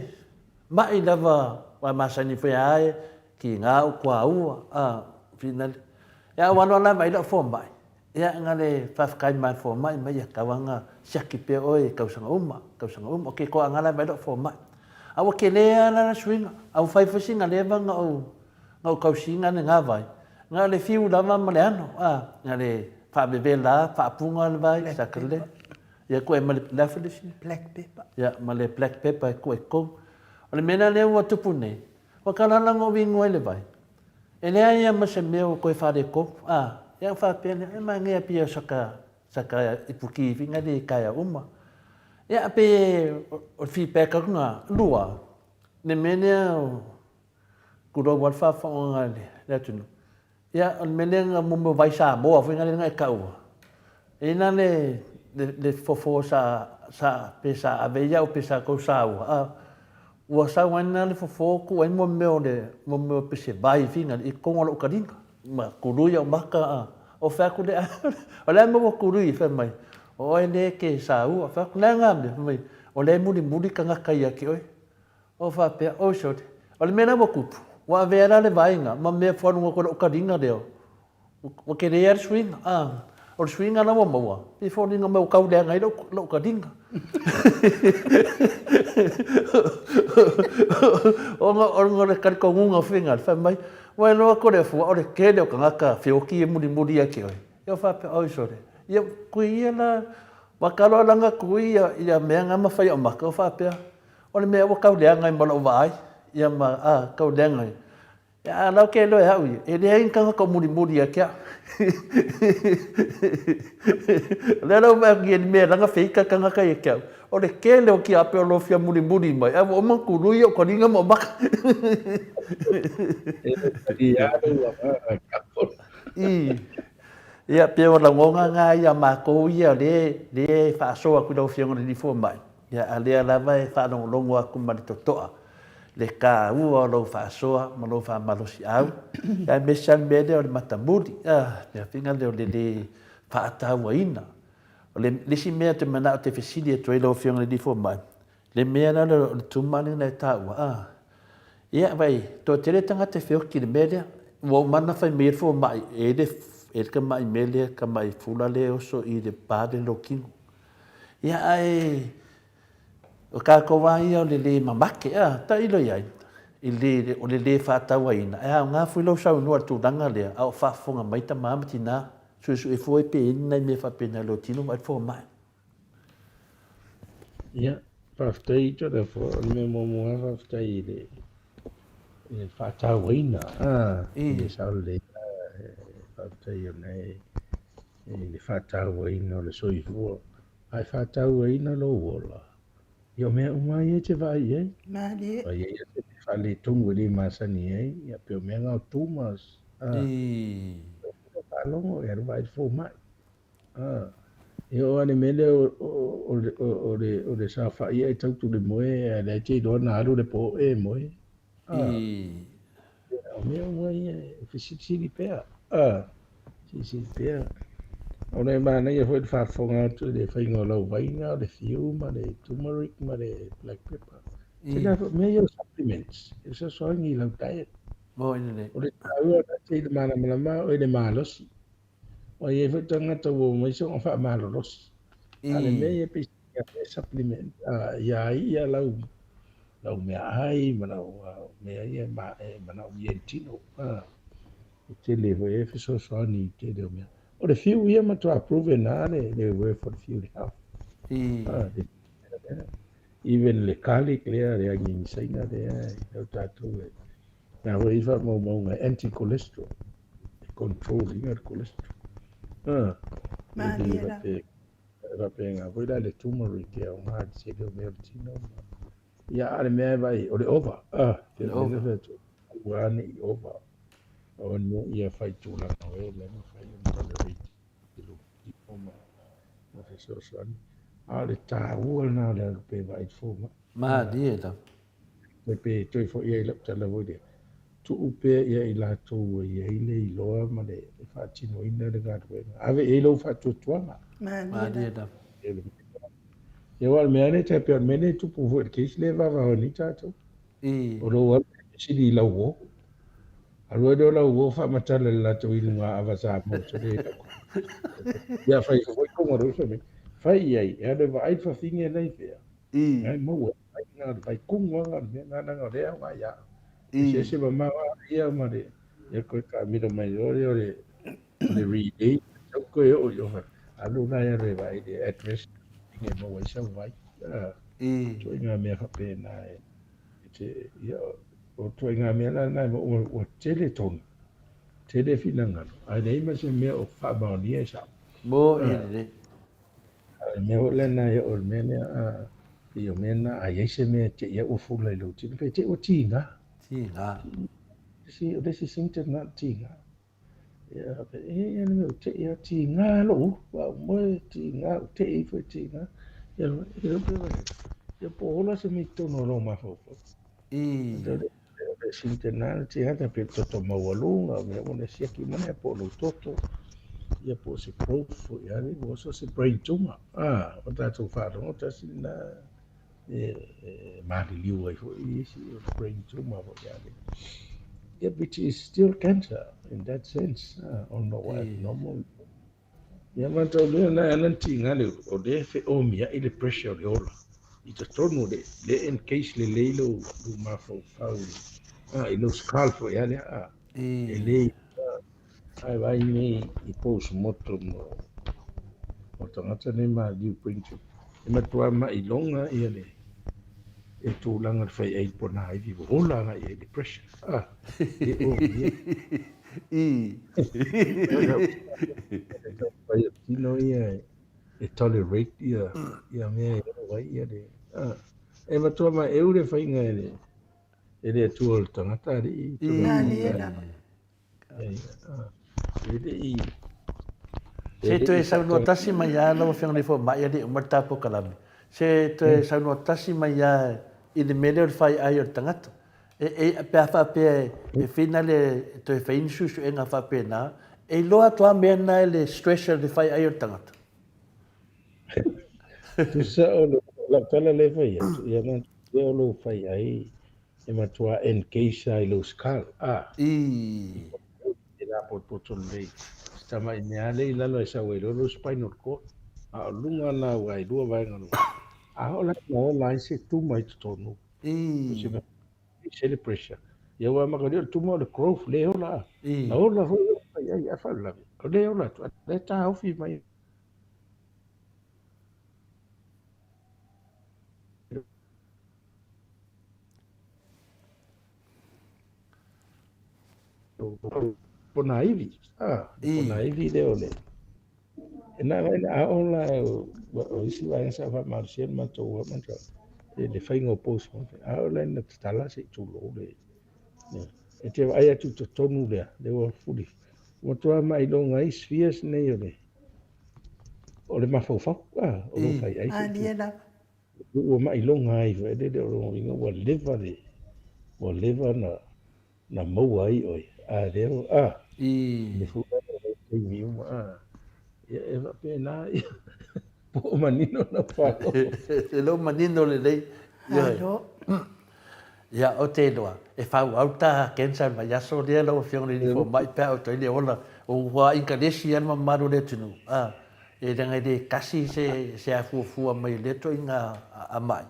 mai lava wa masani foi a e ki ngā o kua ua. Ah, finale. Ia, ua alo ala vai lau fomai. Ia, nga le faafetai mai fomai mai ia tauaga siaki pea oe i tausaga uma, tausaga uma. O ke toaga la mai lou fomai. A ua tele a la la suiga. A ua fai foi sina leva na ou, na ou tausiga le nga vai. Nga le fiu lava ma le ano, a, nga le faavevela, faapuga le vai, sa ka le. Ia koe ma le, le a foi le isi? Black pepper. Ia, ma le black pepper e koe kou. O le mea la lea ua tupu nei, ua kalala na ou inua i le vai. E leai a ma se mea ua toe faaletonu, a, ia ona faapea lea, e manaia pea o saka, saka ipu kiwi nga le taea uma. Ia, pei e, o le feedback atu na, lua, Le mea lea o tulou lava le faafofoga a le atunuu, ia o le mea lea mo mea o vai Samoa foi lea na e taua, e i ai la le fofo sa, sa, pe sa ave i au pe sa tou saua, a, ua sau ai la le fofo tuu ai mo mea o le, mo mea o pese vai finale i totonu o lou taliga, ma tului au maka, a. Ou fai atu lea, o le a le mea ua tului ai? Fai mai, o oe lea e te saua. Fai atu, o le a lena mea? Fai mai, o lea e mulimuli tagata ia te oe. Ou faapea, oi sole, o le mea la ua tupu, ua avea la le vaega ma mea fualuga atu i lou taliga lea, ua tele lava le suiga. A, o le suiga la ua maua, e pei e foliga mai ua tau leaga ai lou taliga. Ona o le talitonuga foi lena, fai mai, ua iloa atu le fua o le tele o tagata feoti e mulimuli ia te oe. Ia ou faapea, oi sole, ia kui ia la, ua talo lana tui ia mea na ma fai au maka, ou faapea, O le mea ua tau leaga ai ma lou vaai, ia ma, a, tau leaga ai. Ia, a la ou te iloa e au ia, e leai ni tagata o mulimuli ia te au. O lea la ua vaai atu i ni mea leaga feita tagata ia te au. O le tele o tiape o lo o fia mulimuli mai, ae ua uma ona tului ou taliga ma ou maka. E le talia lou agaga tapo. I. Ia, pei o lagona na ia matou ia lea, lea e faasoa atu i lau Afioga i le Alii Fomai. Ia, a lea lava e faalogologo atu ma le totoa le taua o lou faasoa ma lou faamalosiau, aemaise lava le mea lea o le matamuli, a, le afiga lea o le lē faatauaina. O le isi mea ou te manao ou te fesili atu ai lau Afioga i le Alii Fomai, le mea la lea o le tuma lea na e taua, a, ia, vaai, toatele tagata e feoti i le mea lea. Ua uma ona fai mai ai le fomai, e i ai le tamai mea lea, tamai fula lea e oso i le pa lea i lou tino. Ia ae o tatou lava ia o le lē mamake, a, tailo i ai, i le, o le lē faatauaina, e aoga foi lou saunoa i le tulaga lea, a o faafofoga mai tama ma tina, suesue fua ai pe i ai ni nai mea faapena i lou tino vaai le fomai. Ia, faafetai i Toleafoa, o le mea muamua lava faafetai i le, i le faatauaina, a, i le sao lelei, faafetai ona e i le faatauaina o le soifua, ae faatauaina lou ola, ia o mea uma ia e te vaai i ai. Malie. Ua i ai se mea faaletonu e le masani ai, ia pei o mea na o tumors. A, I. Faalogo, e alu vaai i le fomai. A, e oo lava i le mea lea o, o, o, o, o le, o le saofai e tau tu le moe, a o lea e te iloa na alu le po e moe. I. O mea uma ia e fesilisili pea. A, silisili pea. O le manaia foi le faafofoga atu i le faiga o lau vaiga, o le fiu ma le turmeric ma le black pepper. Tele lava mea ia o supplements e fesoasoani i lau diet. Mo i lelei. O le taua na te i le malamalama o i le malosi. Ua i ai foi tagata ua omai soona faamalolosi. A o le mea ia pei e supplement ia ai ia lau lau meaai ma lau mea ia e manaomia e le tino. E tele foi e fesoasoani i tele o mea. O le fiu ia matua proven lava le le worth o le fiu i le health. Even le garlic lea, le aniani Saina lea, o tatou e na foi i faamaumauga anti cholesterol. E control ina le cholesterol. Malie la. E faapena foi la le turmeric e aoga i le tele o mea o le tino. Ia, a o le mea e vaai, o le ova. Ah, o le ova. Aua ne i ova. Aua ne i ia fai tulaga o e le mafai ona tolerate i lou tino ma ma fesoasoani. A o le taua lena o le alu pea e vaai i le fomai. Malie lava. Toe pe toe foi ai lau tala foi lea, tuu pea ia i latou ua i ai le iloa ma le faatinoina le galuega. Ave i ai lou faatuatuaga. Malie lava. Ia aua o le mea lea e tai pei o le mea lea e tupu foi i le case lea e vavao ai nei tatou. O lou alu e fesili i lau uo. Alu ai lea o lau uo faamatala i le latou inuga ava Samoa tele i lau. Ia fai foi tonga lou fai mai. Fai i ai, e alu e vaai le fafine la i fea. Ngai maua ai na o le vai kumu lava le mea lena leaga o lea e aoga ia au. Eseese mamao lava ia ma le ia koe taamilo mai o le o le o le relay sau koe oo i o alu la e alu e vaai le address ina e maua ai sau vai. Ituaiga mea faapena e te ia o ituaiga mea la na e maua ua tele tonu tele finagalo ae leai ma se mea o faamaonia e sao. Mo i lelei. A o le mea foi lena e oo i le mea lea. Pei o mea na, a i ai se mea e te i au ua fula i lou tino, pe te i ua tiga. Tiga. O le isi symptom na, tiga. Ia, pe e ia le mea ua te i au, tiga lou ulu, a ou moe, tiga, ou te i ifo e tiga. Ia, ia, ia po o ola se mea i totonu o lou mafaufau. I. O le symptom na, le tiga, ta pe toto maualuga, o mea uma na siaki uma lea, po o lou toto, ia po o se growth foi, ia, ua oso se brain tumor. A, o tatou faalogo tasi lena e maliliu ai foi isi o le brain tumor foi ia le. Yeah, which is still cancer in that sense, ona ua abnormal. Ia matou lea na ana tiga le o lea feomiai le pressure o le ola i totonu o le le encase lelei lou lou mafaufau a i lou skull foi a lea a e le Ae vaai nei i postmortem o tagata nei maliu printed e matua mailoga ia le e tulaga le fai ai pona ivi ua ola agai i ai le pressure a e omia I. Fai o tino ia e tolerate ia ia mea e oo ai ia le a e matua maeu le faiga e le e le Atua o le tagata alii Malie lava. Se toe saunoa tasi mai lava lau Afioga i le Fomai alii uma le ta polokalame. Se toe saunoa tasi mai lava i le mea lea o le fai ai o le tagata. E, e, pe a faapea e fina le toe fai ni suesuega faapena, e iloa atu lava mea na e le stress o le fai ai o le tagata. Tusa o lau tala lea e fai atu, ia na o lou fai ai e matua encase lava i lou skull, a. I. E lapotopoto lelei. Si tamai mea lava lea i lalo e sau ai loa lou spinal cord, a o luga la aua e lua vaega o lou. A oo la ina ola ai se tuma i totonu, I. se mea e ese le pressure. Ia aua makalia o le tuma o le growth lea e ola a. I. Na ola foi lou fai ai, ae faalavelave, o lea e ola atu, a o lea e taofi mai. Pona ivi, a, pona ivi lea o le e na vaai a oo la o isi vaega sa faamalosia le matou e le faiga o postmortem, a oo la ina tatala se i tulou le e te vaai atu i totonu lea, lea ua fuli, ua matua mailoga ai spheres nei o le o le mafaufau, a, o lo o fai ai se i Malie lava. Ua mailoga ai foi lele o lona uiga ua leva le ua leva na na maua ai oe a lea a I. le fu taimi uma a ia e faapena ia po o manino lau faalogo. E le o manino lelei. Ioe. Alo. Ia, ou te iloa, e faaauau ta cancer i le vaiaso lea lau Afioga i le Alii Fomai pe a ou toe le ola. Ua inkalesi lava le mamalu o le atunuu, a, e leaga e le tasi se, se afuafua mai i lea ituaiga amai,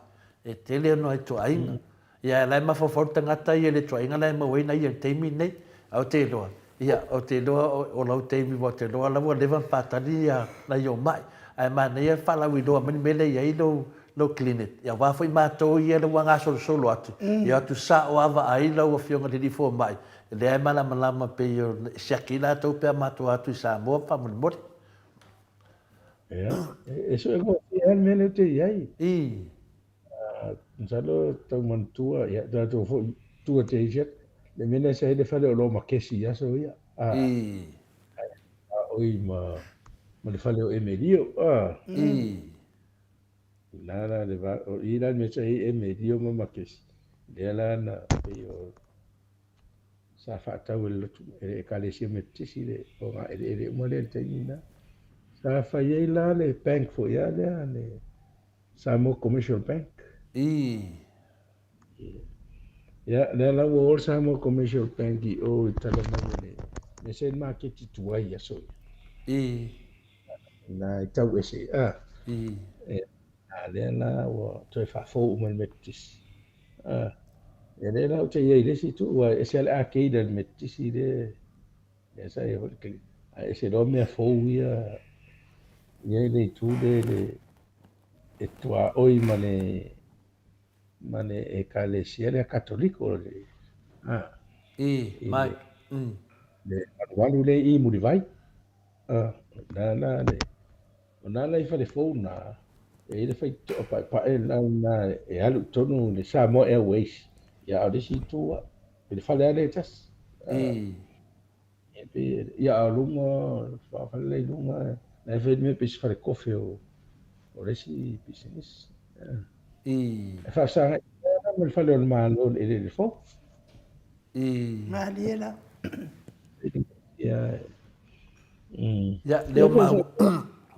e tele ona ituaiga. Ia, a o la e mafaufau le tagata ia i le ituaiga la e maua ai na ia i le taimi lenei. Ae ou te iloa, ia, ou te iloa o lau taimi aua ou te iloa la ua leva ona faatali nai ou mai. Ae manaia le faalauiloa mai le mea lea e i ai lou, lou clinic. Ia aua foi matou ia lea ua gasolosolo atu, ia o atu sao lava vaai lau Afioga i le Alii Fomai, lea e malamalama pei o siaki latou pe a matou o atu i Samoa faamolemole. Ia, e sue gofie lava le mea lea ou te i ai. I. Masalo tau manatua, ia tatou foi tua te isi atu, le mea lea sa i ai le fale o Lomakesi i aso ia. I. A oi ma, ma le fale o Emelio. I. La la le va, o i la le mea sa i ai Emelio ma Makesi, lea la na pei o sa faatau e le lotu, e le Ekalesia Metotisi le ogaeleele uma lea i le taimi lena. Sa fai ai la le bank foi lava lea, le Samoa Commercial Bank. I. Ia, lea la ua o le Samoa Commercial Bank i o i tala mai o le mea sa i le maketi tuai i aso ia. I. Na i tau ese, a. I. E, a lea la ua toe faafou uma le Metotisi. A, ia lea la ou te i ai i le isi itu, ua ese lava le arcade a le Metotisi lea, lea sa i ai foi le clinic. Ae ese loa mea fou ia, ia i le itu lea i le, e tuaoi ma le, ma le Ekalesia lea Katoliko, le, a, I, i mai, le, mm. le alualu lea i Mulivai. A, o i ina la le, o na la i fale fou na. E i ai le faitotoa paepae lena i ina e alu i tonu i le Samoa Airways, ia a o le isi itu lava, i le fale lava lea e tasi. E pei, ia a o luga, o le fale la i luga, la e fai le mea pei se fale kofe o le isi pisinisi. E faafesagai la ma le fale o le Malo i le eleele fou. Malie la. Ia, Ia, lea ua maua,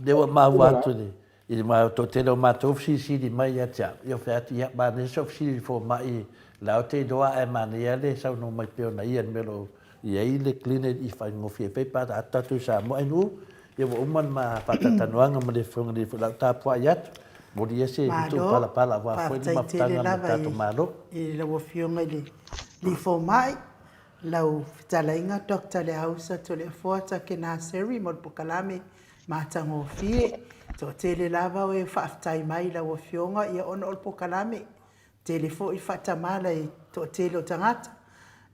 lea ua maua atu i le, i le toatele o matou fesilisili mai ia te au, ia fai atu, ia, manaia si au fesili i le fomai, la ou te iloa ae manaia le saunoa mai pea ona ia i le mea o lo o i ai le clinic i faigofie ai pe a atu tatou i Samoa. Ae nuu, ia ua uma le ma faatalatalanoaga ma le Afioga i le o le a ou tapuai atu, momoli ia se Malo, palapala aua foi le faafetai tele mafutaga ma le lava tatou Malo. i lau Afioga i le Alii Fomai, lau fetalaiga Doctor Leausa Toleafoa Takenaseri mo le polokalame matagofie. Toatele lava o e faafetai mai i lau Afioga ia ona o le polokalame. Tele foi faatamala i toatele o tagata,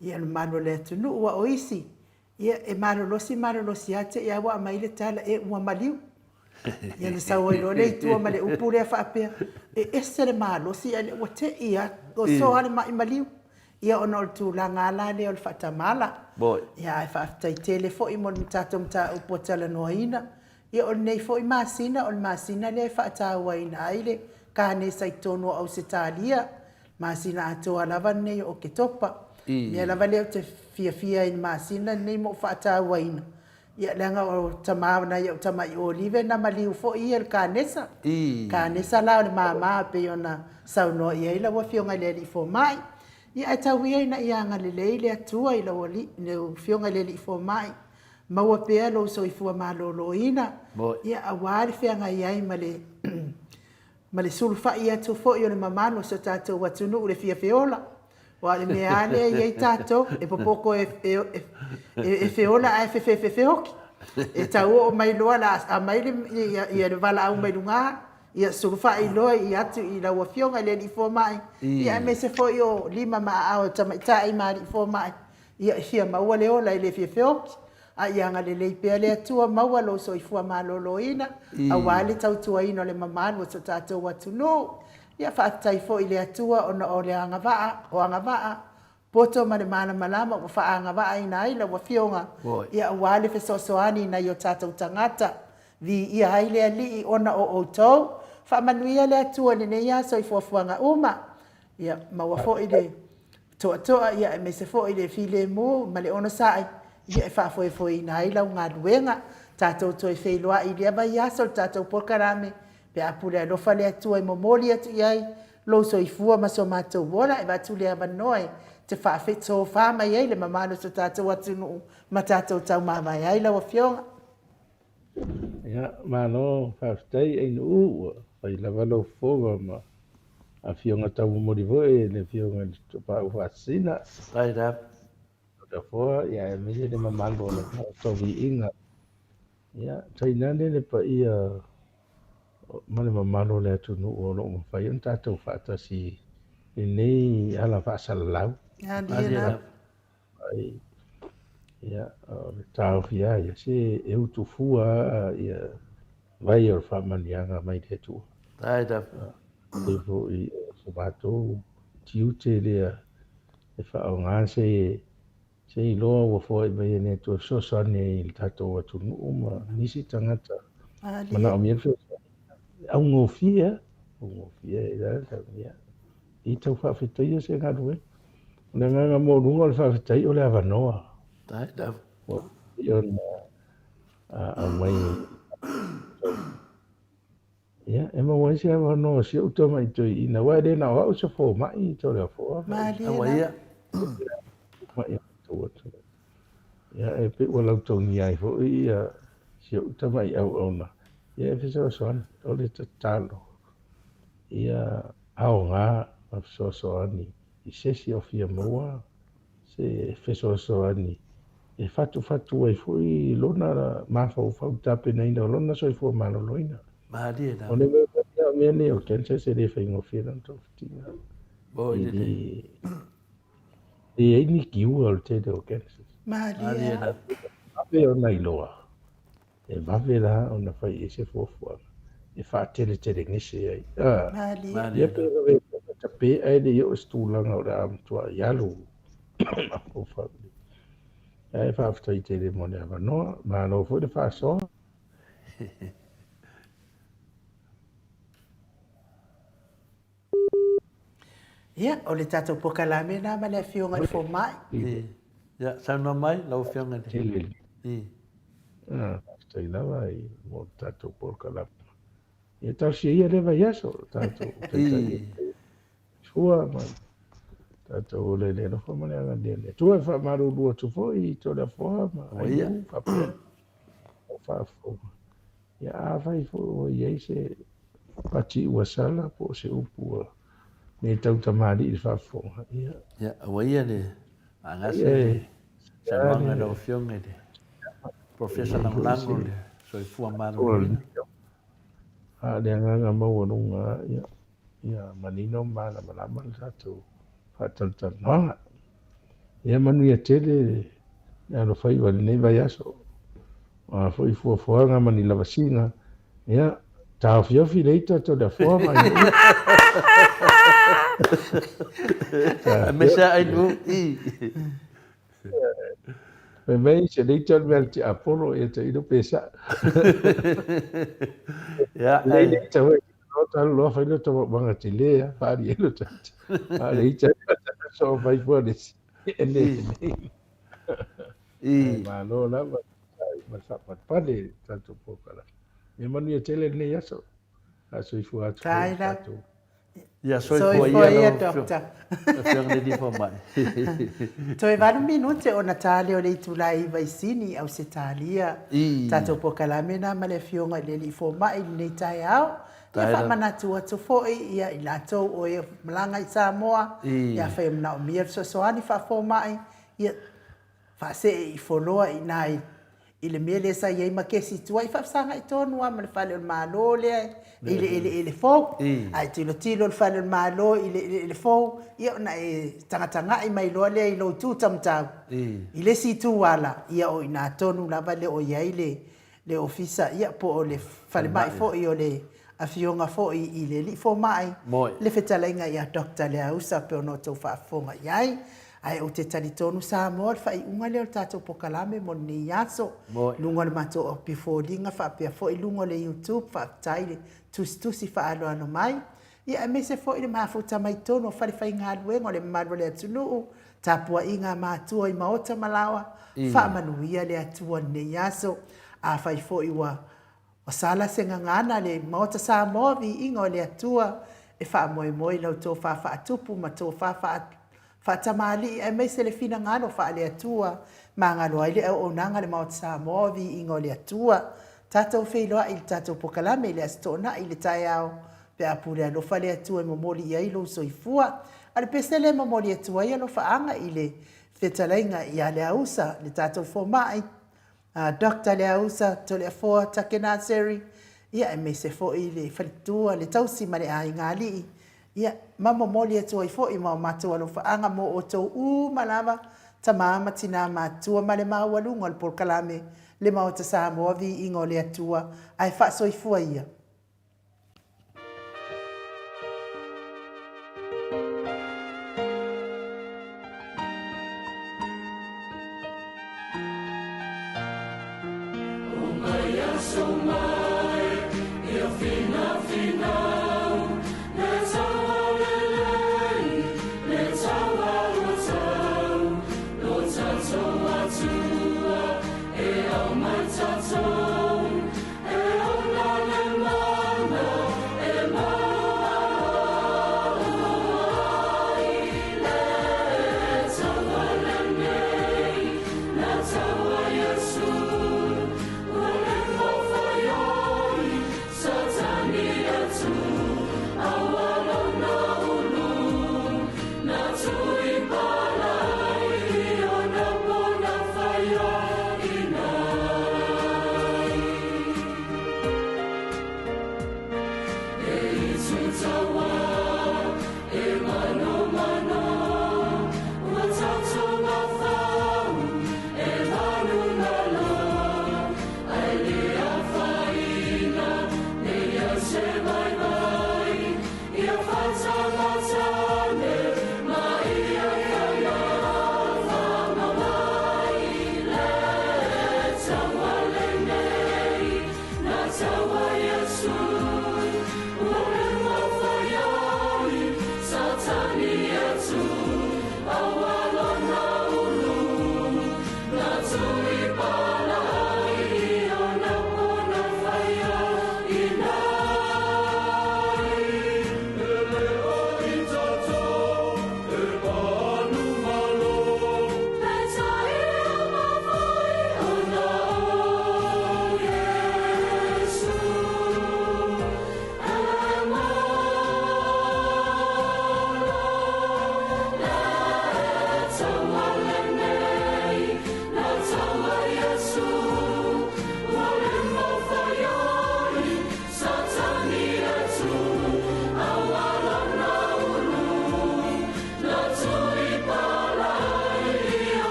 ia le mamalu o le atunuu, aua o isi Ia, e malolosi malolosi lava te i lava ua aumai le tala, e ua maliu. Ia ona sau ai loa lea i tua ma le upu lea faapea, e ese le malosi ae ua te i lava, oso lava le mai maliu. Ia ona o le tulaga lava la lea o le faatamala. Ia ae faafetai tele foi mo le tatou mataupu ua talanoaina. Ia o lenei foi masina, o le masina lea e faatauaina ai le kanesa i totonu o Ausetalia, masina atoa lava lenei o Oketopa. O mea lava lea ou te fiafia ai i le masina lenei ma ou faatauaina, ia leaga o tama o nai ou tamai olive na maliu foi ia i le kanesa. Kanesa la o le mama e pei ona saunoa i ai lau Afioga i le Alii Fomai. Ia ae tau ia ina ia agalelei le Atua i lau Afioga i le Alii Fomai, maua pea lou soifua maloloina, ia aua le feagai ai ma le ma le sulufai atu foi o le mamalu o si o tatou atunuu i le fia feola. Aua o le mea lava lea e i ai tatou, e popoto e feola ae fefefefeoki. E tau oo mai loa la aumai le valaau mai luga, ia sulufai loa i atu i lau Afioga i le Alii Fomai, ia aemaise foi o lima ma aao o tamaitai ma alii fomai, ia e fia maua le ola e le fia feoki. A ia agalelei pea le Atua maua lou soifua maloloina aua le tautuaina o le mamalu o so tatou atunuu. Ia faafetai foi i le Atua ona o le agavaa, o agavaa, poto ma le malamalama ua faaagavaaina ai lau Afioga, ia aua le fesoasoani i nai o tatou tagata. Viia ai le Alii ona o outou. Faamanuia le Atua i lenei aso i fuafuaga uma. Ia maua foi le toatoa, ia aemaise foi le filemu ma le onosai, ia e faafoefoeina ai lau galuega. Tatou toe feiloai i lea vaiaso i le tatou polokalame, pe a pule alofa le Atua e momoli atu i ai lou soifua ma so matou ola, e avatu le avanoa e te faafetofa mai ai le mamalu o so tatou atunuu ma tatou taumavae ai lau Afioga. Ia, malo faafetai Ainuu, ua fai lava lou fofoga ma afioga taumomoli foi i le afioga i le Tapaau Faasisina. Faafetai lava. Tofoa, ia aemaise le mamalu o le tatou viiga. Ia, tainane le paia ma le mamalu o le atunuu o lo o mafai ona tatou faatasi i lenei ala faasalalau. Malie lava. Ai, ia, o le taofi lava ia, se e utu fua lava ia vai o le faamanuiaga mai le Atua. Ai lava. E foi o so matou tiute lea e faaaoga se se iloa ua foai mai e le Atua e fesoasoani ai i le tatou atunuu ma nisi tagata manaomia le fesoasoani. Augofie lava, augofie ia. I tau faafetaia se galuega. O le agaga maualuga o le faafetai o le avanoa. Ua mafai ona aumai ia e maua ai se avanoa o si ou tamai toeaina aua e le na o au se fomai i Toleafoa. Aua ia. Fomai o matou atu. Ia e pei ua lautogia ai foi ia si ou tamai auauna ia e fesoasoani. O le tatalo ia aoga ma fesoasoani i se isi o fia maua se fesoasoani e fatufatu ai foi lona mafaufau i le tapenaina o lona soifua maloloina. Malie lava. O le mea moni lava o mea nei o cancer e le faigofie lona togafitiga. Oi lelei. E leai ni cure o le tele o cancers. Malie lava. Vave ona iloa. E vave la ona fai i ai se fuafuaga. e faateletelegese ai. Ia pe lavea tape ae le i oo i se tulaga o le a matuai alu mafaufau. Ae faafetai tele mo le avanoa, malo foi le faasoa. Ia, o le tatou polokalame lena ma le Afioga i le Fomai. Ia, saunoa mai lau Afioga i le. Faafetai lava i mo le tatou polokalame. Ia talosia ia lea vaiaso, tatou taitai fua ma tatou ola i le alofa ma le agalelei o le Atua. E faamalulu atu foi i Toleafoa ma Ailu faapea o faafofoga. Ia afai foi ua i ai se pati ua sala po o se upu ua le tautamalii i le faafofoga, ia. Ia, aua ia le faagase le saunoaga a lau Afioga i le Professor Lagolago o le Soifua Maloloina. A o le agaga maualuga ia, ia manino ma malamalama le tatou faatalatalanoaga. Ia manuia tele le alofaiva i lenei vaiaso. O a foi fuafuaga ma ni lavasiga, ia, taofiofi le ita Toleafoa ma Ainuu. Aemaise lava Ainuu i. Fai mai se le ita o le mea a le tiapolo, ia tailo pe sa'o. Ia, Lelei le ita foi, Lota alu loa fai lota maumaga tele a, faali ai lota ita. A o le ita so fai fua le isi e le lelei. Ae malo lava ma le faapalepale i le tatou polokalame. Ia manuia tele lenei aso. Faasoifua atu foi i tatou. Ia soifua ia lau Afioga i le Alii Fomai. Toe 8 minute ona ta lea o le itula e 9 i Sini, Ausetalia. Tatou polokalame lena ma le Afioga i le Alii Fomai i lenei taeao. Ia faamanatu atu foi ia i latou o e malaga i Samoa, ia afai e manaomia le fesoasoani faafomai, ia faasee i foloa i ina i i le mea lea sa i ai ma kesi tuai, faafesagai tonu lava ma le fale o le Malo lea i le eleele fou. A e tilotilo i le fale o le Malo i le eleele fou, ia ona e tagatagai mai loa lea i lou itu taumatau, i le isi itu ala, ia o i ina tonu lava lea o i ai le le ofisa, ia po o le falemai foi o le Afioga foi i le Alii Fomai, le fetalaiga ia Doctor Leausa pei ona outou faafofoga i ai. Ae ou te talitonu Samoa o le faaiuga lea o le tatou polokalame mo lenei aso. I luga o le matou aupifoliga faapea foi i luga o le YouTube, faafetai le tusitusi faaaloalo mai. Ia aemaise foi le mafuta mai totonu o falefaigaluega o le mamalu o le atunuu, tapuaiga a matua i maota ma laoa, faamanuia le Atua lenei aso. Afai foi ua Ua sala se gagana le Maota Samoa viiga o le Atua e faamoemoe i lau tofa faatupu ma tofa faatamalii aemaise le finagalo faale-Atua magalo ai le auaunaga a le Maota Samoa viiga o le Atua. Tatou feiloai i le tatou pokalame i le Aso Toonai i le taeao pe a pule alofa le Atua e momoli i ai lou soifua. A o le pese lea e momoli atu ai alofaaga i le fetalaiga ia Leausa le tatou fomai Doctor Leausa Toleafoa Takenaseri, ia aemaise foi le faletua, le tausi ma le aiga alii, ia ma momoli atu ai foi ma o matou alofaaga mo outou uma lava, tama ma tina matutua ma le maualuga o le polokalame Le Maota Samoa Viiga o le Atua ae faasoifua ia.